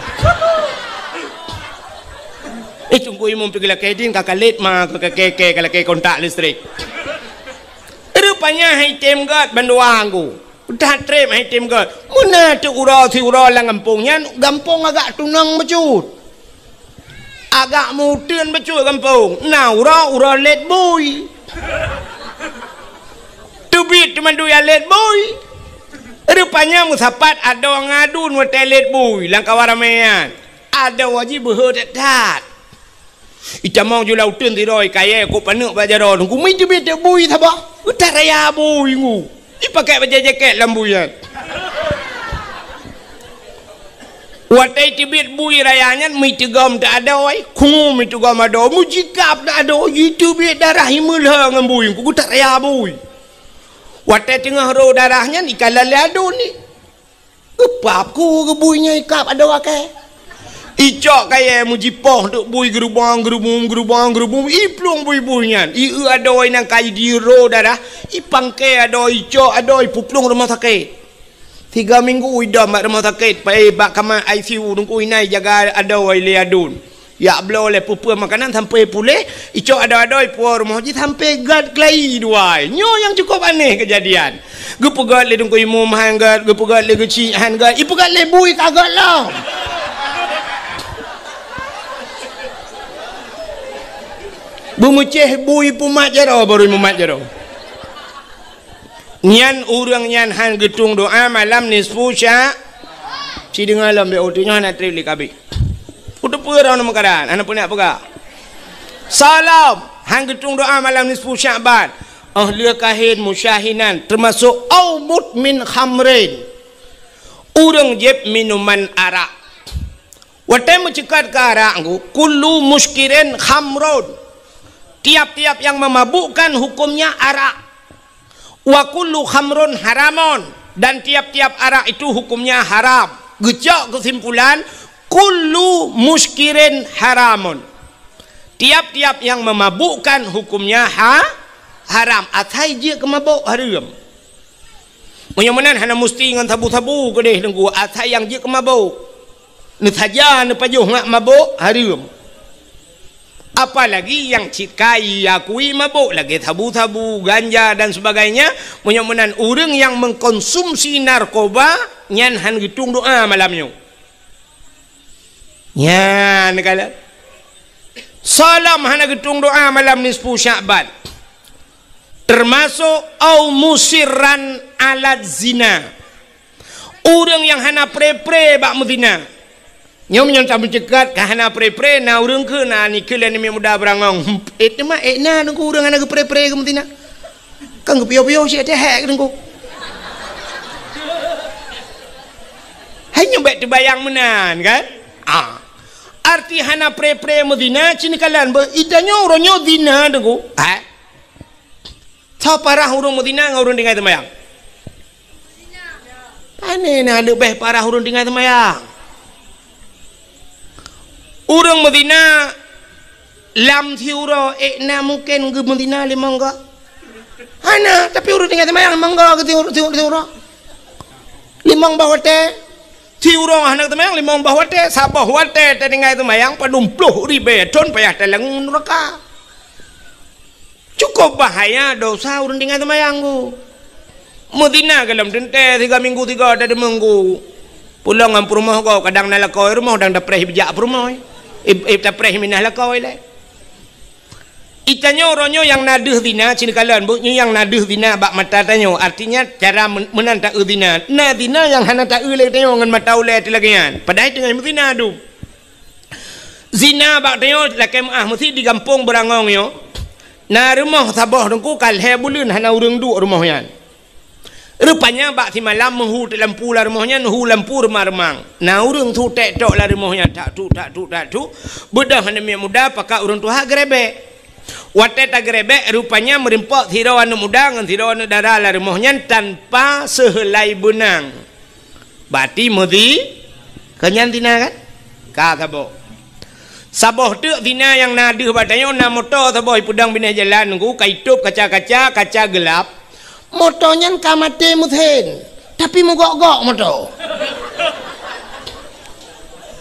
Eh, Teungku Imum pih geulakée ding ka kalét ma, ka keke, ka lakée kontak listrik. Rupanya hai tem gét bandua nggu. Udah treb hai tem gét. Meunan teuk uroe siuroe lam gampông nyan, gampông agak tunong bacut. Agak meuteun bacut gampông. Na uroe, uroe lét bui. Teubiet teuma dua lét bui. Rupanya meusapat adoe ngon aduen watée lét bui lam kawan ramé nyan. Adoe jih beuhe that-that. Itamong ju lam uteuen sidroe kayée kok paneuk bak jaroe nunggu, meuteubit bui saboh. Utak raya bui ngu. Ipakai bajée jakét lam bui nyan. Watée teubiet bui raya nyan, meuteugom teuh adoe, khungu meuteugom adoe, meujikab teuh adoe, jiteubiet darah imeulhö ngon bui, nunggu utak raya bui. Watée teungoh rô darah nyan, ikalon lé aduen ni. Geupap ku geubui nyan ikab adoe akée. Icok kayée meujipoh teuk bui geurubong, geurubong, geurubong, geurubong, iplueng bui-bui nyan. Ieu adoe nyang ka jidiro darah, ipangke adoe, icok adoe, ipeuplueng rumoh sakét. Tiga minggu idom bak rumoh sakét, pai bak kama I C U, nunggu inan ijaga adoe lé aduen. Jak bloe lé peue-peue makanan sampoe puléh, icok adoe-adoe ipuwoe rumoh jih sampoe gét keulayi dua. Nyoe nyang cukôp aneh keujadian. Geupeugét lé Teungku Imum han gét, geupeugét lé Geuchik han gét, ipeugét lé bui ka gét lom. Beumeucéh bui pumat jaroe, barô mumat jaroe. Nyan ureuëng nyan han geutueng doá malam nisfu sya-, ci deungoe lom, bék uteunyoe hana treb lé kabeh. Uteupeue droeneuh meukaran, hana peue nak peugah. Salam, han geutueng doá malam nisfu Sya'ban. Oh lheueh kahén musyahinan, teumasok au mudmin khamrin. Ureuëng jieb minuman arak. Watée meuceukat keu arak ngu, kullu muskirin khamrun. Tiap-tiap yang memabukkan hukumnya arak. Wa kullu khamrun haramun, dan tiap-tiap arak itu hukumnya haram. Geucok keusimpulan, kullu muskirin haramun. Tiap-tiap yang memabukkan hukumnya ha-, haram. Asai jeuet keu mabök hareuem. Meunyoe meunan hana musti ngon sabu-sabu keudeh teungku, asai nyang jeuet keu mabök. Neusaja neupajoh ngat mabök hareuem. Apalagi nyang cit kai akui mabök lagée sabu-sabu, ganja dan sebagainya, meunyoe meunan ureuëng nyang mengkonsumsi narkoba nyan han geutueng doá malam nyoe. Nyan kala. Salam hana geutueng doá malam nisfu Sya'ban. Termasok au musirran ala zina. Ureuëng nyang hana pre-pre bak meuzina. Nyoe meunyoe tameuceukat ka hana pre-pre, na ureuëng keu na nikeue lé namiet muda beurangong. Eh, teuma, eh, na nunggu ureuëng hana geupre-pre keu meuzina. Kan geupiôh-piôh cit teuhek nunggu. Hai nyoe bék teubayang meunan, kan? Ah. Arti hana pre-pre meuzina, ci neukalon beu, itanyoe uroe nyoe zina nunggu. Ha? Tho parah ureuëng meuzina ngon ureuëng tinggai seumayang? Pane na leubeh parah ureuëng tinggai seumayang. Ureuëng meuzina lam siuroe, ék na mungken geumeuzina limong goe? Hana, tapi ureuëng tinggai seumayang limong goe geusiuroe. Limong boh watée. Siuroe hana seumayang limong boh watée, saboh watée tatinggai seumayang padum ploh ribée thon payah talangue nuraka. Cukup bahaya dosa ureuëng tinggai seumayang tu. Meuzina gohlom teuntée siga minggu siga, dua minggu. Pulang ngon peurumoh goe, kadang na lakoe rumoh, dang tapreh bijak peurumoh. Ib-, ib tapreh minah lakoe lé. Itanyoe uroe nyoe nyang na deuh zina, cit neukalon, buet nyoe nyang na deuh zina bak mata tanyoe. Artinya, cara men-, meunan taeu zina. Na zina nyang hana taeu lé tanyoe ngon mata ulée teuh lagée nyan. Padahai teungoh meuzina dum. Zina bak tanyoe lakée meuáh meusi di gampông Beurangong nyoe. Na rumoh saboh teungku ka lhée buleuen hana ureuëng duek rumoh nyan. Rupanya bak simalam meuhu teuk lampu lam rumoh nyan, hu lampu reumang-reumang. Na ureuëng su tek tok lam rumoh nyan, tak tuk, tak tuk, tak tuk. Beudôh aneuk miet muda pakat ureuëng tuha geurebek. Watée tageurebek, rupanya meurimpok sidroe aneuk muda ngon sidroe aneuk dara lam rumoh nyan tanpa seuheulai beunang. Bati meuzi, keu nyan zina kan? Ka saboh. Saboh teuk zina nyang na deuh bak tanyoe, na moto saboh ipeudong binéh jalan nunggu, ka itôb kaca-kaca, kaca geulap. Moto nyan ka maté meusén, tapi meugok-gok moto.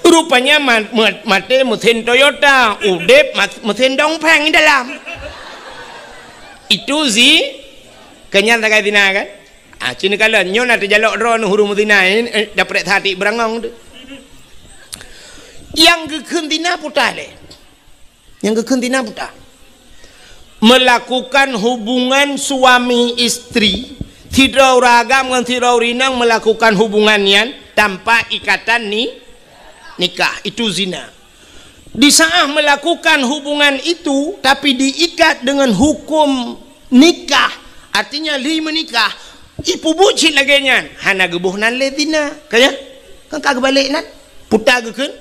Rupanya ma-, ma-, maté meusén Toyota, udeb ma-, meusén Dongfeng dalam. Itu zi-, keu nyan sagai zina kan? Ah, cit neukalon, nyoe na teujalok droeneuh ureuëng meuzina, eh, eh, daprek that ié Beurangong tu. Nyang geukheun zina peue lé. Nyang geukheun zina peue? Melakukan hubungan suami istri, sidroe ureuëng agam ngon sidroe ureuëng inong melakukan hubungan nyan tanpa ikatan ni-, nikah, itu zina. Di saat melakukan hubungan itu, tapi diikat dengan hukum nikah, artinya lheueh meunikah, ipeubuet cit lagée nyan, hana geuboh nan lé zina. Ka nyan? Kan ka geubalek nan? Peue geukheun?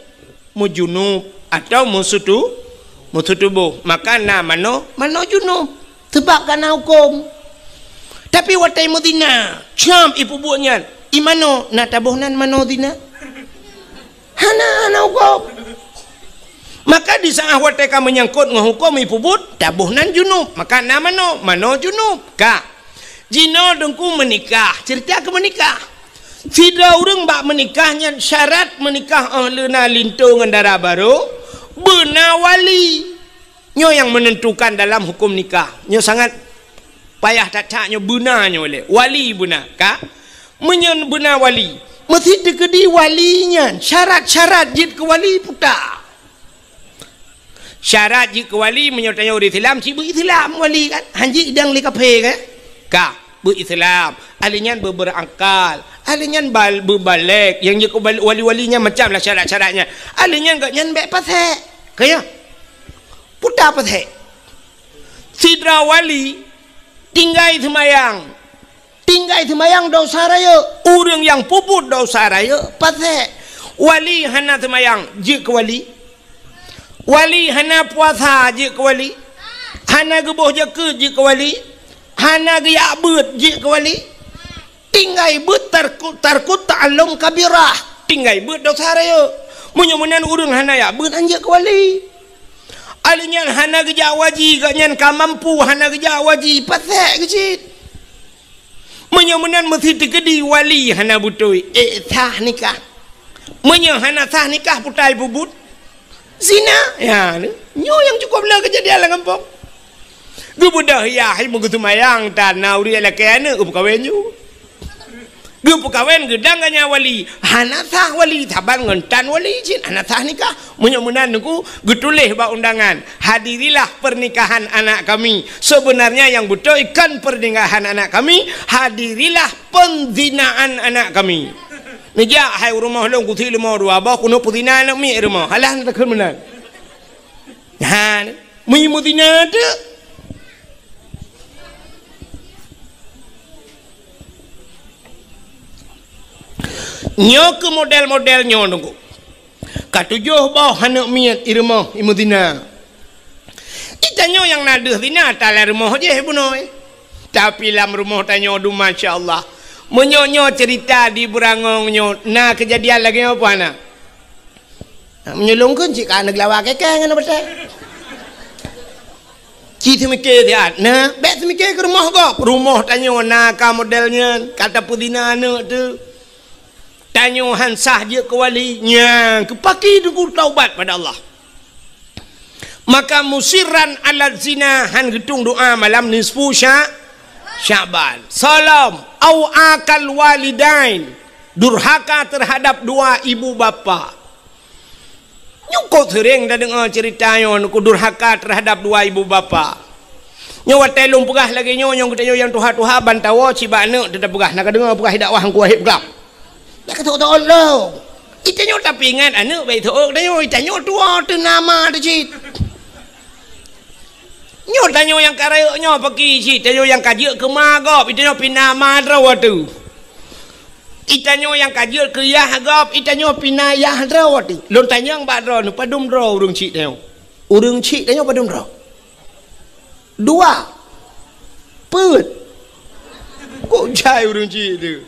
Meujunub atau meusutu-, meusutuboh. Maka na manoe, manoe junub. Sabab ka na huköm. Tapi watée meuzina, cam ipeubuet nyan, i manoe na taboh nan manoe zina? Hana, hana huköm. Maka di saat watée ka meunyangkot ngon huköm ipeubuet, taboh nan junub. Maka na manoe, manoe junub. Ka. Jinoe teungku meunikah, ceurita keu meunikah. Sidroe ureuëng bak meunikah nyan syarat meunikah óh lheueh na linto ngon dara barô, beuna wali. Nyoe nyang menentukan dalam huköm nikah. Nyoe sangat payah that-that nyoe beuna nyoe lé. Wali beuna, ka? Meunyoe beuna wali, meusi teukeudi wali nyan, syarat-syarat jeuet keu wali peue? Syarat jeuet keu wali, meunyoe tanyoe ureuëng Islam, cit beu-Islam wali kan? Hanjeuet idang lé kafé kan? Ka, beu-Islam. Ahli nyan beu-, beubeurangkat. Ahli nyan bal-, beubalek. Nyang jeuet keu bal-, wali-wali nyan macam lah syarat-syaratnya. Ahli nyan gobnyan bék pasék. Ka ya? Peue pasék? Sidroe wali tinggai seumayang. Tinggai seumayang dosa rayeuk. Ureuëng nyang peubuet dosa rayeuk pasék. Wali hana seumayang, jeuet keu wali. Wali hana puasa, jeuet keu wali. Hana geuboh jakeuet, jeuet keu wali. Hana geujak beuet, jeuet keu wali. Tinggai beuet tarku-, tarku ta'allum kabirah. Tinggai beuet dosa rayeuk. Meunyoe meunan ureuëng hana jak beuet, han jeuet keu wali. Ahli nyan hana geujak waji, gobnyan ka mampu hana geujak waji, pasék keu cit. Meunyoe meunan meusi teukeudi wali hana beutôi, ék sah nikah. Meunyoe hana sah nikah, peue ipeubuet? Zina. Ya, nyoe nyang cukup le keujadian lam gampông. Geubeudôh yah, hai meugeuseumayang, tan na ureuëng lakée aneuëk geupeukawen ju. Geupeukawen geudang gobnyan wali. Hana sah wali, saban ngon tan wali cit, hana sah nikah. Meunyoe meunan teungku, geutuléh bak undangan, "Hadirilah pernikahan anak kami." Sebenarnya yang beutôi kan pernikahan anak kami, hadirilah penzinaan anak kami. Neujak hai u rumoh lôn kusi leumo dua boh, keuneuk peuzina aneuk miet rumoh. Alah na takheun meunan. Ha, meunyoe meuzina teuk. Nyoe keuh model-model nyoe teungku. Ka tujoh boh aneuk miet i rumoh i meuzina. Itanyoe nyang na deuh zina, ata lam rumoh jih bunoe. Tapi lam rumoh tanyoe dum, masya Allah. Meunyoe nyoe cerita di Beurangong nyoe, na keujadian lagée nyoe peue hana? Meunyoe lôn kheun cit ka aneuk lawa keke ngon batée. Ci teumike siat, na, bék teumike keu rumoh gob. Rumoh tanyoe na ka model nyan, ka tapeuzina aneuk teuh. Tanyoe han sah jeuet keu wali, nyan keu paki teungku taubat pada Allah. Maka musirran ala zina, han geutung doa malam nisfu Sya-, Sya'ban. Salom, au akal walidain, durhaka terhadap dua ibu bapa. Nyoe kok seuréng tadeungoe ceurita nyoe, keu durhaka terhadap dua ibu bapa. Nyoe watée lôn peugah lagée nyoe, nyoe geutanyoe nyang tuha-tuha ban tawoe cit bak aneuk teutab peugah, na kadeungoe peugah dakwah Teungku Wahib Glam. Dak ka teuôt-teuôt lôn. Itanyoe tapi ingat aneuk bék teuôt tanyoe, itanyoe tuwoe teuh na ma teuh cit. Nyoe tanyoe nyang ka rayeuk nyoe paki cit, tanyoe nyang ka jeuet keu ma gob, itanyoe pih na ma droe teuh. Itanyoe nyang ka jeuet keu yah gob, itanyoe pih na yah droe teuh. Lôn tanyong bak droeneuh, padum droe ureuëng chik tanyoe? Ureuëng chik tanyoe padum droe? Dua. Peuet. Kok jai ureuëng chik teuh?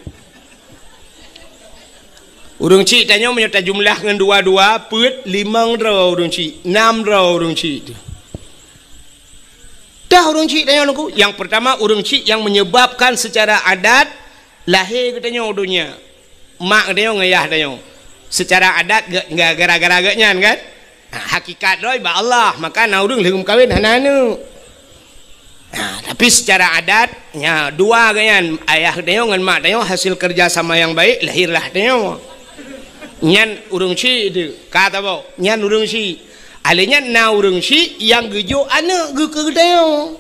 Ureuëng chik tanyoe meunyoe tajumlah ngon dua-dua, peuet, limong droe ureuëng chik, nam droe ureuëng chik teuh. Dah ureuëng chik tanyoe Teungku, nyang pertama ureuëng chik nyang menyebabkan secara adat lahé geutanyoe u donya. Mak geutanyoe ngon yah tanyoe. Secara adat ge-, ge-, gara-gara geuh nyan kan? Ha, hakikat droe bak Allah, maka na ureuëng lheueh meukawen hana aneuk. Ha, tapi secara adat, nya dua geuh nyan, ayah tanyoe ngon mak tanyoe hasil kerja sama yang baik, lahirlah tanyoe. Nyan ureuëng chik teuh, ka tabok, nyan ureuëng chik. Alé nyan na ureuëng chik nyang geujok aneuk geuh keu geutanyoe.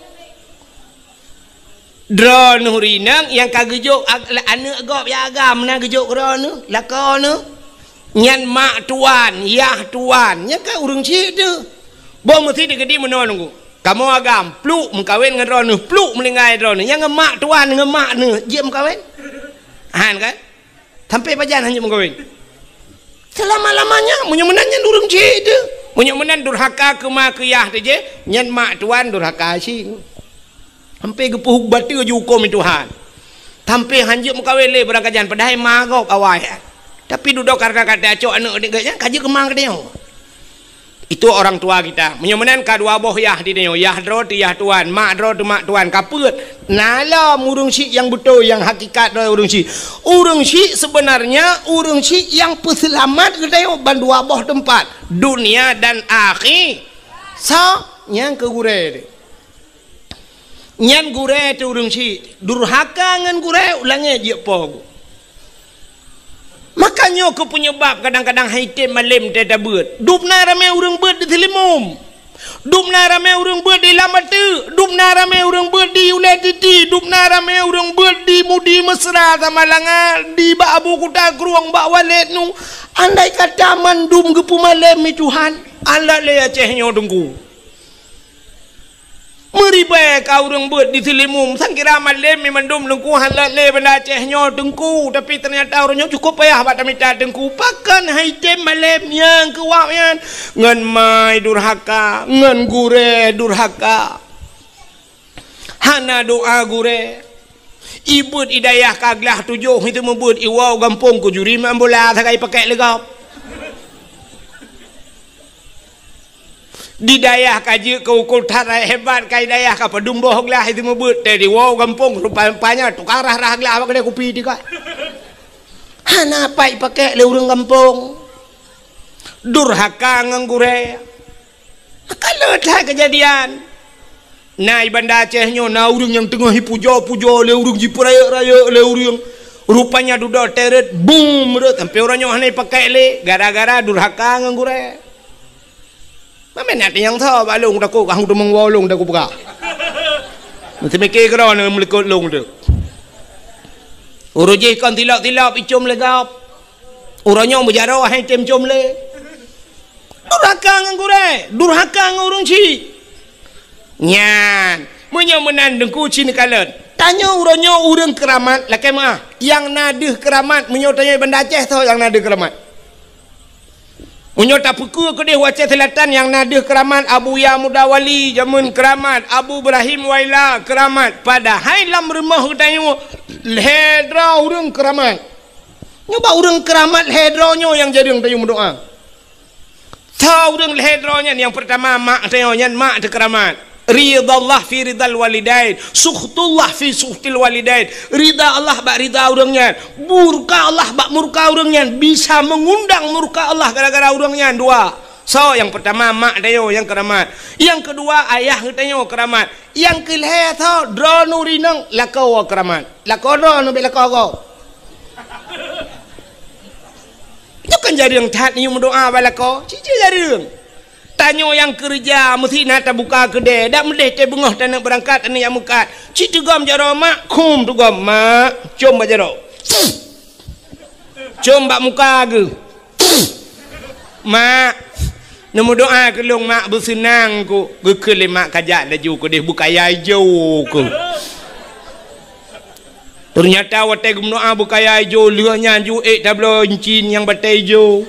Droeneuh rineueng nyang ka geujok ag-, aneuk gob nyang agam na geujok droeneuh, lakoe neuh. Nyan mak tuan, yah tuan, nyan ka ureuëng chik teuh. Boh meusi teukeudi meunoe Teungku. Kamoe agam, pluk meukawen ngon droeneuh, pluk meuninggai droeneuh. Nyang ngon mak tuan, ngon mak neuh, jeuet meukawen? Han kan? Sampai pajan hana meukawen? Selama-lamanya, meunyoe meunan nyan ureuëng chik teuh. Meunyoe meunan durhaka keu ma keu yah teuh jih, nyan mak tuan durhaka chik. Sampai geupeuhu bateu jihukôm Tuhan. Sampai han jeuet meukawen lé barangkajan, padahai ma gob awai. Tapi dudoe karena ka tacok aneuk geuh nyan, ka jeuet keu ma geutanyoe. Itu orang tua kita. Meunyoe meunan ka dua boh yah di tanyoe, yah droe teuh yah tuan, mak droe teuh mak tuan, ka peuet. Na lom ureuëng chik nyang beutôi, nyang hakikat droe ureuëng chik. Ureuëng chik sebenarnya ureuëng chik nyang peuseulamat geutanyoe ban dua boh teumpat, dunia dan akhi-, so, nyang keu gurée teuh. Nyan gurée teuh ureuëng chik, durhaka ngon gurée, u langét jeuet po. Maka nyoe keuh peunyeubab kadang-kadang han item malem teutabeuet. Dum na ramé ureuëng beuet di Seulimeum. Dum na ramé ureuëng beuet di Lam Ateuek. Dum na ramé ureuëng beuet di Ulée Titi. Dum na ramé ureuëng beuet di Mudi Mesra, Samalanga, di bak Abu Kuta Krueng, bak Walét nu. Andai kata mandum geupeumalem lé Tuhan, alah lé Aceh nyoe Teungku. Meuribée ka ureuëng beuet di Seulimeum, sang kira malem mandum Teungku, han lé Banda Aceh nyoe Teungku, tapi teunyata ureuëng nyoe cukup payah bak tamita Teungku. Pakon han item malem nyang keu wak nyan? Ngon ma durhaka, ngon gurée durhaka. Hana doa gurée. Ibeuet i dayah ka glah tujoh, itu meubeuet iwoe gampông keu juri main bola sagai pakai lé gob. Di dayah ka jeuet keu ukul that rayeuk hebat, ka i dayah ka padum boh glah itu meubeuet, teuh diwoe gampông rupa-rupanya tukang rah-rah glah bak keudée kupi teuka. Hana pat ipakék lé ureuëng gampông. Durhaka ngon gurée. Maka le that keujadian. Na i Banda Aceh nyoe na ureuëng nyang teungoh ipujoe-pujoe lé ureuëng, jipeurayeuk-rayeuk lé ureuëng. Rupanya dudoe teuret, bum, rot sampoe uroe nyoe hana ipakék lé gara-gara durhaka ngon gurée. Mamén na teunyang tho bak lôn takot, kah teumong woe lôn takot peugah. Meuteumike keudroe neuh meulikot lôn teuh. Uroe jih kon tilok-tilok icom lé gob. Uroe nyoe meujaroe hai tem com lé. Durhaka ngon gurée, durhaka ngon ureuëng chik. Nyan, meunyoe meunan Teungku ci neukalon. Tanyoe uroe nyoe ureuëng keuramat lakée meuah. Nyang na deuh keuramat meunyoe tanyoe Banda Aceh tho nyang na deuh keuramat. Meunyoe tapeukeue keudeh u Aceh Selatan nyang na deuh keuramat, Abuya Muda Wali jameun keuramat, Abu Ibrahim Waila keuramat, padahai lam rumoh geutanyoe lhèe droe ureueng keuramat. Nyoe bak ureueng keuramat lhèe droe nyoe nyang jareueng tanyoe meudoa. Soe ureueng lhèe droe nyan? Nyang peurtama mak tanyoe, nyan mak teuh keuramat. Ridallah fi ridal walidain, sukhtullah fi sukhtil walidain. Rida Allah bak rida ureueng nyan, murka Allah bak murka ureueng nyan, bisa meungundang murka Allah gara-gara ureueng nyan dua. Soe? Nyang peurtama mak tanyoe nyang keuramat. Nyang keudua ayah geutanyoe keuramat. Nyang keulhèe soe? Droeneuh ureueng inong lakoe keuramat. Lakoe droeneuh, bèk lakoe gob. Nyoe kan jareueng that neuyue meudoa bak lakoe, cit-cit jareueng. Tanyoe nyang keureuja meusti na tabuka keudè, dak meudeh teuh beungoh taneuk beurangkat, taneuk jak meukat. Cit teugom jaroe mak, khum teugom mak, com bak jaroe. Com bak muka geuh. Mak, neumeudoa keu lôn mak, beuseunang ku. Geukheun lé mak, kajak laju keudeh beukaya ijo ku. Teunyata watèe geumeudoa beukaya ijo, lheueh nyan ju ék tabloe incin nyang batèe ijo.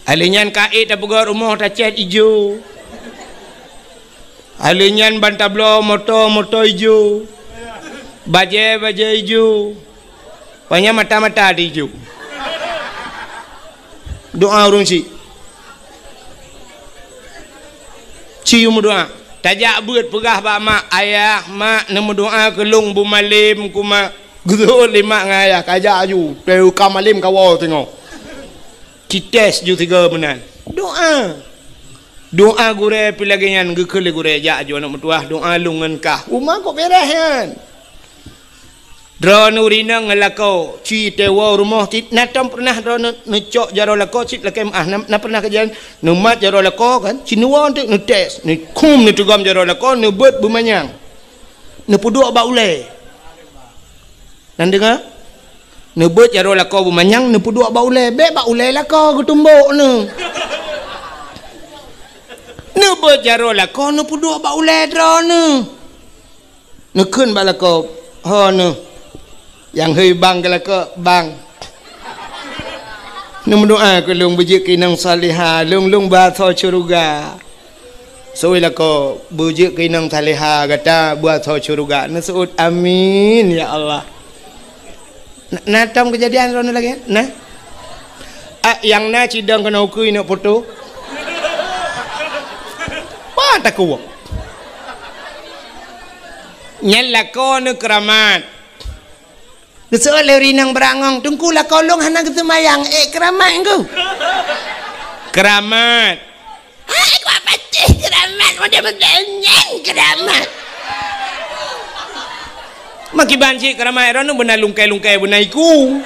Alheuh nyan ka ék tapeugöt rumoh tacèt ijo. Alheuh nyan ban tabloe moto, moto ijo. Bajèe, bajèe ijo. Panyang mata-mata di ijo. Doa ureueng chik. Ci meudoa. Tajak beuet peugah bak mak, "Ayah, mak, neumeudoa keu lôn beumalém keu mak." Geuseuôt lé mak ngon ayah, kajak aju. Teuka malém kawoe singoh. Cites ju sigoe meunan. Doa. Doa gurèe pih lagèe nyan, geukheun lé gurèe, "Jak aju aneuk meutuwah, doa lôn ngon kah." Uma kok bèrèh nyan. Droeneuh ureueng inong ngon lakoe, ci teuwoe rumoh cit, na tom peureunah droeneuh neucok jaroe lakoe cit lakèe meu'ah, na, na peureunah kejadian, neumat jaroe lakoe kan, ci neuwoe teuk neutes, neukhum neuteugom jaroe lakoe, neubeuet beumanyang. Neupeuduek bak ulèe. Na deungö? Neubeuet jaroe lakoe beumanyang, neupeuduek bak ulèe, bèk bak ulèe lakoe geutumbok neuh. Neubeuet jaroe lakoe, neupeuduek bak ulèe droeneuh. Neukheun bak lakoe, "Ho neuh." Nyang hôi bang keu lakoe, "Bang, neumeudoa keu lôn beujeuet keu inong salihah, lôn, lôn beuasoe syeuruga." Seuôt lakoe, "Beujeuet keu inong salihah gata beuasoe syeuruga." Neuseuôt, "Amin, ya Allah." Na, na tom keujadian droeneuh lagèe nyan? Na? Ah, nyang na cidong keunoe ukeue neuk poto. Bah takue. Nyan lakoe neuh keuramat. Geuseuôt lé ureueng inong beurangong, "Teungku, lakoe lôn hana geuseumayang, ék keuramat Teungku." Keuramat. Hai, kuat patéh keuramat, model-model nyan keuramat. Makiban cit keuramat droeneuh beuna lungkèe-lungkèe beuna iku.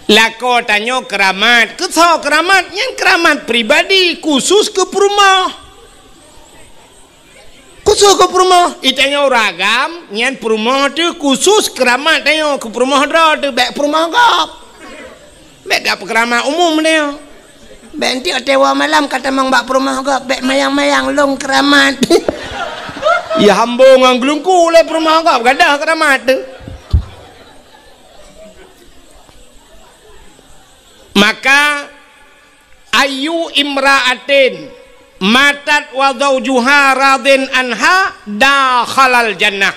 Lakoe tanyoe keuramat. Keu soe keuramat? Nyan keuramat pribadi, khusus keu peurumoh. Khusus keu peurumoh, i tanyoe ureueng agam, nyan peurumoh teuh khusus keuramat tanyoe, keu peurumoh droe teuh, bèk peurumoh gob. Bèk gak peukeuramat umum tanyoe. Bèk enteuk watèe woe malam ka tamong bak peurumoh gob, bèk mayang-mayang lôn keuramat. Ya hambo ngon geulungku lé peurumoh gob, gadôh keuramat teuh. Maka, "Ayyu imra'atin matat wa zaujuha radin anha dakhalal jannah."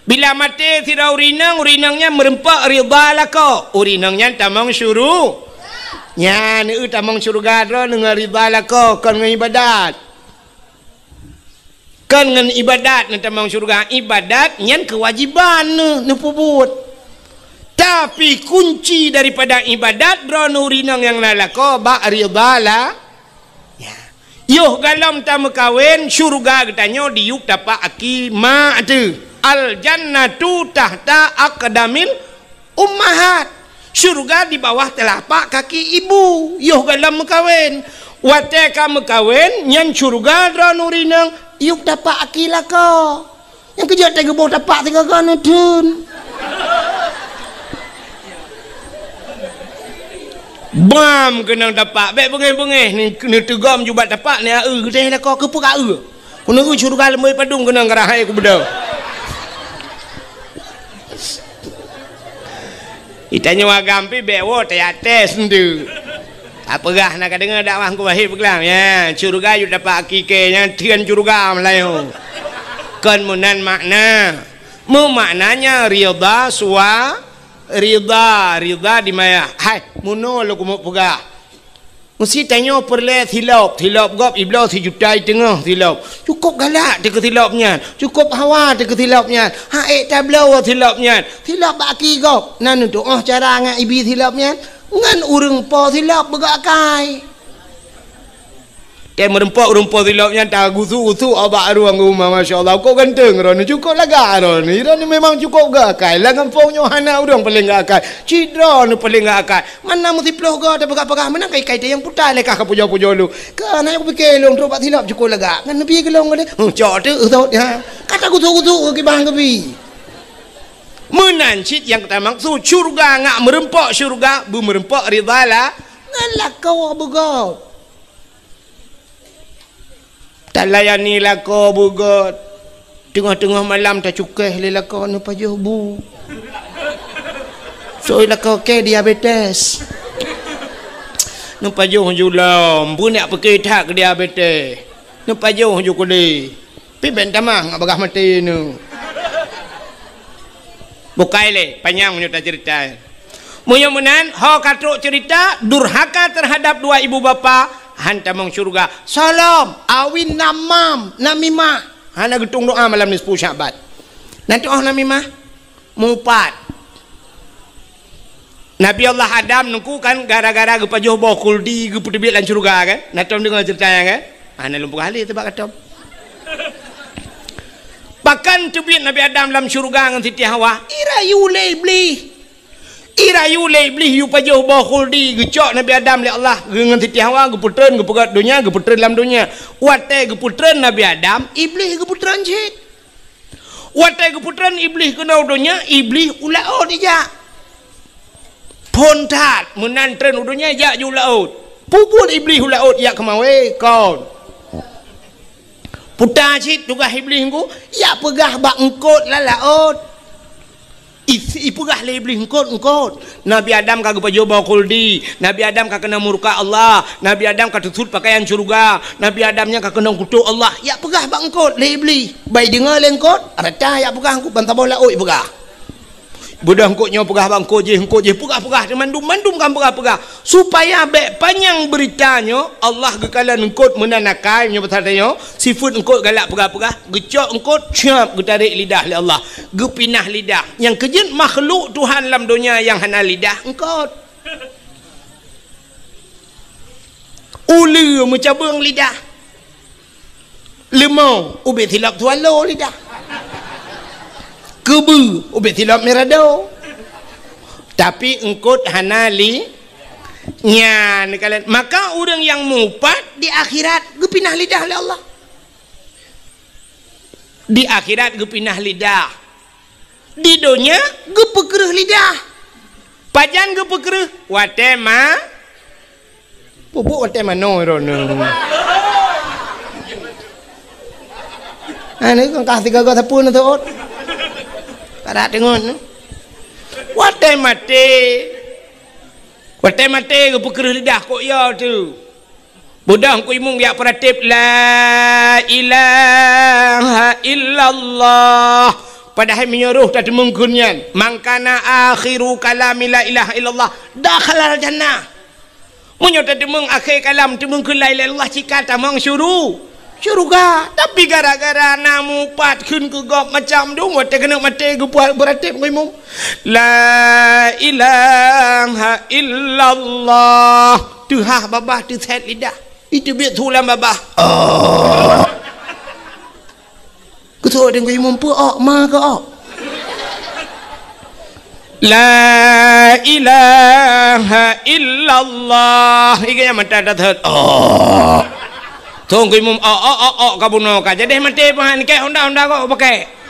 Bila maté sidroe ureueng inong, ureueng inong nyan meureumpok ridha lakoe, ureueng inong nyan tamong syuru-, nyan, eu, tamong syeuruga droeneuh ngon ridha lakoe, kon ngon ibadat. Kon ngon ibadat neutamong syeuruga. Ibadat nyan keuwajiban neuh, neupeubuet. Tapi kunci daripada ibadat droeneuh ureueng inong nyang na lakoe bak ridha la-, ya. Yoh galom tameukawen, syeuruga geutanyoe diyueb tapak aki mak teuh. Al jannatu tahta aqdamil ummahat. Syeuruga di bawah teulapak kaki ibu, yoh galom meukawen. Watèe ka meukawen, nyan syeuruga droeneuh ureueng inong, yueb tapak aki lakoe. Nyang keujeuet teuh geuboh tapak sigoe-goe neutheun. Bam keunong tapak, bèk beungèh-beungèh, neuteugom ju bak tapak, neueu geutéh lakoe, keupeue ka eu. Keuneuk syeuruga leumoi padum keunong, karahai kubeudôh. Di tanyoe agam pih bèk woe teuyaté seundeuk. Tapeugah na ka deungoe dakwah Teungku Wahid peugah, ya, syeuruga yue dapat hakiki nyan teun syeuruga meulayeue. Kon meunan makna. Meumaknanya ridha sua-, ridha, ridha di maya. Hai, meunoe lôn keumeung peugah. Meusi tanyoe peureulèe silop, silop gob ibloe sijuta i teungoh silop. Cukôp galak teuh keu silop nyan, cukôp hawa teuh keu silop nyan. Hak ék tabloe silop nyan, silop bak aki gob. Na neutuoh cara ngon ibi silop nyan, ngon ureueng po silop beugok akai. Tée meureumpok ureueng po silop nyan tagusu-gusu bak rueng rumoh, masya Allah, cukôp ganteng droeneuh, cukôp lagak droeneuh. Droeneuh memang cukôp gok akai. Lam gampông nyoe hana ureueng paléng gok akai. Cit droeneuh paléng gok akai. Mana meusiplôh goe tapeugah-peugah meunan kai-kai teuh nyang puta lé kah ka pujoe-pujoe lôn. Ka na nyang kupike lôn trok bak silop cukôp lagak. Ngon neubi keu lôn gadeh. Huh, cok teuh, uh, sot, ha. Ka tagusu-gusu keu kibang keubi. Meunan cit nyang tamaksud syeuruga ngat meureumpok syeuruga, beumeureumpok ridha lah ngon lakoe beugôt. Talayani lakoe beugôt. Teungoh-teungoh malam tacukéh lé lakoe neupajoh bu. Soi lakoe kèe diabetes. Neupajoh ju lom, beunyak peuke that keu diabetes. Neupajoh ju keudeh. Pih bèk tamah ngat bagah maté nyoe. Bukai lé, panyang meunyoe taceurita. Meunyoe meunan, ho ka trok ceurita, durhaka terhadap dua ibu bapa, han tamong syeuruga. Solom, awin namam, namimah. Hana geutueng doa malam nisfu Sya'ban. Na tu'oh namimah? Mupat. Nabi Allah Adam nungku kan gara-gara geupajoh boh khuldi geupeuteubiet lam syeuruga kan? Na tom deungoe ceurita nyan kan? Ah, na lôn peugah lé teuh bak katom. Pakon teubiet Nabi Adam lam syeuruga ngon Siti Hawa? Irayu lé Iblih. Irayu lé Iblih yue pajoh boh khuldi geucok Nabi Adam lé Allah ngon Siti Hawa geupeutreun geupeugöt donya geupeutreun lam donya. Watèe geupeutreun Nabi Adam, Iblih geupeutreun cit. Watèe geupeutreun Iblih keunoe donya, Iblih u laôt ijak. Phôn that, meunan treun u donya ijak ju u laôt. Peue buet Iblih u laôt ijak keumawé? Kon. Puta cit tugaih Iblih nungku, ijak peugah bak eungkôt lam laôt. I-, ipeugah lé Iblih, "Eungkôt, eungkôt. Nabi Adam ka geupajoh boh khuldi. Nabi Adam ka keunong murka Allah. Nabi Adam ka teusut pakaian syeuruga. Nabi Adam nyan ka keunong kutok Allah." Ijak peugah bak eungkôt lé Iblih. Bai deungoe lé eungkôt, rata ijak peugah eungkôt ban saboh laôt ipeugah. Beudôh eungkôt nyoe peugah bak eungkôt jéh, eungkôt jéh peugah-peugah, mandum-mandum kan peugah-peugah. Supaya bèk panyang beurita nyoe, Allah geukalon eungkôt meunan akai, meunyoe basa tanyoe, sifeuet eungkôt galak peugah-peugah, geucok eungkôt, siap geutarek lidah lé Allah, geupinah lidah. Nyang keujeuet makhluk Tuhan lam donya nyang hana lidah, eungkôt. Uleue meucabeueng lidah. Leumo, ubit silop swallow lidah. Keubeue, ubit silop mirado. Tapi eungkôt hana li-, nyan kalon. Maka ureueng nyang mupat di akhirat geupinah lidah lé Allah. Di akhirat geupinah lidah. Di donya geupeukreuh lidah. Pajan geupeukreuh? Watèe ma-, pupuk watèe manoe droeneuh. Anu kan kah tiga gah sapeue na teuôt. Kada teungon. Watèe maté. Watèe maté geupeukreuh lidah kok ya tu. Beudôh Teungku Imum jak peuratéb, "La ilaha illallah." Padahai meunyoe roh tateumeung kheun nyan, "Man kana akhiru kalami la ilaha illallah, dakhalal jannah." Meunyoe tateumeung akhé kalam teumeung kheun la ilaha illallah, cit ka tamong syuru-, syeuruga. Tapi gara-gara na mupat kheun keu gob macam dum, watèe keuneuk maté geupeuratéb Teungku Imum, "La ilaha illallah." Teuhah babah teusét lidah. Iteubiet su lam babah. Oh. Keusoe Teungku Imum peue ok, ma keu ok. La ilaha illallah. Iga nyang mata dah thot. Oh. Teungku Imum ok, ok, ok, ok, ka bunoe ka. Jadi maté pah ni kek honda, honda kok pakai.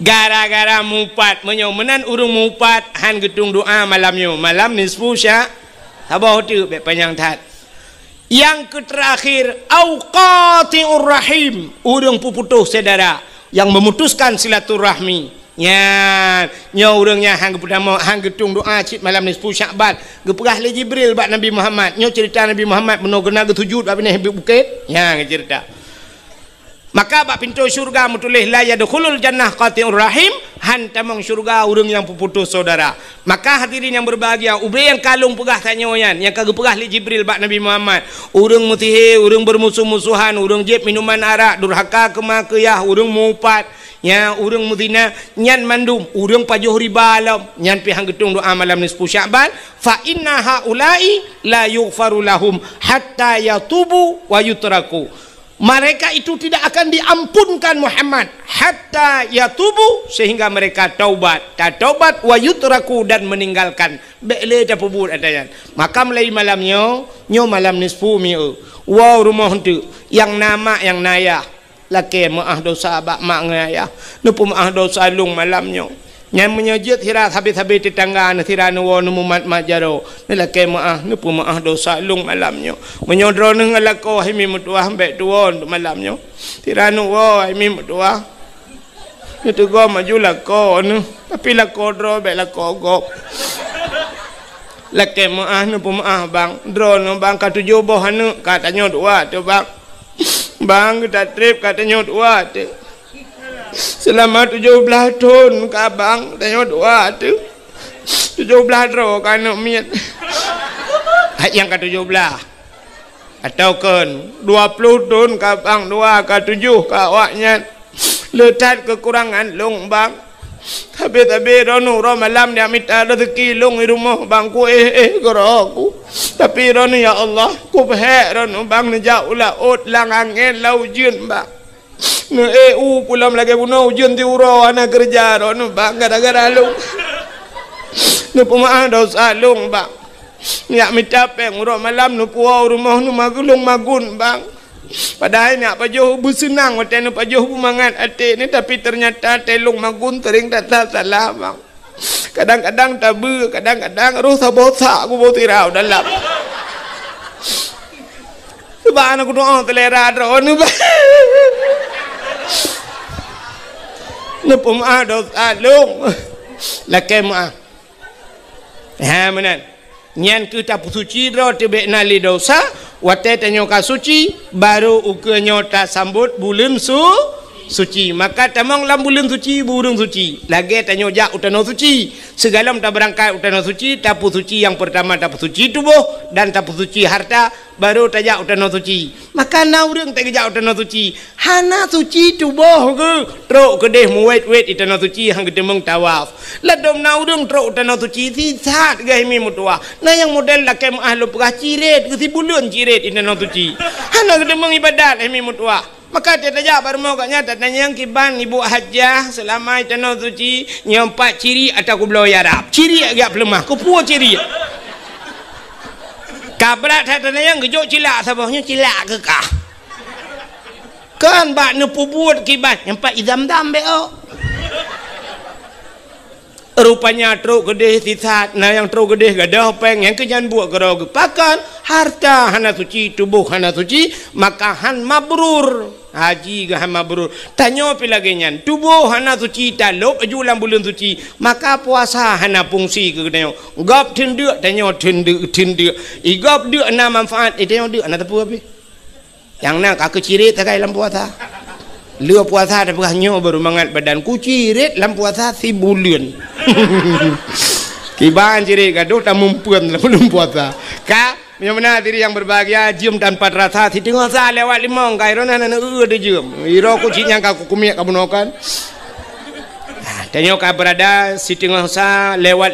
Gara-gara mupat, meunyoe meunan ureueng mupat han geutueng doa malam nyoe, malam nisfu sya-, saboh teuk bèk panyang that. Nyang keuterakhir, au qati'ur rahim, ureueng peuputôh syedara, nyang memutuskan silaturahmi. Nyan, nyoe ureuëng nyang han geupeutamong, han geutueng doa cit malam nisfu Syakban. Geupeugah lé Jibril bak Nabi Muhammad, nyoe ceurita Nabi Muhammad meunoe geuneuk geusujut bak binéh bukét. Nyan geuceurita. Maka bak pintoe syeuruga meutuléh, "La yadkhulul jannah qati'ur rahim," han tamong syeuruga ureuëng nyang peuputôh syedara. Maka hadirin nyang berbahagia, ubé nyang ka lôn peugah tanyoe nyan, nyang ka geupeugah lé Jibril bak Nabi Muhammad, ureuëng meusihé, ureuëng beurmusoh-musohan, ureuëng jieb minuman arak, durhaka keu ma keu yah, ureuëng meuupat, nya ureuëng meuzina, nyan mandum ureuëng pajoh riba lom, nyan pih han geutueng doa malam nisfu Syakban, "Fa inna haula'i la yughfaru lahum hatta yatubu wa yutraku." Mereka itu tidak akan diampunkan Muhammad hatta yatubu, sehingga mereka taubat, tataubat, wa yutraku, dan meninggalkan. Bék lé tapeubuet ata nyan. Maka mulai malam nyoe, nyoe malam nisfu mieu. Woe rumoh eunteuk, nyang na mak, nyang na yah. Lakée meuáh dosa bak mak ngon ayah. Neupeumeuáh dosa lôn malam nyoe. Nyan meunyoe jeuet sira sabe-sabe teutangga, sira neuwoe neumumat-mat jaroe, neulakée meuáh, neupeumeuáh dosa lôn malam nyoe. Meunyoe droeneuh ngon lakoe hai mi meutuwah, bék tuwoe malam nyoe. Sira neuwoe hai mi meutuwah, neuteugom aju lakoe neuh, tapi lakoe droe bék lakoe gob. Lakée meuáh, neupeumeuáh bang. Droeneuh bang ka tujoh boh aneuëk, ka tanyoe dua teuh bang. Bang, geuta treb ka tanyoe dua teuh. Seulama tujoh blaih thon ka bang tanyoe dua teuh. Tujoh blaih droe ka aneuëk miet. Hai nyang ka tujoh blaih. Atawa kon dua ploh thon ka bang dua ka tujoh ka awaknyan. Le that keukurangan lôn bang. Sabe-sabe droeneuh uroe malam jak mita rezeki lôn di rumoh bang, kuéh-éh keudroe ku. Tapi droeneuh ya Allah, kubeuhék droeneuh bang neujak u laôt lam angén lam ujeuen bang. Neuék u pulang lagée bunoe ujeuen siuroe hana keureuja droeneuh bang gara-gara lôn. Neupeumeuáh dosa lôn bang. Jak mita péng uroe malam neupuwoe u rumoh neumagulong magun bang. Padahai neujak pajoh beuseunang watée neupajoh beumangat até nyoe, tapi teunyata watée lôn magun seuring that-that salah bang. Kadang-kadang tabeue, kadang-kadang roh saboh sak kuboh tirau dalam. Sebab aneuk kudoa seulera droeneuh bang. Neupeumeuáh dosa lôn. Lakée meuáh. Ha meunan. Nyan keuh tapeusuci droe teuh bék na lé dosa, watée tanyoe ka suci, barô ukeue nyoe tasambot buleuen su-, suci. Maka tamong lam buleuen suci, bu ureuëng suci. Lagée tanyoe jak u tanoh suci. Sigohlom tabeurangkat u tanoh suci, tapeusuci nyang peurtama tapeusuci tuboh dan tapeusuci harta, barô tajak u tanoh suci. Maka na ureuëng teuk geujak u tanoh suci, hana suci tuboh geuh, trok keudeh meuwét-wét di tanoh suci han geuteumeung tawaf. Ladom na ureuëng trok u tanoh suci sisat geuh hai mi meutuwah. Na nyang model lakée meuáh lôn peugah cirét geuh sibuleuen cirét di tanoh suci. Hana geuteumeung ibadat hai mi meutuwah. Maka tajak bak rumoh gobnyan tatanyong kiban ibu hajah seulama di tanoh suci, nyoe pat cirét atawa kubloe ya rab. Cirét geujak peuleumah, keupeue cirét? Ka brat that tatanyong geujok cilak saboh nyoe cilak keu kah. Kan bak neupeubuet kiban nyang pat i zam-zam bék ôk. Rupanya trok keudeh sisat, na nyang trok keudeh gadôh péng, nyang keu nyan buet keudroe geuh. Pakon harta hana suci, tuboh hana suci, maka han mabrur. Haji geuh han mabrur. Tanyoe pih lagée nyan, tuboh hana suci, talôb aju lam buleuen suci, maka puasa hana fungsi keu tanyoe. Gob teundeuk, tanyoe teundeuk, teundeuk. I gob deuk na manfaat, i tanyoe deuk hana teupeu pih. Nyang na ka keucirét sagai lam puasa. Lheueh puasa tapeugah nyoe baru mangat badan kucirét lam puasa sibuleuen. Kiban cirét gadoh tamumpeuen lam buleuen puasa. Ka, meunyoe meunan diri nyang berbahagia, jeuem tanpa terasa, siteungoh sa lewat limong, ka iroe na na eu-eu jeuem. Iroe kucing nyang ka kukumiek ka bunoe kan. Ah, tanyoe ka berada siteungoh sa lewat